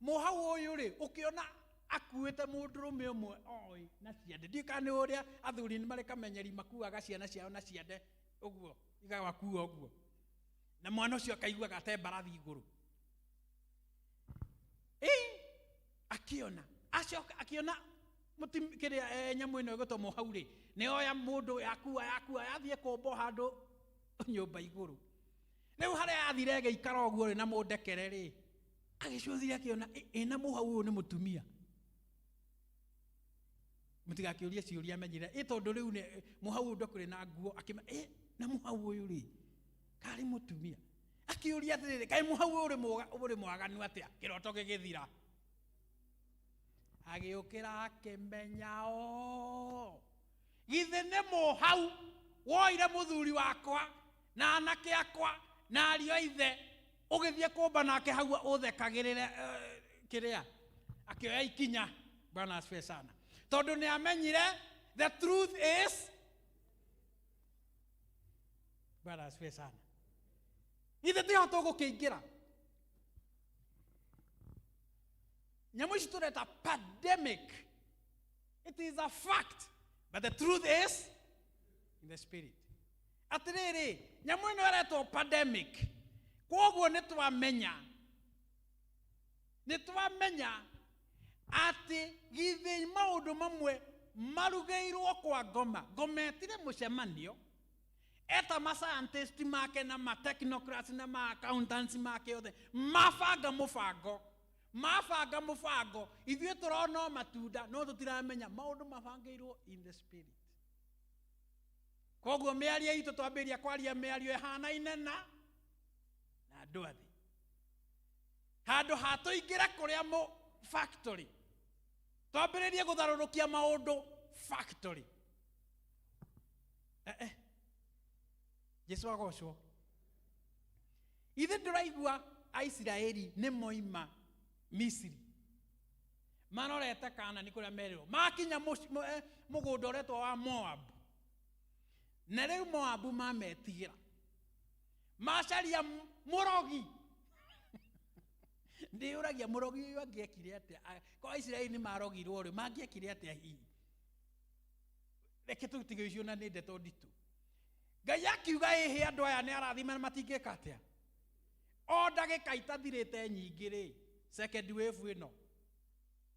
Mũhau ũyũ rĩ, ũkĩona akuĩte mũndũrũme ũmwe oĩ na ciande. Ndiũĩ kana nĩ ũrĩa athuri nĩ marĩ kamenyeri makuaga ciana ciao na ciande ũguo, igagakua ũguo. Na mwana ũcio akaiguaga ate mbarathi igũrũ. Akĩona, acoka akĩona kĩrĩa nyamũ ĩno ĩgũtwo mũhau rĩ, nĩ oya mũndũ yakua, yakua, yathiĩ kũmbwo handũ nyũmba igũrũ. Rĩu harĩa yathire ĩgĩikara ũguo rĩ, na mũndekere rĩ, agĩcũthĩrĩria akĩona, ĩna mũhau ũyũ nĩ mũtumia. Mũtigakĩũrie ciũria amenyire ĩ tondũ rĩu nĩ- mũhau ũyũ ndakũrĩ na nguo akĩma ĩ na mũhau ũyũ rĩ karĩ mũtumia akĩũria atĩrĩrĩ kaĩ mũhau ũyũ ũrĩ mũga- ũrĩ mwaganu atĩa kĩroto gĩgĩthira agĩũkĩra akĩmenya o githĩ nĩ mũhau woire mũthuri wakwa na anake akwa na ariũ a ithe ũgĩthiĩ kũmba nake hau ũthekagĩrĩre eh, kĩrĩa akĩoya ikinya bwana asifiwe sana tondũ nĩ amenyire the truth is bwana asifiwe sana ithe tiho tũgũkĩingĩra nyamũ ici tũreta pandemic it is a fact but the truth is in the spirit atĩrĩrĩ nyamũ ĩno ĩretwo pandemic kwoguo nĩ twamenya nĩ twamenya atĩ githĩ maũndũ mamwe marugĩirwo kwa ngoma ngoma etire mũcemanio eta ma scientist make na ma technocrats na ma accountants make othe mabanga mũbango mabanga mũbango ithuĩ tũrona o matunda no tũtiramenya maũndũ mabangĩirwo in the spirit koguo mĩario itũ twambĩrĩria kwaria mĩario ĩhanaine na na andũ a thĩ handũ ha tũingĩre kũrĩa mũ factory twambĩrĩrie gũtharũrũkia maũndũ factory eh, eh. jesu agocwo ithe ndũraigua aisiraeli nĩ moima misiri marorete kanani kũrĩa merirwo makinya mũci- mũ- eh, mũgũnda ũretwo wa moabu na rĩu moabu mametigĩra macaria m- mũrogi ndĩyũragia mũrogi ũyũ angĩekire atĩa A- ko aisiraeli nĩ marogirwo rĩ mangĩekire atĩa hihi reke tũtige icio na nĩ ndeto nditũ ngai akiuga ĩhĩ andũ aya nĩ arathima na matingĩka atĩa o ndagĩka itathirĩte nyingĩ rĩ second wave ĩno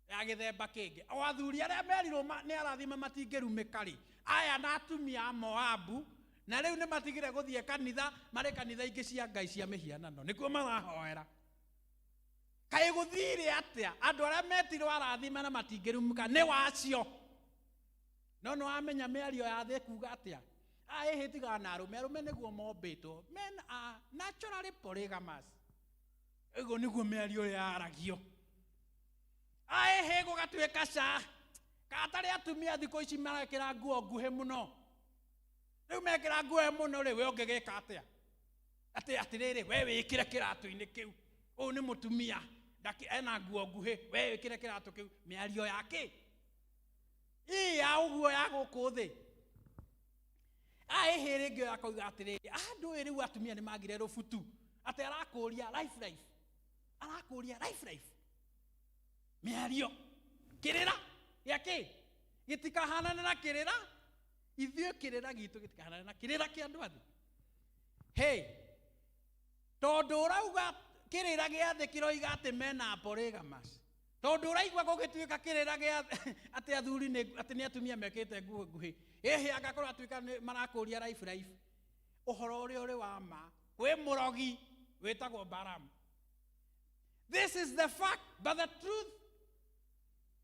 ya gĩthemba kĩngĩ o athuri arĩa merirwo ma- nĩ arathima matingĩrumĩka rĩ aya na atumia a moabu na rĩu nĩ matigire gũthiĩ kanitha marĩ kanitha ingĩ cia ngai cia mĩhianano nĩkuo marahoera kaĩ gũthire atĩa andũ arĩa metirwo arathima na matingĩrumĩka nĩ wacio no nĩ wamenya mĩario ya thĩ kuga atĩa ĩhĩ tigaga na arũme arũme nĩguo mombĩtwo men are naturally polygamous ũguo nĩguo mĩario yaragio aĩhĩ gũgatuĩka ca katarĩ atumia thikũ ici marekĩra nguo nguhĩ mũno rĩu mekĩra nguo mũno rĩ we ũngĩgĩka atĩa atĩ atĩrĩrĩ we wĩkĩre kĩratũ-inĩ kĩu ũyũ nĩ mũtumia ndaki- ena nguo nguhĩ we wĩkĩre kĩratũ kĩu mĩario ya kĩ ĩ ya ũguo ya gũkũ thĩ aĩhĩ rĩngĩ ũyũ akauga atĩrĩrĩ andũ ĩ rĩu atumia nĩ magire rũbutu atĩ arakũria life life arakũria life life mĩario kĩrĩra gĩa kĩ gĩtikahanane na kĩrĩra ithuĩ kĩrĩra gitũ gĩtikahanane na kĩrĩra kĩa andũ a thĩ hey tondũ ũrauga kĩrĩra gĩa thĩ kĩroiga atĩ mena polygamous tondũ ũraigua gũgĩtuĩka kĩrĩra gĩa atĩ athuri nĩ atĩ nĩ atumia mekĩte nguo nguhĩ ĩhĩ angakorwo atuĩka nĩ marakũria life life ũhoro ũrĩa ũrĩ wa ma kwĩ mũrogi wĩtagwo Balaam this is the fact but the truth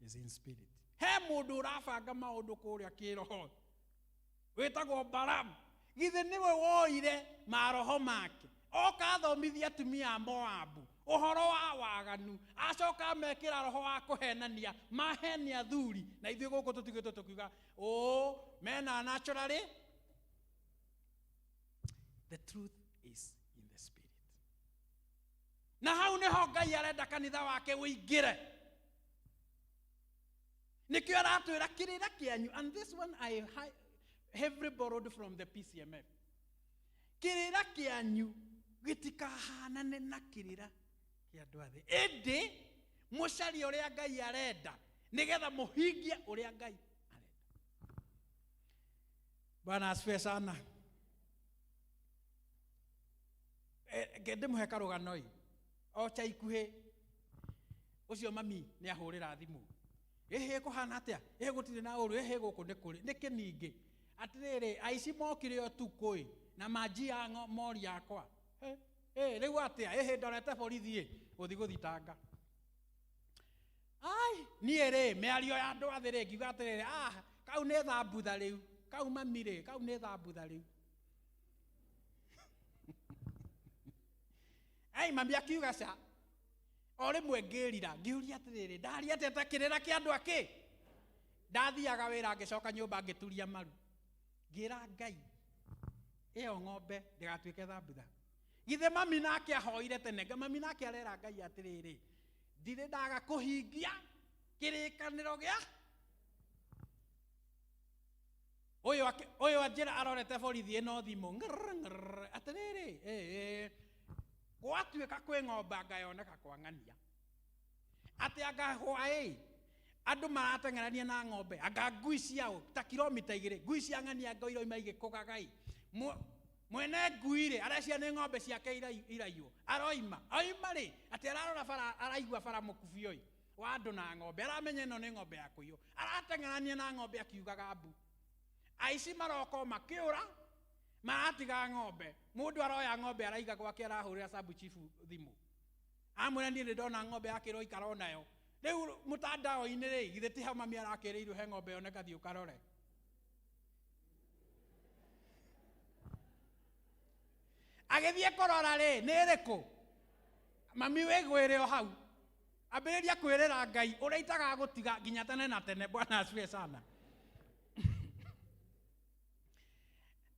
is in spirit he mũndũ ũrabanga maũndũ kũrĩa kĩroho wĩtagwo Balaam githĩ nĩwe woire maroho make oka athomithia atumia a Moabu ũhoro wa waganu acoka amekĩra roho wa kũhenania mahenia athuri na ithuĩ gũkũ tũtigĩtwo tũkiuga ũ mena naturally the truth is in the spirit na hau nĩho ngai arenda kanitha wake ũingĩre nĩkĩo aratwĩra kĩrĩra kĩanyu and this one I heavily borrowed from the PCMF kĩrĩra kĩanyu gĩtikahanane na kĩrĩra kĩa andũ a thĩ ĩndĩ mũcarie ũrĩa ngai arenda nĩgetha mũhingie ũrĩa ngai arenda bwana asifiwe sana Eh, reke ndĩmũhe karũgano ĩ o cha ikuhĩ ũcio mami nĩ ahũrĩra thimũ ĩhĩ kũhana atĩa ĩhĩ gũtirĩ na ũru ĩhĩ gũkũ nĩ kũrĩ nĩkĩ ningĩ atĩrĩrĩ aici mokire ũtukũ ĩ na manjia ng'o- mori yakwa Eh, eh, rĩu atĩa ĩhĩ ndorete borithi ĩ gũthi gũthitanga Ai, niĩ rĩ, mĩario ya andũ athĩ rĩ, ngiuga atĩrĩrĩ, ah, kau nĩ thambutha rĩu, kau mami rĩ, kau nĩ thambutha rĩu. Ai, mami akiuga ca. O rĩmwe ngĩrira, ngĩũria atĩrĩrĩ, ndaria atĩa ta kĩrĩra kĩa andũ akĩ? Ndathiaga wĩra ngĩcoka nyũmba ngĩturia maru. Ngĩra Ngai, ĩyo ng'ombe ndĩgatuĩke thambutha. Githĩ mami nake ahoire tene, mami nake arera Ngai atĩrĩrĩ, ndirĩ ndaga kũhingia kĩrĩkanĩro gĩa ũyũ ũyũ anjĩra arorete borithi ĩno thimũ ng'rr, ng'rr, atĩrĩrĩ, ĩ, gwatuĩka kwĩ ng'ombe anga yoneka kwa ng'ania atĩ anga hwaĩ andũ marateng'erania na ng'ombe anga ngui ciao ta kilomita 2 ngui cia ng'ania ngo iroima igĩkũgaga ĩ. Mwene ngui rĩ arecia nĩ ng'ombe ciake iraiywo aroima oima rĩ atĩ ararora bara araigua bara mũkubio ĩ wa andũ na ng'ombe aramenya ĩno nĩ ng'ombe ya kũiywo arateng'erania na ng'ombe akiugaga mbu aici maroka o makĩũra maratiga ng'ombe mũndũ aroya ng'ombe araiga gwake arahũrĩra sabu chifu thimũ amwĩra niĩ nĩ ndona ng'ombe yakĩrwo ikara onayo rĩu mũtandao-inĩ rĩ githĩ ti hau mami arakĩrĩirwo he ng'ombe yoneka thiĩ ũkarore agĩthiĩ kũrora rĩ nĩ ĩrĩkũ mami wĩgwĩre o hau ambĩrĩria kwĩrĩra Ngai ũrĩa itagagũtiga nginya tene na tene. Bwana asifiwe sana.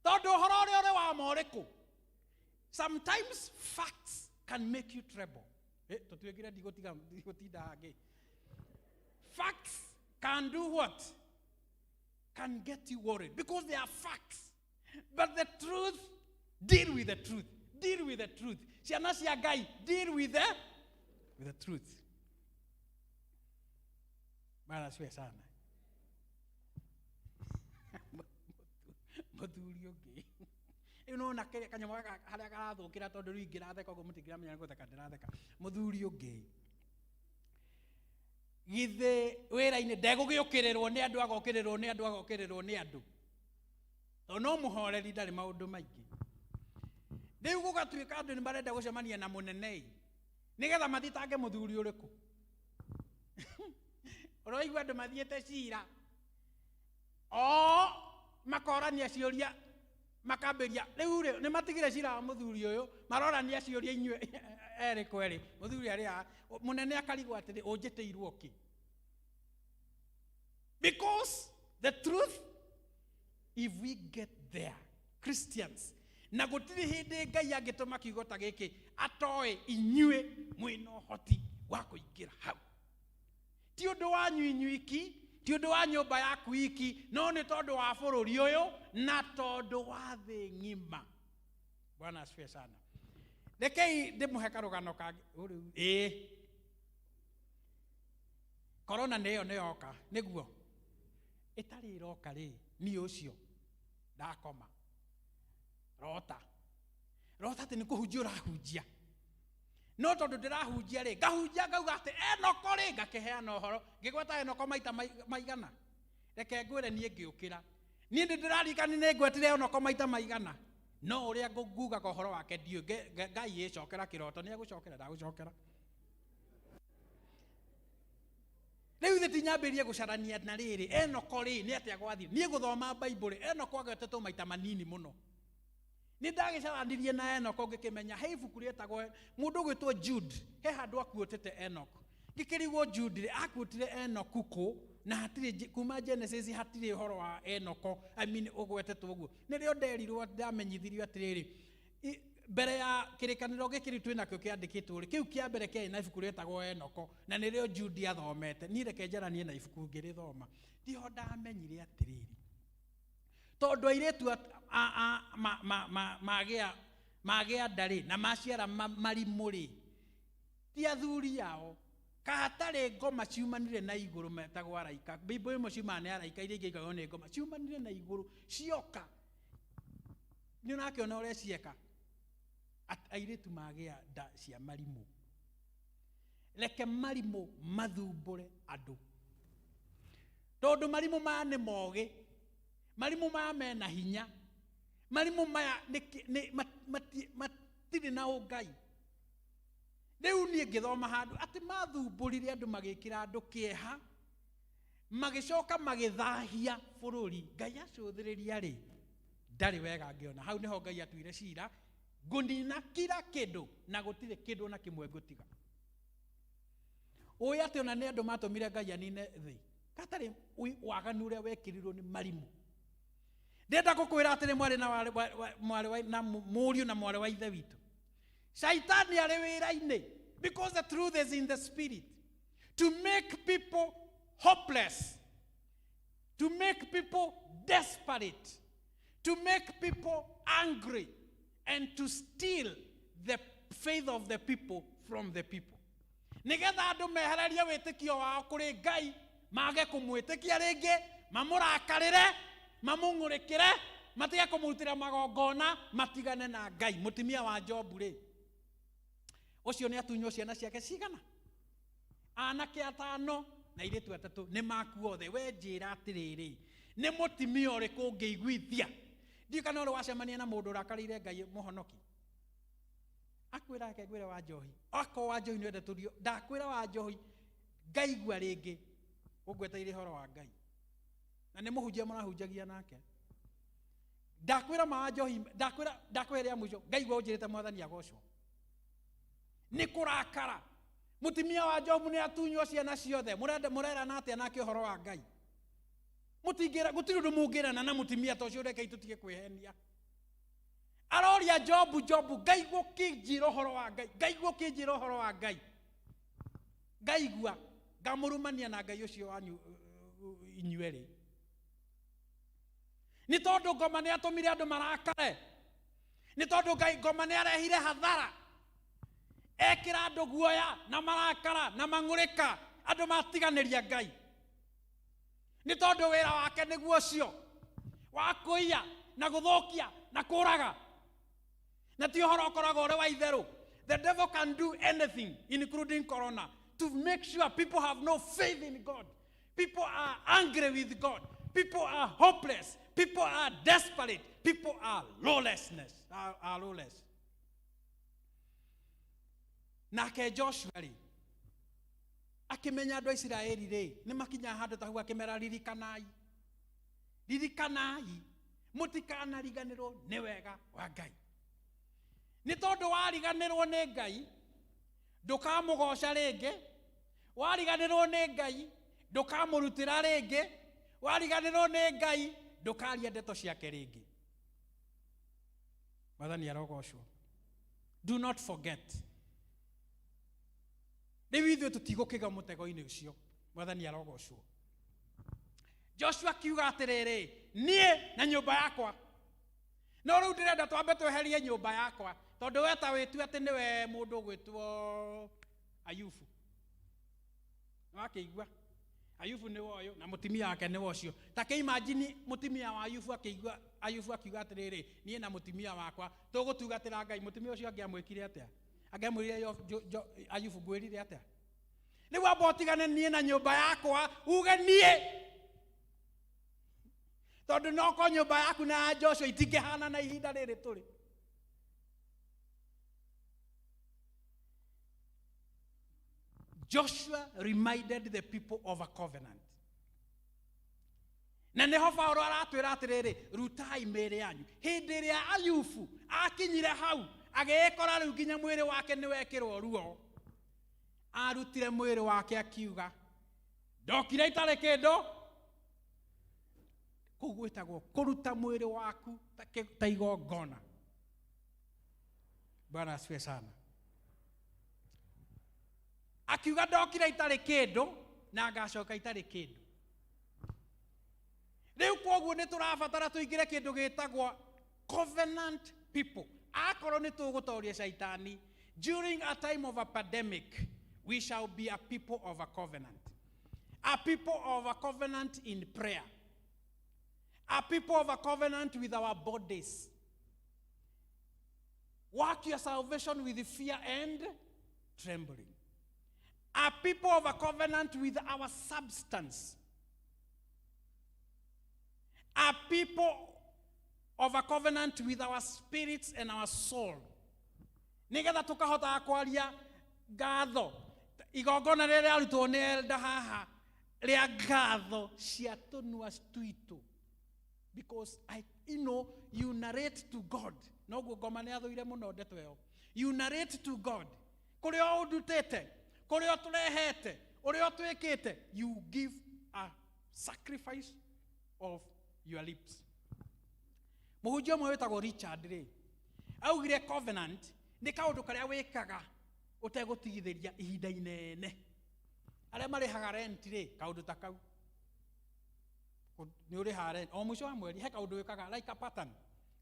Tondũ ũhoro ũrĩa ũrĩ wa ma ũrĩkũ? Sometimes facts can make you tremble. Tũtuĩkire ndigũtinda hangĩ. Facts can do what? Can get you worried because they are facts. But the truth, deal with the truth. Deal with the truth. Ciana cia Ngai, deal with the truth. Bwana asifiwe sana. Mũthuri ũngĩ. Rĩu nĩwona kĩrĩa kanyamũ gaka harĩa karathũkĩra tondũ rĩu ingĩratheka ũguo mũtingĩramenya nĩ gũtheka ndĩratheka. Mũthuri ũngĩ. Githĩ wĩra-inĩ ndegũgĩũkĩrĩrwo nĩ andũ, agokĩrĩrwo nĩ andũ, agokĩrĩrwo nĩ andũ. Tondũ no mũhoreri ndarĩ maũndũ maingĩ. Rĩu gũgatuĩka andũ nĩ marenda gũcemania na mũnene ĩ, nĩgetha mathitange mũthuri ũrĩkũ. Ũraigua andũ mathiĩte cira. O makorania ciũria makambĩria rĩu rĩ nĩ matigire cira wa mũthuri ũyũ marorania ciũria inyuĩ erĩ kwerĩ mũthuri arĩa mũnene akarigwo atĩrĩ ũnjĩtĩirwo kĩ. Because the truth, if we get there, Christians, na gũtirĩ hĩndĩ Ngai angĩtũma kiugo ta gĩkĩ atoĩ inyuĩ mwĩna ũhoti wa kũingĩra hau. Ti ũndũ wanyu inyuiki, ti ũndũ wa nyũmba yaku iki, no nĩ tondũ wa bũrũri ũyũ na tondũ wa thĩ ng'ima. Bwana asifiwe sana. Rekei ndĩmũhe karũgano kangĩ. Ũrĩu, ĩĩ. Corona nĩyo nĩyoka, nĩguo. Ĩtarĩ ĩroka rĩ, niĩ ũcio ndakoma. Rota. Rota atĩ nĩ kũhunjia ũrahunjia. No tondũ ndĩrahunjia rĩ, ngahunjia ngauga atĩ Enoko rĩ, ngakĩheana ũhoro. Ngĩgweta Enoko maita maigana. Reke ngwĩre niĩ ngĩũkĩra. Niĩ nĩ ndĩraririkana nĩ ngwetire Enoko maita maigana. No ũrĩa ngugaga ũhoro wake ndiũĩ. Ngai ĩcokera kĩroto, nĩ egũcokera, ndagũcokera. Rĩu ithe tinyambĩrĩrie gũcarania na rĩrĩ, Enoko rĩ, nĩ atĩa gwathiĩ? Niĩ gũthoma Bible, Enoko agwetetwo maita manini mũno. Nĩ ndagĩcaranirie na Enoko ngĩkĩmenya he ibuku rĩetagwo mũndũ ũgwĩtwo Jude, he handũ akuĩtĩte Enoch. Ngĩkĩrigwo Jude rĩ, akuĩtire Enoch kũ? Na hatirĩ kuma Genesis hatirĩ ũhoro wa Enoko, I mean ũgwetetwo ũguo. Nĩrĩo nderirwo, ndamenyithirio atĩrĩrĩ, mbere ya kĩrĩkanĩro gĩkĩ rĩu twĩnakĩo kĩandĩkĩtwo rĩ, kĩu kĩa mbere kĩarĩ na ibuku rĩetagwo Enoko, na nĩrĩo Jude athomete. Niĩ reke njaranie na ibuku ngĩrĩthoma. Ndiho ndamenyire atĩrĩrĩ, tondũ airĩtu magĩa nda rĩ, na maciara marimũ rĩ, ti athuri ao, kahatarĩ ngoma ciumanire na igũrũ metagwo araika. Bible imwe ciumaga nĩ araika, iria ingĩ ikoragwo nĩ ngoma ciumanire na igũrũ cioka. Nĩ ũrakĩona ũrĩa cieka? Airĩtu magĩa nda cia marimũ. Reke marimũ mathumbũre andũ, tondũ marimũ maya nĩ mogĩ, marimũ maya mena hinya, marimũ maya matirĩ na ũngai. Rĩu niĩ ngĩthoma handũ atĩ mathumbũrire andũ magĩkĩra andũ kĩeha, magĩcoka magĩthahia bũrũri. Ngai acũthĩrĩria rĩ, ndarĩ wega ngĩona. Hau nĩho Ngai atuire cira, ngũnina kila kĩndũ na gũtirĩ kĩndũ ona kĩmwe ngũtiga. Ũĩ atĩ ona nĩ andũ matũmire Ngai anine thĩ, gatarĩ waganu ũrĩa wekĩrirwo nĩ marimũ. Ndĩrenda gũkwĩra atĩrĩ mwarĩ na warĩ wa, wa, mwarĩ wa, na mũriũ na mwarĩ wa ithe witũ, Shaitani arĩ wĩra-inĩ, because the truth is in the spirit, to make people hopeless, to make people desperate, to make people angry, and to steal the faith of the people from the people. Nĩgetha andũ mehererie wĩtĩkio wao kũrĩ Ngai, mage kũmwĩtĩkia rĩngĩ, mamũrakarĩre, mamũng'ũrĩkĩre, matige kũmũrutĩra magongona, matigane na Ngai. Mũtumia wa Jobu rĩ, ũcio nĩ atunywo ciana ciake cigana? Anake atano na airĩtu atatũ nĩ makua othe. We njĩra atĩrĩrĩ, nĩ mũtumia ũrĩkũ ũngĩiguithia? Ndiũĩ kana ũrĩ wacemania na mũndũ ũrakarĩire Ngai mũhonoki. Akwĩra reke ngwĩre wa njohi, akorwo wa njohi nĩ wendete tũrio, ndakwĩra wa njohi ngaigua rĩngĩ ũngweteire ũhoro wa Ngai, na nĩ mũhunjia mũrahunjagia nake. Ndakwĩra ma wa njohi, ndakwĩra, ndakwĩra rĩa mũico ngaigua ũnjĩrĩte Mwathani agocwo. Nĩ kũrakara. Mũtumia wa Jobu nĩ atunywo ciana ciothe. Mũrenda, mũrerana atĩa nake ũhoro wa Ngai? Mũtingĩra, gũtirĩ ũndũ mũngĩrana na mũtumia ta ũcio, rekei tũtige kwĩhenia. Aroria Jobu, Jobu, ngaigua ũkĩnjĩra ũhoro wa Ngai, ngaigua ũkĩnjĩra ũhoro wa Ngai, ngaigua ngamũrumania na Ngai ũcio wanyu inyuerĩ. Nĩ tondũ ngoma nĩ atũmire andũ marakare, nĩ tondũ Ngai ngoma nĩ arehire hathara, ekĩra andũ guoya na marakara na mang'ũrĩka, andũ matiganĩria Ngai. Nĩ tondũ wĩra wake nĩguo ũcio wa kũiya na gũthũkia na kũraga, na ti ũhoro ũkoragwo ũrĩ wa itherũ. The devil can do anything, including corona, to make sure people have no faith in God. People are angry with God. People are hopeless. People are desperate. People are lawlessness. Are lawless. Nake Joshua rĩ, akĩmenya andũ a Isiraeli rĩ, nĩ makinyaga handũ ta hau, akĩmera ririkanai, ririkanai, mũtikanariganĩrwo nĩ wega wa Ngai. Nĩ tondũ wariganĩrwo nĩ Ngai, ndũkamũgoca rĩngĩ, wariganĩrwo nĩ Ngai, ndũkamũrutĩra rĩngĩ, wariganĩrwo nĩ Ngai, ndũkaria ndeto ciake rĩngĩ. Mwathani arogocwo. Do not forget. Rĩu ithuĩ tũtigũkĩgwa mũtego-inĩ ũcio. Mwathani arogocwo. Joshua akiuga atĩrĩrĩ, niĩ na nyũmba yakwa. No rĩu ndĩrenda twambe tweherie nyũmba yakwa, tondũ we ta wĩtue atĩ nĩwe mũndũ ũgwĩtwo Ayubu. Nĩwakĩigua? Ayubu nĩwe ũyũ na mũtumia wake nĩwe ũcio. Ta kĩ imagine mũtumia wa Ayubu akĩigua Ayubu akiuga atĩrĩrĩ, niĩ na mũtumia wakwa tũgũtungatĩra Ngai. Mũtumia ũcio angĩamwĩkire atĩa? Angĩamwĩrire Ayubu ngwĩrire atĩa? Rĩu amba ũtigane niĩ na nyũmba yakwa, uge niĩ, tondũ no ko nyũmba yaku na ya Joshua itingĩhana na ihinda rĩrĩ tũrĩ. Joshua reminded the people of a covenant. Na nĩho Paulo aratwĩra atĩrĩrĩ, rutai mĩĩrĩ yanyu. Hĩndĩ ĩrĩa Ayubu akinyire hau, agĩĩkora rĩu nginya mwĩrĩ wake nĩwekĩrwo ruo, arutire mwĩrĩ wake akiuga, ndokire itarĩ kĩndũ. Kũu gwĩtagwo kũruta mwĩrĩ waku ta igongona. Bwana asifiwe sana. Akiuga ndokire itarĩ kĩndũ na ngacoka itarĩ kĩndũ. Rĩu kwoguo nĩ tũrabatara tũingĩre kĩndũ gĩtagwo covenant people. Akorwo nĩ tũgũtoria Shaitani during a time of a pandemic, we shall be a people of a covenant. A people of a covenant in prayer. A people of a covenant with our bodies. Work your salvation with fear and trembling. A people of a covenant with our substance. A people of a covenant with our spirits and our soul. Nĩgetha tũkahotaga kwaria Ngatho igongona rĩrĩa rĩarutwo nĩ elda haha rĩa ngatho cia tũnua twitũ, because I, you know, you narrate to God. Noguo ngoma nĩ athũire mũno ndeto ĩyo. You narrate to God kũrĩa ũndutĩte, kũrĩa ũtũrehete, ũrĩa ũtwĩkĩte. You give a sacrifice of your lips. Mũhunjia ũmwe wĩtagwo Richard rĩ augire covenant nĩ kaũndũ karĩa wĩkaga ũtegũtigithĩria ihinda inene. Arĩa marĩhaga rent rĩ, kaũndũ ta kau nĩ ũrĩhaga rent o mũico wa mweri, he kaũndũ wĩkaga like a pattern.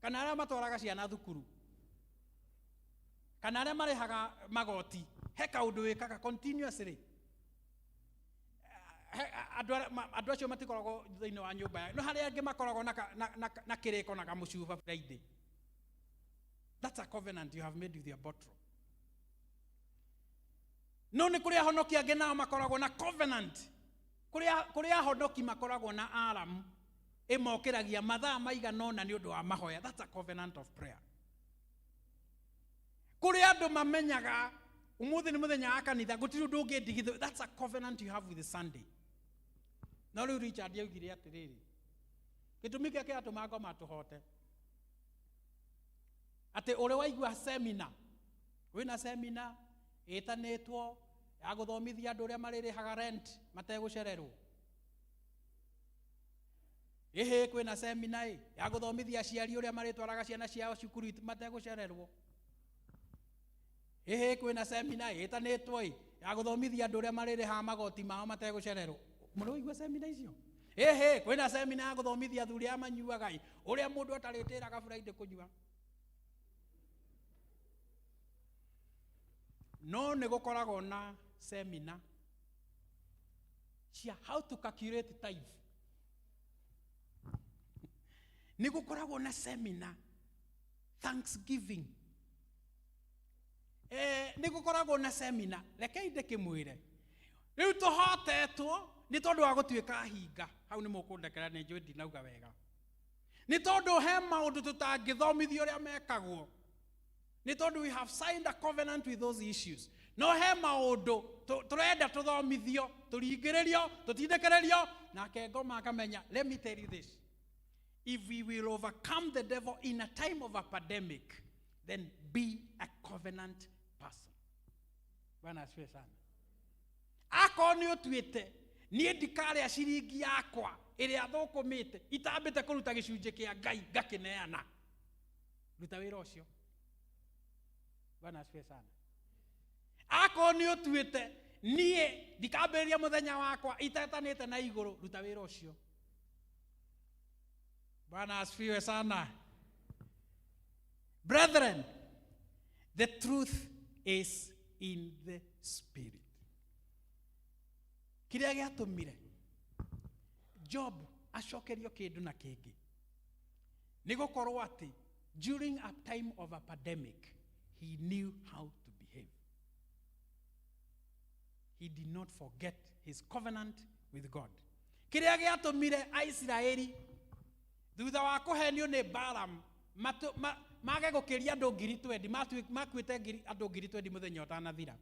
Kana arĩa matwaraga ciana thukuru, kana arĩa marĩhaga magoti, he kaũndũ wĩkaga continuously. Andũ acio matikoragwo thĩinĩ wa nyũmba ya no harĩa angĩ makoragwo na kĩrĩko na kamũcuba Friday. That's a covenant you have made with your bottle. No nĩ kũrĩ ahonoki angĩ nao makoragwo na covenant. Kũrĩ ahonoki makoragwo na alarm ĩmokĩragia mathaa maigana ũna nĩ ũndũ wa mahoya. That's a covenant of prayer. Kũrĩ andũ mamenyaga ũmũthĩ nĩ mũthenya wa kanitha, gũtirĩ ũndũ ũngĩndigithũ. That's a covenant you have with the Sunday. No rĩu Richard augire atĩrĩrĩ, gĩtũmi kĩrĩa kĩratũma ngoma tũhote atĩ ũrĩ waigua seminar, wĩna seminar ĩtanĩtwo ya gũthomithia andũ ũrĩa marĩrĩhaga rent mategũcererwo. Ĩhĩ, kwĩna seminar ĩ ya gũthomithia aciari ũrĩa marĩtwaraga ciana ciao cukuru mategũcererwo. Ĩhĩ, kwĩna seminar ĩtanĩtwo ĩ ya gũthomithia andũ ũrĩa marĩrĩhaga magoti mao mategũcererwo. Mũrĩ waigua seminar icio? Ĩhĩ, kwĩna seminar ya gũthomithia athuri arĩa manyuaga ĩ ũrĩa mũndũ atarĩtĩraga Friday kũnyua. No nĩ gũkoragwo na seminar cia how to calculate tithe. Nĩ gũkoragwo na seminar thanksgiving. Nĩ gũkoragwo na seminar. Rekei ndĩkĩmwĩre rĩu tũhotetwo nĩ tondũ wa gũtuĩka hinga. Hau nĩ mũkũndekera, nĩ njũĩ ndinauga wega. Nĩ tondũ he maũndũ tũtangĩthomithio ũrĩa mekagwo, nĩ tondũ we have signed a covenant with those issues. No he maũndũ tũrenda tũthomithio, tũringĩrĩrio, tũtindĩkĩrĩrio. Nake ngoma akamenya, let me tell you this, if we will overcome the devil in a time of a pandemic, then be a covenant person. Bwana asifiwe sana. Akorwo nĩ ũtuĩte niĩ ndikarĩa ciringi yakwa ĩrĩa thũkũmĩte itambĩte kũruta gĩcunjĩ kĩa Ngai ngakĩneana, ruta wĩra ũcio. Bwana asifiwe sana. Akorwo nĩ ũtuĩte niĩ ndikambĩrĩria mũthenya wakwa itetanĩte na igũrũ, ruta wĩra ũcio. Bwana asifiwe sana. Brethren, the truth is in the spirit. Kĩrĩa gĩatũmire Job acokerio kĩndũ na kĩngĩ nĩ gũkorwo atĩ during a time of a pandemic he knew how to behave. He did not forget his covenant with God. Kĩrĩa gĩatũmire Aisiraeli thutha wa kũhenio nĩ Balaam mage gũkĩria andũ ngiri twendi, makuĩte andũ ngiri twendi mũthenya ũtanathira.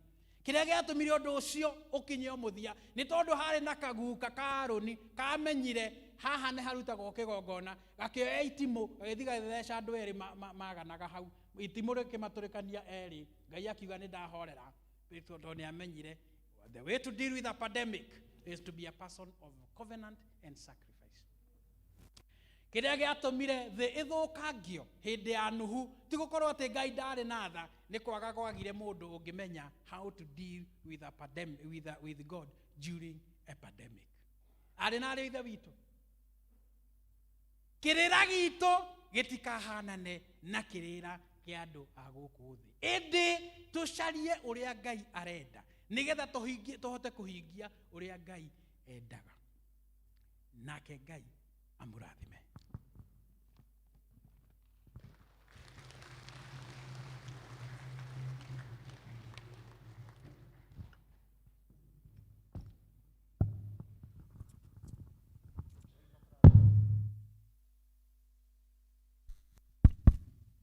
Kĩrĩa gĩatũmire ũndũ ũcio ũkinye o mũthia nĩ tondũ harĩ na kaguka ka Harũni kamenyire haha nĩ harutagwo kĩgongona, gakĩoya itimũ gagĩthiĩ gagĩtheca andũ erĩ maganaga hau, itimũ rĩkĩmatũrĩkania erĩ. Ngai akiuga nĩ ndahorera, tondũ nĩ amenyire the way to deal with a pandemic is to be a person of covenant and sacrifice. Kĩrĩa gĩatũmire thĩ ĩthũkangio hĩndĩ ya Nuhu ti gũkorwo atĩ Ngai ndarĩ na tha, nĩ kwaga kwagire mũndũ ũngĩmenya how to deal with a pandemic, with God during a pandemic. Arĩ na arĩ ithe witũ, kĩrĩra gitũ gĩtikahanane na kĩrĩra kĩa andũ a gũkũ thĩ, ĩndĩ tũcarie ũrĩa Ngai arenda nĩgetha tũhote kũhingia ũrĩa Ngai endaga. Nake Ngai amũrathime.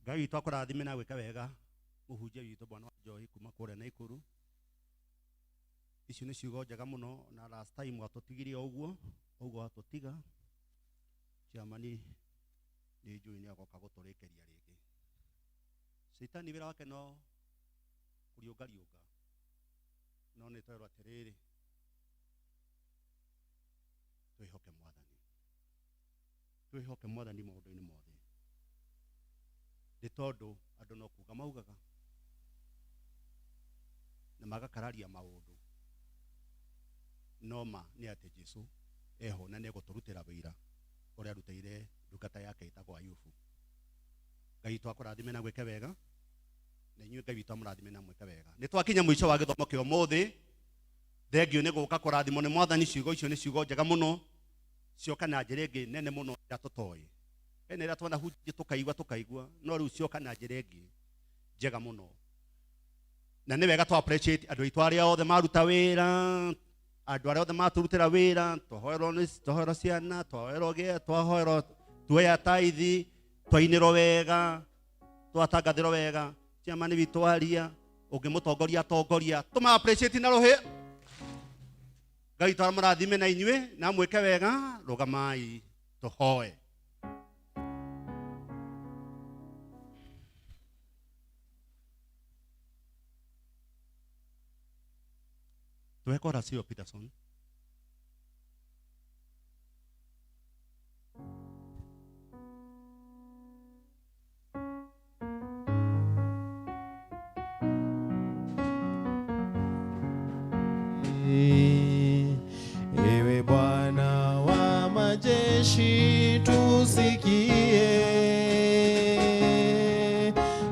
Ngai witũ akũrathime na gwĩka wega mũhunjia witũ bwana wa Njohi kuma kũrĩa Naikuru. Icio nĩ ciugo njega mũno na last time watũtigire o ũguo ũguo watũtiga chairman nĩ njũĩ nĩ agoka gũtũrĩkĩria rĩngĩ. Caitani wĩra wake no kũriũngariũnga, no nĩ twerwo atĩrĩrĩ, twĩhoke Mwathani, twĩhoke Mwathani maũndũ-inĩ mothe, nĩ tondũ andũ no kuga maugaga na magakararia maũndũ, no ma nĩ atĩ Jesũ eho na nĩ egũtũrutĩra wĩira ũrĩa arutĩire ndungata yake ĩtagwo Ayubu. Ngai witũ akũrathime na gwĩke wega, na inyuĩ Ngai witũ amũrathime na mwĩke wega. Nĩ twakinya mũico wa gĩthomo kĩa ũmũthĩ. Thengio nĩ gũka kũrathimwo nĩ Mwathani. Ciugo icio nĩ ciugo njega mũno, cioka na njĩra ĩngĩ nene mũno ĩrĩa tũtoĩ. Hena ĩrĩa twanahunjia tũkaigua, no rĩu cioka na njĩra ĩngĩ njega mũno. Na nĩ wega twa appreciate andũ aitũ arĩa othe maruta wĩra, andũ arĩa othe matũrutĩra wĩra, twahoerwo nĩ twahoerwo ciana, twahoerwo gĩa, twahoerwo tuoya taithi, twainĩrwo wega, twatangathĩrwo wega. Chairman witũ aria, ũngĩmũtongoria atongoria, tũma appreciate na rũhĩ. Ngai witũ amũrathime na inyuĩ na mwĩke wega. Rũgamai tũhoe. Tuhe chorus hiyo Peterson. Ewe Bwana wa majeshi, tusikie.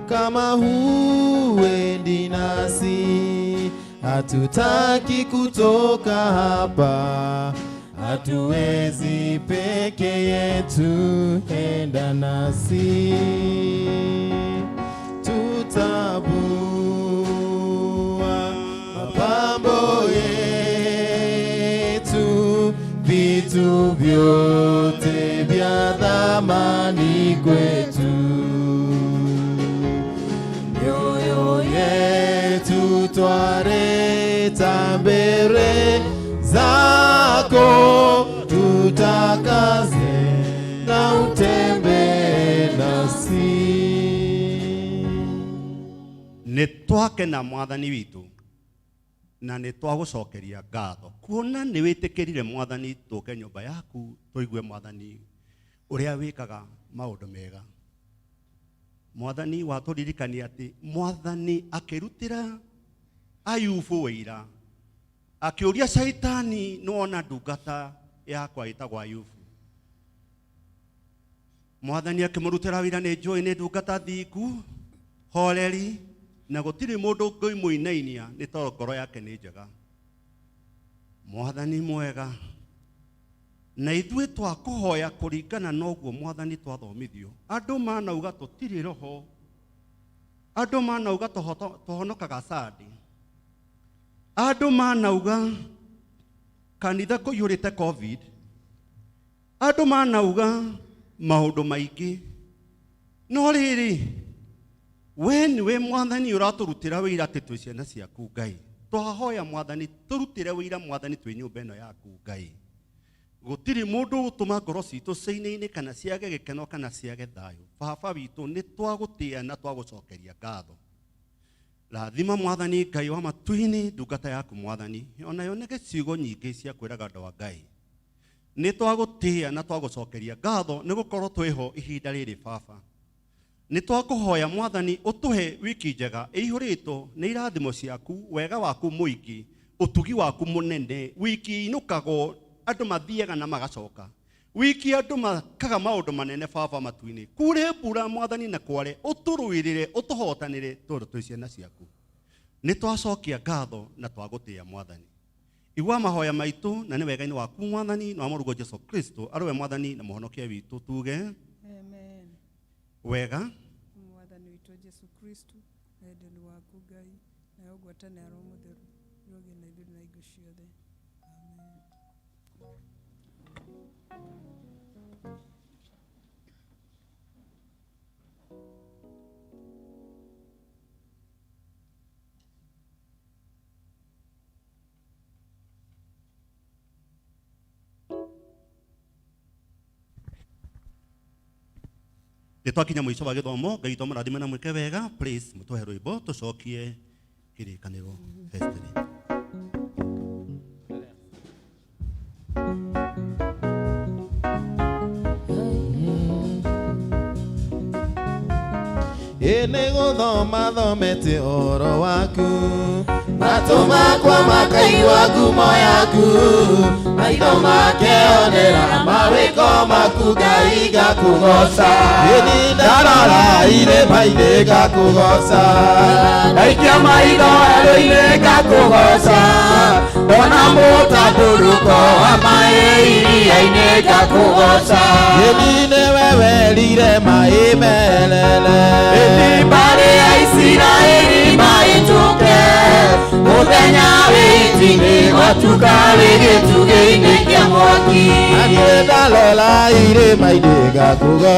Kama huendi nasi, hatutaki kutoka hapa, hatuwezi peke yetu, enda nasi. Tutabua mapambo yetu, vitu vyote vya thamani kwetu. Mioyo yetu twareta mbele zako, tutakaze na utembee nasi. Nĩ twakena Mwathani witũ na nĩ twagũcokeria ngatho kuona nĩ wĩtĩkĩrire Mwathani tũke nyũmba yaku tũigue Mwathani ũrĩa wĩkaga maũndũ mega. Mwathani watũririkania atĩ Mwathani akĩrutĩra Ayubu wĩira, akĩũria Caitani, nĩwona ndungata yakwa ĩtagwo Ayubu? Mwathani akĩmũrutĩra wĩira, nĩ njũĩ nĩ ndungata thingu, horeri, na gũtirĩ mũndũ ũngĩmũinainia nĩ tondũ ngoro yake nĩ njega. Mwathani mwega, na ithuĩ twakũhoya kũringana na ũguo Mwathani twathomithio. Andũ manauga tũtirĩ roho, andũ manauga tũhonokaga sandi, andũ manauga kanitha kũiyũrĩte COVID, andũ manauga maũndũ maingĩ, no rĩrĩ we nĩwe Mwathani ũratũrutĩra wĩira atĩ twĩ ciana ciaku Ngai. Twahoya Mwathani tũrutĩre wĩira Mwathani twĩ nyũmba ĩno yaku Ngai. Gũtirĩ mũndũ ũgũtũma ngoro citũ ciinaine kana ciage gĩkeno kana ciage thayũ. Baba witũ nĩ twagũtĩa na twagũcokeria ngatho. Rathima Mwathani Ngai wa matu-inĩ ndungata yaku Mwathani, ona yoneke ciugo nyingĩ cia kwĩraga andũ a Ngai. Nĩ twagũtĩa na twagũcokeria ngatho nĩ gũkorwo twĩho ihinda rĩrĩ Baba. Nĩ twakũhoya Mwathani ũtũhe wiki njega ĩihũrĩtwo nĩ irathimo ciaku, wega waku mũingĩ, ũtugi waku mũnene. Wiki inũkagwo andũ mathiaga na magacoka, wiki andũ makaga maũndũ manene Baba matu-inĩ. Kure mbura Mwathani na kware, ũtũrũĩrĩre, ũtũhotanĩre tondũ twĩ ciana ciaku. Nĩ twacokia ngatho na twagũtĩa Mwathani. Igua mahoya maitũ na nĩ wega-inĩ waku Mwathani na wa Mũrũguo Jesũ Kristo arĩ we Mwathani na Mũhonokia witũ, tuge Amen. Wega. Mwathani witũ Jesũ Kristo, wendani waku Ngai, nayo ngwatanĩro ya Roho Mũtheru ĩrogĩa na ithuĩ na hingo ciothe. Amen. Nĩ twakinya mũico wa gĩthomo. Ngai witũ amũrathime na mwĩke wega. Please mũtũhe rwĩmbo tũcokie kĩrĩkanĩro festival. Ĩ nĩ gũthoma thomete ũhoro waku, matũ makwa makaigua ngumo yaku, maitho makeonera mawĩko maku. Ngai, ngakũgoca. Ĩni ndarora irĩma-inĩ, ngakũgoca. Ndaikia maitho werũ-inĩ, ngakũgoca. Ndona mũtambũrũko wa maĩ iria-inĩ, ngakũgoca. Ĩni nĩwe werire maĩ merere. Ĩni mbarĩ ya Isiraeli maitũke mũthenya wĩ gwatuka wĩ gĩtugĩ-inĩ kĩa mwaki. Na niĩ ndarora irĩma-inĩ, ngakũgoca.